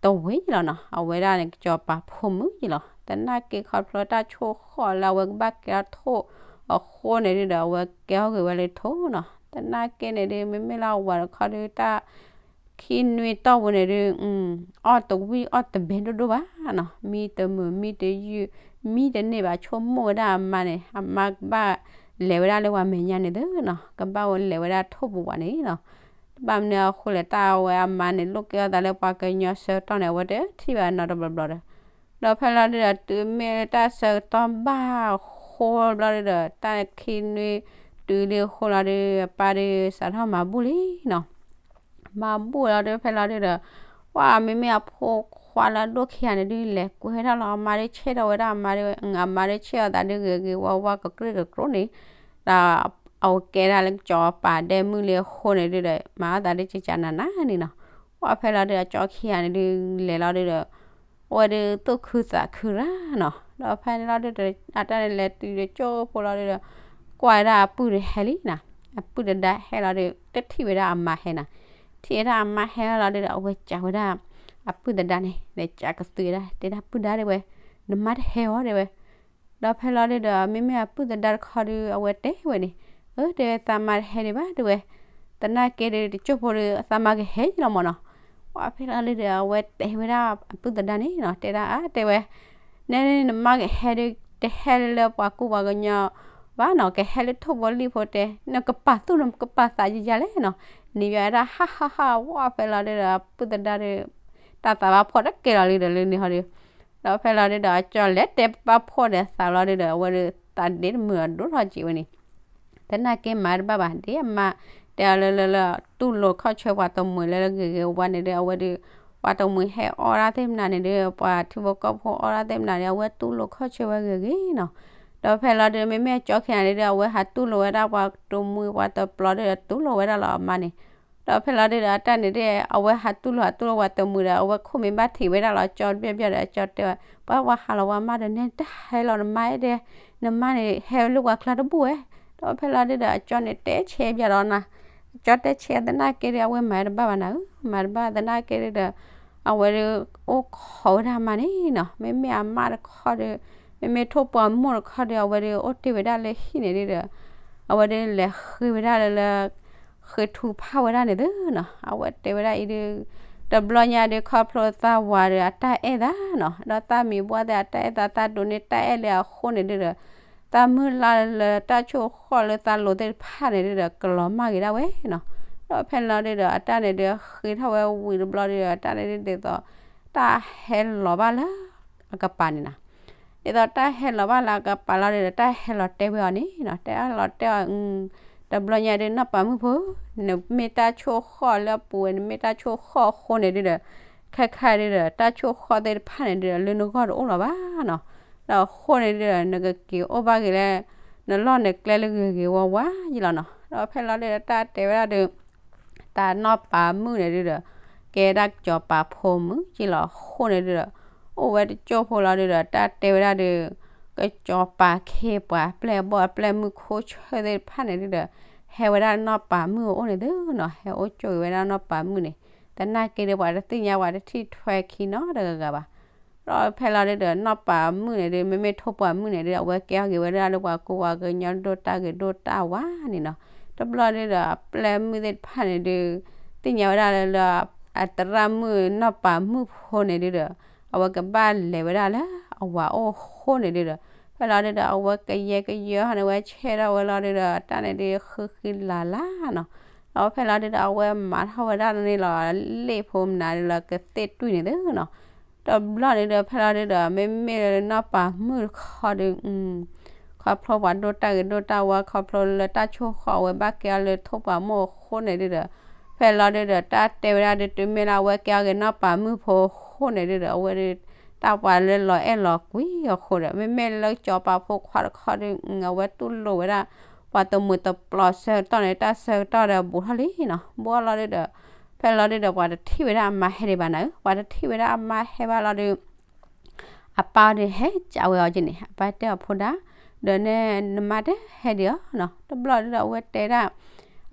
တဝ့ယလီၤနီၤ, အဝဲဒၣ်န့ၣ် ကစီၤပၤဖိမုၣ်ယလီၤ. သနာ်က့ခီဖျိတၢ်ဆိၣ်ဃီၣ်လၢအဝဲကဘၣ်ကဲထီၣ်ထိၣ်အဃိန့ၣ်ဒုဒီး အဝဲကဲထီၣ်ဂ့ၤဝဲလၢထိၣ်နီၤ. သနာ်က့န့ၣ်ဒု မ့မ့ၢ်လၢအဝၤတခီဒု တၢ်ခံနွံတီၢ်ပူၤန့ၣ်ဒု အီၣ်တဝံၣ်အီၣ်တဘဲဒိၣ်ဒိၣ်ဘၣ်နီၤ, မံတမုာ်မံတယုၢ် မံတန့ၢ်ဘၣ်, ဆိကမိၣ်ဝဲဒၣ်အမါန့ၣ် အမါကဘၣ်လဲၤဝဲဒၣ်လၢပှၤမဲာ်ညါန့ၣ်သုနီၤ, ကဘၣ်ဝဲလဲၤဝဲဒၣ်ထိၣ်ပူၤဝဲန့ၣ်နီၤ. တဘၣ်မနုၤအဃိလဲၣ်, တၢ်ဝဲအမါန့ၣ် လိၣ်က့ၤအီၣ်သးလၢပှၤကညီဆၢကတီၢ်န့ၣ် အဝဲတထံၣ်ဘၣ်နီတဘျီဘျီဒီး, ဒီးဖဲလီၤဒုဒီး တုၤမ့ၢ်တၢ်ဆၢကတီၢ်ဘၣ်အဃိဘျီဒုဒီး တၢ်ခံနွံတုၤလံအဃိလီၤဒု အပၢ်ဒုးစးထီၣ်မၤဘူၣ်လံနီၤ. မၤဘူၣ်လီၤဒု ဖဲလီၤဒုဒီး ပှၢ်မ့မ့ၢ်အဖိခွါလၢအဒိၣ်ခံဂၤန့ၣ်ဒု လဲၤကွဲထီၣ်လီၤ, အမါဒုးဆဲးထီၣ်ဝဲဒၣ်အမါဒု အမါဒုးဆဲးအီၤသးဒု ဂ့ၤဂ့ၤဝါဝါ ကကြ့ၢ်ကကြိန့ၣ်, ဒီးအဝဲကဲဒၣ်လၢကစီၤပၤဒဲမုၣ်လံအဃိန့ၣ်ဒုဒီး မၤအီၣ်သးဒု ကကနးနးန့ၣ်နီၤ. ပှၢ်ဖဲလီၤဒုဒီး အကၠီခံဂၤန့ၣ်ဒု လဲၤလီၤဒုဒီး အဝဲဒုးသူၣ်ခုသးခုရၣ်နီၤ. ဒီးဖဲန့ၣ်လီၤဒုဒီး အတၢ်န့ၣ်လဲၤတုၤတကၠိၢ်ဖိလီၤဒုဒီး ကွၢ်ဝဲဒၣ်အပုၢ်တဟဲလံနီၤ, အပုၢ်တဒါဟဲလီၤဒု တထံၣ်ဝဲဒၣ်အမါဟဲနီၤ, ထံၣ်ဝဲဒၣ်အမါဟဲလီၤဒုဒီး အဝဲစံးဝဲဒၣ် အပုၢ်သဒါန့ၣ် လဲၤစံးကသုးဝဲဒၣ် တဲဒၣ် ပုၢ်ဒါတဲဝဲ, နမါတဟဲအီၤတဲဝဲ. ဒီးဖဲလီၤဒုဒီး မ့မ့ၢ်အပုၢ်သဒါတခီဒု အဝဲတဲဝဲန့ၣ်, အၢ တဲဝဲ သးမါတဟဲဒံးဘၣ်တဲဝဲ, သနာ်က့ဒုး တကၠိၢ်ဖိဒုး သးမါကဟဲယလီၤမၢ်နီၤ. ပှၢ်ဖဲလီၤဒုဒီး အဝဲတဲဝဲဒၣ်အပုၢ်သဒါန့ၣ်နီၤ, တဲဒၣ်အါ တဲဝဲ နဲနမါကဟဲဒုး တဟဲလၢပှၤကူပှၤကညီဘၣ်နီၤ, ကဟဲလၢထိၣ်ဖိလံၣ်ဖိတဲ, နကပာ်သူၣ်နကပာ်သးယယၤလဲၣ်နီၤ. နံၤယွၤဝဲဒၣ် ဟးဟးဟး ဝဲဖဲလီၤဒုဒီး အပုၢ်သဒါဒုး တၢ်သးဘၣ်ဖှီၣ်တကဲလီၤလံဒီးလၢန့ၣ်ဟီဒု, ဒီးဖဲလီၤဒုဒီး အကၠီလဲၤတဲဘၣ်ဖှီၣ်ဒီးသးလီၤဒုဒီး အဝဲဒုးသးဒ့တမုာ်အဒိၣ်ထီၣ်က့ၤဝဲန့ၣ် သနာ်က့မၤတဘၣ်ဘၣ် ဒ်အမါတဲအီၤလၢလၢလၢ တူၢ်လိာ်ခီၣ်ဆၢပှၤတမှံၤလၢလၢဂ့ၤဂ့ၤဝါန့ၣ်ဒုး အဝဲဒုး ပှၤတမှံၤဟဲအီၣ်ဒၣ်သ့ၣ်မနုၤန့ၣ်ဒုး ပှၤထံဖိကီၢ်ဖိအီၣ်ဒၣ်သ့ၣ်မနုၤန့ၣ် အဝဲတူၢ်လိာ်ခီၣ်ဆၢဝဲဂ့ၤဂ့ၤနီၤ. ဒီးဖဲလီၤဒုး မ့မ့ၢ်အကၠီခံဂၤန့ၣ်ဒုး အဝဲဟးတူၢ်လိာ်ဝဲဒၣ်ပှၤတမှံၤပှၤတပျီဒုး တူၢ်လိာ်ဝဲဒၣ်လီၤအမါန့ၣ် ဒီးဖဲလီၤဒုဒီး အတၢ်န့ၣ်ဒုး အဝဲဟးတူၢ်လိာ်ဟးတူၢ်လိာ်ပှၤတမှံၤဒီး အဝဲခိၣ်မ့ၢ်ဘၣ်ထံးဝဲဒၣ်လီၤ ကၠီတဘျီဘျီဒီး အကၠီတဲဝဲ ပှၤပှၤဟးလီၤပှၤမါဒီး နဲတဟဲလီၤနမါအဲၣ်ဒဲး နမါန့ၣ် ဟဲလၢပှၤကျါတဘူၣ်ဝဲ. ဒီးဖဲလီၤဒုဒီး အကၠီန့ၣ်တဲဆဲးဘျီဒီးနၤ, အကၠီတဲဆဲးသနာ်က့ဒုး အဝဲမၤတဘၣ်ဘၣ်နၤဧၢ, မၤတဘၣ်သနာ်က့ဒုဒီး အဝဲဒုး အိၣ်ခိးဝဲဒၣ်အမါန့ၣ်နီၤ, မ့မ့ၢ်အမါတခီဒုး မ့မ့ၢ်ထိၣ်ပှၢ်မိၢ်တခီဒုး အဝဲဒုးအိၣ်တ့ၢ်ဝဲဒၣ်လၢဟံၣ်န့ၣ်ဒုဒီး အဝဲဒုးလဲၤဃ့ဝဲဒၣ်လၢလၢ ဃ့ထုကဖၣ်ဝဲဒၣ်န့ၣ်သုနီၤ, အဝဲတဲဝဲဒၣ်အံၤဒုး တဘျီညါဒုး ခီဖျိသးဝၤဒီးအတၢ်အဲၣ်သးနီၤ, ဒီးသးမံၤဘှီသ့ၣ်အတၢ်အဲၣ်သး သးဒိးန့ၢ်တၢ်အဲၣ်လၢအဃိန့ၣ်ဒုဒီး သးမုၢ်လၢ်လၢတၢ်ဆိၣ်ဃီၣ်လၢသးလိၤသ့ၣ်တဖၣ်န့ၣ်ဒုဒီး ကလီၤမၢ်က့ၤဒၣ်ဝဲနီၤ. ဒီးဖဲန့ၣ်လီၤဒုဒီး အတၢ်န့ၣ်ဒုးဃ့ထီၣ်ဝဲဝံၤတဘျီဒုဒီး အတၢ်န့ၣ်ဒုးဒ်သိး တၢ်ဟဲလီၤဘၣ်လၢအကပၤန့ၣ်နီၤ. ဒ်သိးတၢ်ဟဲလီၤဘၣ်လၢအကပၤလီၤဒုဒီး တၢ်ဟဲလီၤတဲဝဲအီၤန့ၣ်နီၤ, တဲအလီၤတဲအီၤ တဘျီညါဒုး နီၢ်ပၤမုၣ်ဖိ, နမ့ၢ်တၢ်ဆိၣ်ဃီၣ်လၢအပူၤဝဲ နမ့ၢ်တၢ်ဆိၣ်ဃီၣ်အဃိန့ၣ်ဒုဒီး ခဲခါဒုဒီး တၢ်ဆိၣ်ဃီၣ်သ့ၣ်တဖၣ်န့ၣ်ဒုဒီး လၢနဂီၢ်တအိၣ်လီၤဘၣ်နီၤ. ဒီးအဃိန့ၣ်ဒုဒီး နကက့ၤအိၣ်ဘၣ်ဂ့ၤလၢ နလီၢ်နကျဲလၢဂ့ၤဂ့ၤဝါဝါယလီၤနီၤ. ဒီးဖဲလီၤဒုဒီး တၢ်တဲဝဲဒၣ်ဒီး တၢ်နီၢ်ပၤမုၣ်န့ၣ်ဒုဒီး ကဲဒၣ်ကစီၤပၤဖိမုၣ်ယလီၤ. အဃိန့ၣ်ဒုဒီး အိၣ်ဝဲတစိၢ်ဖိလီၤဒုဒီး တၢ်တဲဝဲဒၣ်ဒီး ကစီၤပၤခ့ပှၤ ပျဲၢ်ဘီၣ်အပျဲၢ်မုၣ်ခိၣ်ဆၢသ့ၣ်တဖၣ်န့ၣ်ဒုဒီး ဟဲဝဲဒၣ်နီၢ်ပၤမုၣ်အအိၣ်န့ၣ်ဒုနီၤ. ဟဲအိၣ်ကၠိဝဲဒၣ်နီၢ်ပၤမုၣ်န့ၣ် သနာ်က့ဒီး ပှၤတသ့ၣ်ညါ ပှၤတထံၣ်ထွဲခံနီတဂၤဂၤဘၣ်. ဒီးဖဲလီၤဒုဒီး နီၢ်ပၤမုၣ်န့ၣ်ဒု မ့မ့ၢ်ထိၣ်ပှၤမုၣ်န့ၣ်ဒု အဝဲကဲအီၤဂ့ၤဝဲဒၣ်လၢပှၤကူပှၤကညီဒိၣ်တၢ်ဂ့ၤဒိၣ်တၢ်ဝါန့ၣ်နီၤ. တဘျီဒုဒီး အပျဲၢ်မုၣ်သ့ၣ်တဖၣ်န့ၣ်ဒု သ့ၣ်ညါဝဲဒၣ်လၢ အသရၣ်မုၣ်နီၢ်ပၤမုၣ်ဖိန့ၣ်ဒုဒီး အဝဲကဘၣ်လဲၤဝဲဒၣ်လၢအဝၤအိၣ်အဃိန့ၣ်ဒုဒီး ဖဲလီၤဒုဒီး အဝဲကယဲၢ်ကယီဟီန့ၣ် ဝဲဆဲထီၣ်ဝဲလီၤဒုဒီး တၢ်န့ၣ်ဒုဃံဃံလၤလၤနီၤ. ဒီးဖဲလီၤဒုဒီး အဝဲမၤထီၣ်ဝဲဒၣ်န့ၣ်လီၤ လ့ၣ်ဖိမနုၤဒုလၢကသ့ၣ်တွံၢ်န့ၣ်ဒုနီၤ. တဘျီန့ၣ်ဒု ဖဲလီၤဒုဒီး မ့မ့ၢ်လၢနီၢ်ပၤမုၣ်တခီဒီး ခီဖျိပှၤဒိၣ်တၢ်ဂ့ၤဒိၣ်တၢ်ဝါ ခီဖျိလၢတၢ်ဆိၣ်ဃီၣ် အဝဲဘၣ်ကဲအီၤလၢထိၣ်ပှၤမိၢ်အဃိန့ၣ်ဒုဒီး ဖဲလီၤဒုဒီး တၢ်တဲဝဲဒၣ်ဒု တုၤမ့ၢ်လၢအဝဲကဲအီၤဂ့ၤနီၢ်ပၤမုၣ်ဖိအဃိန့ၣ်ဒုဒီး အဝဲဒု တၢ်ပှၤလၢလီၤအဲၣ်လီၤကွံအဃိဒီး မ့မ့ၢ်လၢစီၤပၤဖိခွါတခီဒီး အဝဲတူၢ်လိာ်ဝဲဒၣ် ပှၤတမှံၤတပျီၤဆၢကတီၢ်န့ၣ် တၢ်ဆၢကတီၢ်ဒီးဘူးထီၣ်လံနီၤ. ဘူးထီၣ်လီၤဒုဒီး ဖဲလီၤဒုဒီး ပှၤတထံၣ်ဝဲဒၣ်အမါဟဲဒံးဘၣ်နၤဧၢ, ပှၤတထံၣ်ဝဲဒၣ်အမါဟဲဘၣ်လီၤဒု အပၢ်အီၤဒုးဟဲကးဝဲအီၤက့န့ၣ် အပၢ်တဲအီၤဖိဒါ, ဒီးနဲနမါတဟဲဒံးဧါနီၤ. တဘျီဒုဒီးအဝဲတဲဒၣ်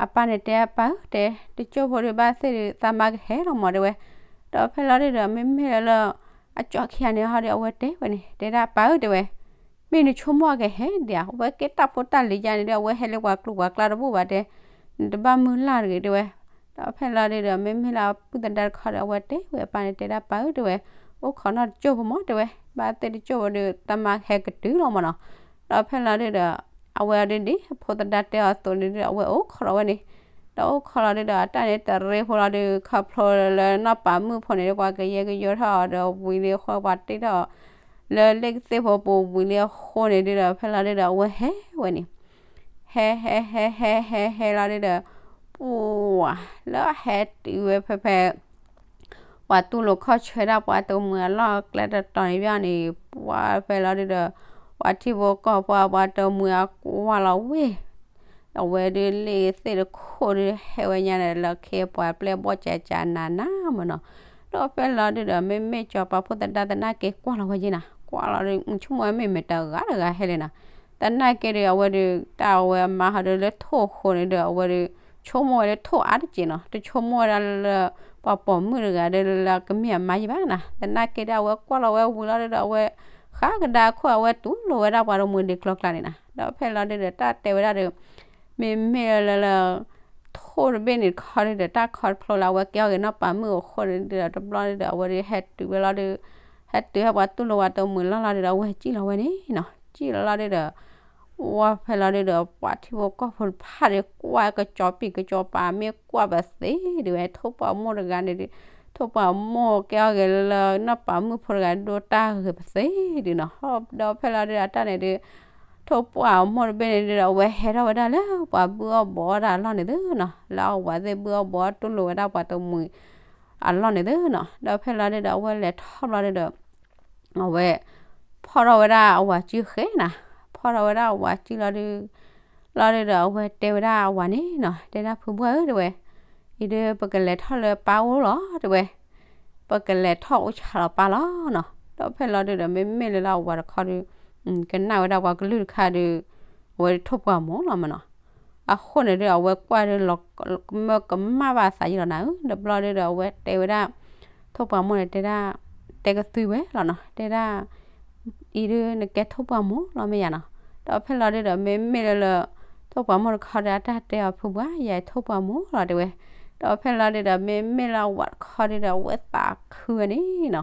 အပၢ်န့ၣ်တဲအပၢ်ဧၢ တဲ တကၠိၢ်ဖိဒုးဘၣ်သ့ၣ်ဒုး သးမါကဟဲလီၤမၢ်တဲဝဲ. ဒီးဖဲလီၤဒုဒီး မ့မ့ၢ်လၢလၢ အကၠီခံဂၤန့ၣ်ဟီဒုး အဝဲတဲဝဲန့ၣ် တဲဒၣ်ပၢ်ဧၢတဲဝဲ, မ့ၢ်နဆိကမိၣ်ကဟဲဒံးဧါ, အဝဲကဲတၢ်ဖိတၢ်လံၤယါန့ၣ်ဒုး အဝဲဟဲလၢပှၤကျိၤပှၤကျဲတဘူၣ်ဘၣ်တဲ, နတဘၣ်မုၢ်လၢ်တဂ့ၤတဲဝဲ. ဒီးဖဲလီၤဒုဒီး မ့မ့ၢ်လၢအပုၢ်သဒါတခီဒီး အဝဲတဲဝဲအပၢ်န့ၣ် တဲဒၣ်ပၢ်ဧၢတဲဝဲ, အိၣ်ခိးနီၢ်တကၠိၢ်ဖိမၢ်တဲဝဲ, ဘၣ်သ့ၣ်တကၠိၢ်ဖိဒုး သးမါကဟဲကတုၤလီၤမၢ်နီၤ. ဒီးဖဲလီၤဒုဒီး အဝဲဒ်အဖိသဒါတဲအီၤအသိးန့ၣ်ဒုး အဝဲအိၣ်ခိးလီၤဝဲန့ၣ်. ဒီးအိၣ်ခိးလီၤဒုဒီး အတၢ်န့ၣ်တရ့ဖိလီၤဒုး ခီဖျိလၢနီၢ်ပၤမုၣ်ဖိန့ၣ်ဒုး ပှၤကယဲၢ်ကယီထီၣ်အီၤဒီးဝံၤလံအဃိ ပှၤတ့ထီၣ်အီၤ လၢလ့ၣ်ကသ့ၣ်ဖိပူၤဝံၤလံအဃိန့ၣ်ဒုဒီး ဖဲလီၤဒုဒီး အဝဲဟဲဝဲန့ၣ် ဟဲဟဲဟဲဟဲဟဲဟဲလီၤဒုဒီး ပှၤလၢဟဲတုၤဝဲဖဲဖဲ ပှၤတူၢ်လိာ်ခီၣ်ဆၢဒၣ်ပှၤတမှံၤအလီၢ်ကျဲတတီၤန့ၣ်ဘၣ်န့ၣ် ပှၤဖဲလီၤဒုဒီး ပှၤထံဖိကီၢ်ဖိ ပှၤတမှံၤအကွၢ်လီၤဝဲ အဝဲဒုးလ့ၣ်သ့ၣ်တခိၣ်ဒုးဟဲဝဲညါန့ၣ် လၢခ့ပှၤပျဲၢ်ဘီၣ်ကကနၤနၤမၢ်နီၤ. ဒီးဖဲလီၤဒုဒီး မ့မ့ၢ်စီၤပၤဖိသဒါသနာ်က့ကွၢ်လီၤဝဲက့နၤ ကွၢ်လီၤဒုး ဆိကမိၣ်ဝဲမ့ၢ်မတၤဂၤတဂၤဟဲလဲၣ်နၤ. သနာ်က့ဒုး အဝဲဒုး တၢ်အဝဲအမါဟီဒုးလၢထိၣ်အဃိန့ၣ်ဒုး အဝဲဒုး ဆိကမိၣ်ဝဲလၢထိၣ်အါတက့ၢ်နီၤ တဆိကမိၣ်ဝဲဒၣ်လၢ ပှၤပိာ်မုၣ်တဂၤဒုးလၢကမ့ၢ်အမါယံၤဘၣ်နၤ. သနာ်က့ဒုး အဝဲကွၢ်လီၤဝဲဝံၤလီၤဒုဒီး အဝဲ ဃးကဒါခိၣ် အဝဲတူၢ်လိာ်ဝဲဒၣ်ပှၤတမှံၤဒံးကျီကျါန့ၣ်နၤ. ဒီးဖဲလီၤဒုဒီး တၢ်တဲဝဲဒၣ်ဒီး မ့မ့ၢ်လၢလၢ ထိၣ်တဘ့ၣ်န့ၣ်တခီဒုဒီး တၢ်ခီတဖျိလၢအဝဲကဲအီၤဂ့ၤနီၢ်ပၤမုၣ်အဃိန့ၣ်ဒုဒီး တဘျီဒုဒီး အဝဲဒုးဟဲတုၤဝဲလီၤဒုး ဟဲတုၤဟဲပှၤတူၢ်လိာ်ပှၤတမှံၤလီၢ်လီၤဒုဒီး အဝဲကံၣ်လီၤဝဲန့ၣ်နီၤ. ကံၣ်လီၤလီၤဒုဒီး ဝဲဖဲလီၤဒုဒီး ပှၤထံဖိကီၢ်ဖိတဖၣ်ဒီး ကွၢ်ကစီၤပံၤကစီၤပၤ မ့ၢ်ကွၢ်ပသ့ဒုးဝဲ ထိၣ်ပှၤမိၢ်တဂၤန့ၣ်ဒုး ထိၣ်ပှၤမိၢ်ကဲအီၤဂ့ၤလၢနီၢ်ပၤမုၣ်ဖိတဂၤဒိၣ်တၢ်ဂ့ၤပသ့ဒုးနီၤ. ဒီးဖဲလီၤဒုဒီး အတၢ်န့ၣ်ဒုး ထိၣ်ပှၢ်အမိၢ်တဘ့ၣ်န့ၣ်ဒုး အဝဲဟဲထီၣ်ဝဲဒၣ်လၢပှၤဘုၣ်အီၣ်ဘီအီၣ်တၢ်အလီၢ်န့ၣ်သုနီၤ လၢအဝၤသ့ၣ်ဘုၣ်အီၣ်ဘီအီၣ်တူၢ်လိာ်ဝဲဒၣ်ပှၤတမှံၤအလီၢ်န့ၣ်သုနီၤ. ဒီးဖဲလီၤဒုဒီး အဝဲလဲၤထီၣ်ဘျီဒုဒီး အဝဲ ဖီၣ်ထီၣ်ဝဲဒၣ်အဝၤစုဃဲနၤ ဖီၣ်ထီၣ်ဝဲဒၣ်အဝၤစုလီၤဒု လီၤဒုဒီး အဝဲတဲဝဲဒၣ်အဝၤန့ၣ်နီၤ တဲဒၣ်ဖုဘှၢ်ဧၢတဲဝဲ အံၤဒုး ပကလဲၤထီၣ်လၢပၢ်အိၣ်လီၤတဲဝဲ ပကလဲၤထီၣ်အိၣ်ဆးလီၤပၢ်လီၤနီၤ. ဒီးဖဲလီၤဒုဒီး မ့မ့ၢ်လၢလၢအဝၤတခီဒုး ကနၣ်ဝဲဒၣ်ပှၤကလုၢ်တခါဒုး အဝဲဒုးထိၣ်ပှၢ်မိၢ်လီၤမၢ်နီၤ. အဃိန့ၣ်ဒုး အဝဲကွၢ်ဒုးလီၤ ကမၢကမၣ်ဘၣ်သးယံၤလီၤနၤဧၢ. တဘျီဒုဒီး အဝဲတဲဝဲဒၣ် ထိၣ်ပှၢ်မိၢ်န့ၣ်တဲဒၣ် တဲကသုဝဲလီၤနီၤ တဲဒၣ် အံၤဒုး နကဲထိၣ်ပှၢ်မိၢ်လီၤမ့ၢ်ယါနီၤ. ဒီးဖဲလီၤဒုဒီး မ့မ့ၢ်လၢလၢ ထိၣ်ပှၢ်မိၢ်တခီဒီး အတၢ်တဲအီၤဖုဘှၢ် ယၤထိၣ်ပှၢ်မိၢ်လီၤတဲဝဲ. ဒီးဖဲလီၤဒုဒီး မ့မ့ၢ်လၢအဝၤတခီဒုဒီး အဝဲသးခုဝဲန့ၣ်နီၤ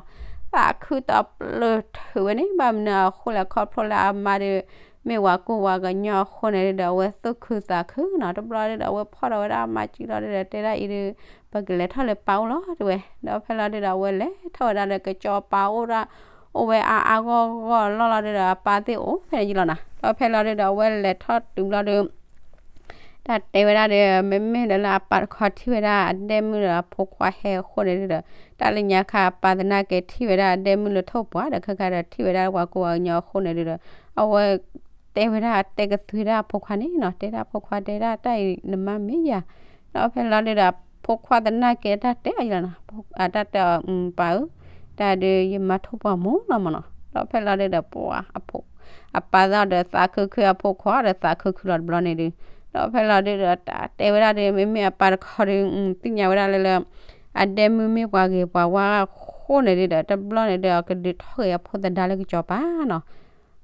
သးခုတပျၢၢ်ထုးဝဲန့ၣ် ဘၣ်မနုၤအဃိလဲၣ် ခီဖျိလၢအမါဒုး မ့ၢ်ဝၤကိၢ်ဝၤကညီအဃိန့ၣ်ဒုဒီး အဝဲသူၣ်ခုသးခုနီၤ. တဘျီဒုဒီး အဝဲဖီၣ်ထီၣ်ဝဲဒၣ်အမါစုလီၤဒုဒီး တဲဒၣ်အံၤဒုး ပကလဲၤထီၣ်လၢပၢ်အိၣ်လီၤတဲဝဲ. ဒီးဖဲလီၤဒုဒီး အဝဲလဲၤထီၣ်ဝဲဒၣ်လၢကစီၤပၤအိၣ်ဒၣ် အိၣ်ဝဲအါအါဂီၢ်ဂီၢ်လီၢ်လီၤဒုဒီး အပၢ်သ့ၣ်အိၣ်ဖဲန့ၣ်ယံၤလီၤနၤ. ဒီးဖဲလီၤဒုဒီး အဝဲလဲၤထီၣ်တုၤဘျီဒုး တၢ်တဲဝဲဒၣ်ဒီး မ့မ့ၢ်ဒီးလၢအပၢ်တခီထံၣ်ဝဲဒၣ်အဒဲမုၣ်ဒီးအဖိခွါဟဲအဃိန့ၣ်ဒုဒီး တၢ်လၢညါခါအပၢ်သနာ်က့ထံၣ်ဝဲဒၣ်အဒဲမုၣ်လၢထိၣ်ပှၢ်ဒီး ခဲခါဒီးထံၣ်ဝဲဒၣ်ပှၤကိးဂၤကညီအဃိန့ၣ်ဒုဒီး အဝဲ တဲဝဲဒၣ်တဲကသွံဒၣ်အဖိခွါန့ၣ်နီၤ, တဲဒၣ်ဖိခွါတဲဒၣ်တၢ်အံၤနမါမ့ၢ်ယၤ, ဒီးဖဲလီၤဒုဒီး အဖိခွါသနာ်က့တၢ်တဲအီၤယလီၤနီၤ, အတၢ်တဲအီၤ ပၢ်ဧၢ, တၢ်ဒုးယမါထိၣ်ပှၢ်မိၢ်လီၤမၢ်နီၤ, ဒီးဖဲလီၤဒုဒီး ပှၤအဖိ အပၢ်သီၣ်ဒီးသးခုခု အဖိခွါဒီးသးခုခုလီၤတဘျီန့ၣ်ဒု, ဒီးဖဲလီၤဒုဒီး တၢ်တဲဝဲဒၣ်ဒီး မ့မ့ၢ်အပၢ်တခီဒီး သ့ၣ်ညါဝဲဒၣ်လၢလၢ အဒဲမုၣ်မ့ၢ်ပှၤဂ့ၤပှၤဝါအဃိန့ၣ်ဒုဒီး တဘျီန့ၣ်ဒု အကဒုးထီၣ်က့ၤအဖိသဒါလၢကစီၤပၤနီၤ,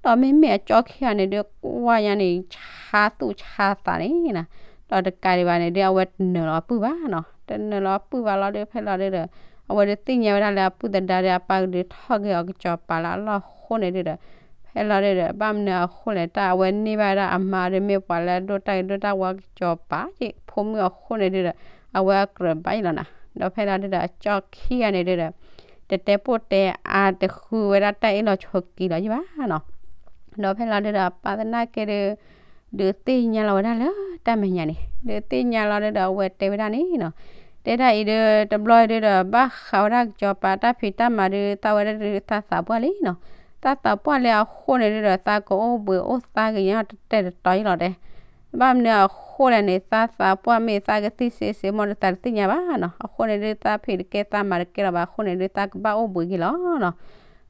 ဒီးမ့မ့ၢ်အကၠီခံဂၤန့ၣ်ဒု ကွၢ်ညါန့ၣ် ဆါသူၣ်ဆါသးန့ၣ်နီၤ, ဒီးတကးဒံးဘၣ်န့ၣ်ဒု အဝဲတနၢၤလီၤအပုၢ်ဘၣ်နီၤ, တနၢၤလီၤအပုၢ်ဘၣ်လီၤဒု ဖဲလီၤဒုဒီး အဝဲဒုးသ့ၣ်ညါဝဲဒၣ်လၢအပုၢ်သဒါဒီး အပၢ်ကဒုးထီၣ်က့ၤအီၤကစီၤပၤလၢအလီၢ်အဃိန့ၣ်ဒုဒီး ဖဲလီၤဒုဒီး ဘၣ်မနုၤအဃိလဲၣ် တၢ်အဝဲန့ၢ်ဘၣ်ဝဲဒၣ်အမါဒီး မ့ၢ်ပှၤလၢအဒိၣ်တၢ်ဂ့ၤဒိၣ်တၢ်ဝါကစီၤပၤ ဖိမုၣ်အဃိန့ၣ်ဒုဒီး အဝဲအကြၢးဘၣ်ယလီၤနီၤ, ဒီးဖဲလီၤဒုဒီး အကၠီခံဂၤန့ၣ်ဒုဒီး တတဲပိၢ်တဲအါ တဃုဝဲဒၣ်တၢ်အ့ၣ်လိာ်ဆိးက့လီၤယဘၣ်နီၤ, ဒီးဖဲလီၤဒုဒီး အပၢ်သနာ်က့ဒု ဒုးသ့ၣ်ညါလီၤဝဲဒၣ်လၢတၢ်မဲာ်ညါန့ၣ် ဒုးသ့ၣ်ညါလီၤဒုဒီး အဝဲတဲဝဲဒၣ်န့ၣ်နီၤ, တဲဒၣ်အံၤဒု တဘျီဒုဒီး ဘၣ်ဃးဝဲဒၣ်ကစီၤပၤတၢ်ဖံးတၢ်မၤဒု သးဝဲဒၣ်ဒု သးသးပှၢ်လံနီၤ, သးသးပှၢ်လံအဃိန့ၣ်ဒုဒီး သးကအိၣ်ဘှံးအိၣ်သါက့ၤညါတတဲာ်တတီၤယလီၤတဲ ဘၣ်မနုၤအဃိလဲၣ်န့ၣ် သးသးပှၢ်မ့ၢ်သးကသံစ့စ့မ့ၢ်ဒီး သးတသ့ၣ်ညါဘၣ်နီၤ, အဃိန့ၣ်ဒု သးဖံးတကဲသးမၤတကဲလီၤဘၣ်အဃိန့ၣ်ဒု သးကဘၣ်အိၣ်ဘှံးက့ၤလီၤနီၤ,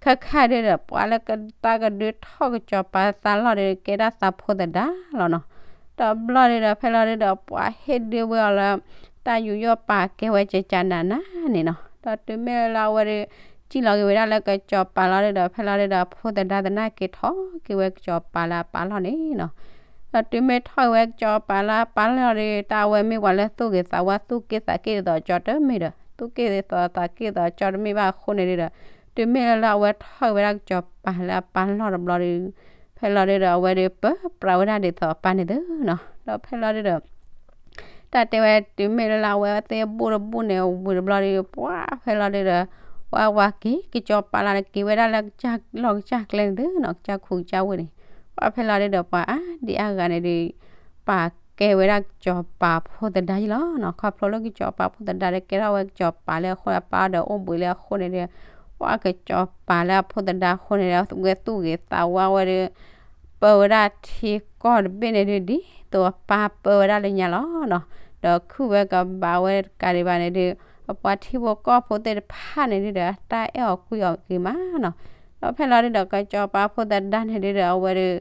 ခဲခါဒုဒီး ပှၤလၢကသးကဒုးထီၣ်ကစီၤပၤသးလီၢ်ဒု ကဲဒၣ်သးဖိသဒါလီၤနီၤ, တဘျီဒုဒီး ဖဲလီၤဒုဒီး ပှၤဟ့ၣ်ဒုဝဲအီၤလၢ တၢ်ယူးယီၣ်ပာ်ကဲဝဲကကနးနးန့ၣ်နီၤ, ဒီးတုၤမ့ၢ်လၢအဝဲဒု စံၣ်လီၤက့ၤဝဲဒၣ်လၢကစီၤပၤလီၤဒုဒီး ဖဲလီၤဒုဒီး အဖိသဒါသနာ်က့ထီၣ်က့ၤဝဲကစီၤပၤလၢအပၢ်လီၢ်န့ၣ်နီၤ ဒီးတုၤမ့ၢ်ထီၣ်က့ၤဝဲကစီၤပၤလၢအပၢ်လီၢ်ဒီး တၢ်အဝဲမ့ၢ်ပှၤလၢသူၣ်ဂ့ၤသးဝါ သူၣ်က့ၣ်သးက့ၣ်ဒ်သိးကၠီတမ့ၢ်ဒီး သူၣ်က့ၣ်သးက့ၣ်ဒ်သိးကၠီတမ့ၢ်ဘၣ်အဃိန့ၣ်ဒုဒီး တုၤမ့ၢ်လၢအဝဲထီၣ်က့ၤဝဲဒၣ်ကစီၤပၤလၢအပၢ်လီၢ်တဘျီဒီး ဖဲလီၤဒုဒီး အဝဲဒုးပၢပြးဝဲဒၣ်ဒ်သိးအပၢ်န့ၣ်သုနီၤ, ဒီးဖဲလီၤဒုဒီး တၢ်တဲဝဲတုၤမ့ၢ်လၢလၢအဝဲသ့ၣ်ဘူၣ်တဘူၣ်န့ၣ် ဝံၤတဘျီဒီး ပှၤဖဲလီၤဒုဒီး ပှၤဝၤက့ၤ ကစီၤပၤလၢက့ၤဝဲဒၣ်လၢကစၢ်လီၢ်ကစၢ်ကျဲန့ၣ်သုနီၤ, ကစၢ်ခူကစၢ်ဝ့ၢ်န့ၣ် ပှၤဖဲလီၤဒုဒီး ပှၤအါဒံအါဂၤန့ၣ်ဒုး ပာ်ကဲဝဲဒၣ်ကစီၤပၤဖိသဒါယလီၤနီၤ, ခီဖျိလၢကစီၤပၤဖိသဒါဒီး ကဲထီၣ်ဝဲကစီၤပၤလၢအဃိ အပၢ်ဒီးအိၣ်ဘှံးလၢအဃိန့ၣ်ဒီး ပှၤကစီၤပၤလၢအဖိသဒါအဃိန့ၣ်ဒီး ဝဲသူၣ်ဂ့ၤသးဝါဝဲဒီး ပၢဝဲဒၣ်ထံကီၢ်တဘ့ၣ်န့ၣ်ဒုး ဒ်သိးအပၢ်ပၢဝဲဒၣ်လၢညါလီၤနီၤ, ဒီးခုၣ်ဝဲကဘၣ်ဝဲတကးဒံးဘၣ်န့ၣ်ဒုး အပှၤထံဖိကီၢ်ဖိသ့ၣ်တဖၣ်န့ၣ်ဒုးဒီး တၢ်အဲၣ်အီၤကွံအီၤဂ့ၤမးနီၤ, ဒီးဖဲလီၤဒုဒီး ကစီၤပၤဖိသဒါန့ၣ်ဒုးဒီး အဝဲဒုး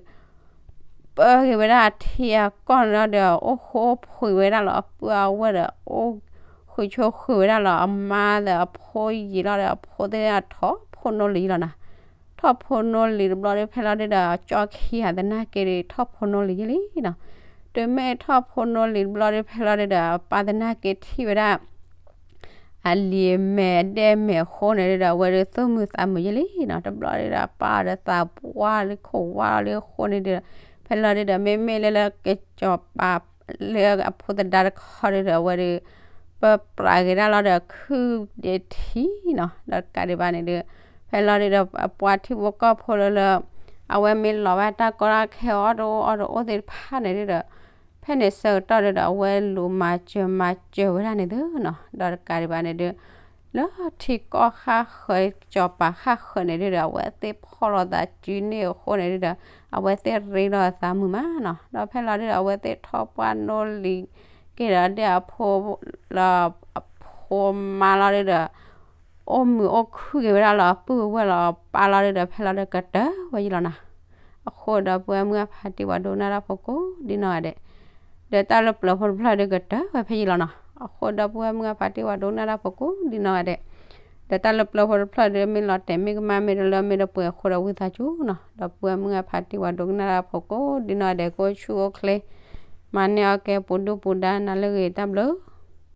ပၢက့ၤဝဲဒၣ်အထံအကီၢ်န့ၣ်လီၤဒီး အိၣ်ဃူအိၣ်ဖှံးဝဲဒၣ်လီၤ, အပုၢ်အဝဲၢ်ဒီး အိၣ်ဃုာ်ဆိးဃုာ်ဝဲဒၣ်လီၤ, အမါဒီးအဖိယံာ်လီၤဒီး အဖိသ့ၣ်ထီၣ်ဖိနီၢ်လံၤလီၤနီၤ, ထီၣ်ဖိနီၢ်လံၤတဘျီဒီး ဖဲလီၤဒုဒီး ကၠီခံဂၤသနာ်က့ဒီး ထီၣ်ဖိနီၢ်လံၤယလံနီၤ, တုၤမ့ၢ်ထီၣ်ဖိနီၢ်လံၤတဘျီဒီး ဖဲလီၤဒုဒီး အပၢ်သနာ်က့ထံၣ်ဝဲဒၣ် အလံၤအမဲာ်အဒဲမဲာ်အဃိန့ၣ်ဒုဒီး အဝဲဒုးသူၣ်မုာ်သးမုာ်ယလံနီၤ, တဘျီဒုဒီး အပၢ်ဒီးသးပှၢ်လၢခိၣ်ဝါလၢအဃိန့ၣ်ဒုဒီး ဖဲလီၤဒုဒီး မ့မ့ၢ်လၢလၢကစီၤပၤလၢအဖိသဒါတခီဒုဒီး အဝဲဒုး ပၢပြးက့ၤဒၣ်လီၤဒီး ခုၣ်ဒ့ထံနီၤ, ဒီးတကးဒံးဘၣ်န့ၣ်ဒုး ဖဲလီၤဒုဒီး အပှၤထံဖိကီၢ်ဖိလၢလၢ အဝဲမ့ၢ်လီၤဝဲတၢ်ကီတၢ်ခဲအီၣ်တအိၣ်အီတအိၣ်သ့ၣ်တဖၣ်န့ၣ်ဒုဒီး ဖဲန့ၣ်ဆၢကတီၢ်ဒုဒီး အဝဲလူၤမၤစၢၤမၤစၢၤဝဲဒၣ်န့ၣ်သုနီၤ, ဒီးတကးဒံးဘၣ်န့ၣ်ဒုး လၢထံကီၢ်ဃၣ်ဃၢၤ ကစီၤပၤဃၣ်ဃၢၤန့ၣ်ဒုဒီး အဝဲသ့ၣ်ဖီၣ်လိာ်သးစုန့ၢ်အဃိန့ၣ်ဒုဒီး အဝဲသ့ၣ်ရ့လိာ်သးမုာ်မးနီၤ, ဒီးဖဲလီၤဒုဒီး အဝဲသ့ၣ်ထီၣ်ပှၢ်နီၢ်လံၤက့ၤဒီး ဒ်အဖိလၢအဖိမါလီၤဒုဒီး အိၣ်မုာ်အိၣ်ခုၣ်က့ၤဝဲဒၣ်လီၤ အပုၢ်အဝဲၢ်လီၤ အပၢ်လီၤဒုဒီး ဖဲလီၤဒုကတၢၢ်ဝဲယလီၤနီၤ, အဃိဒီပုၢ်ဝဲၢ်မုၢ်အဖါတံၢ်ဝဲဒိကနၣ်တၢ်ဖိကိးဒ်နီၢ်ဂၤဒဲး, ဒီးတၢ်လၢပျၢၤဖိတဖျၢၣ်ဒုကတၢၢ်ဝဲဖဲယလီၤနီၤ, အဃိဒီပုၢ်ဝဲၢ်မုၢ်အဖါတံၢ်ဝဲဒိကနၣ်တၢ်ဖိကိးဒ်နီၢ်ဂၤဒဲး, ဒီးတၢ်လၢပျၢၤဖိတဖျၢၣ်ဒုမ့ၢ်လီၤတဲာ်မ့ၢ်ကမၣ်မ့ၢ်တလၢမ့ၢ်တပှဲၤအဃိဒီးဝံသးစူၤနီၤ, ဒီပုၢ်ဝဲၢ်မုၢ်အဖါတံၢ်ဝဲဒိကနၣ်တၢ်ဖိကိးဒ်နီၢ်ဂၤဒဲး ကအိၣ်ဆူၣ်အိၣ်ချ့ မၤန့ၢ်အီၣ်ကဲပူၤဒုၣ်ပူၤဒါနၤလၢအဂ့ၤတၢ်ဘျုး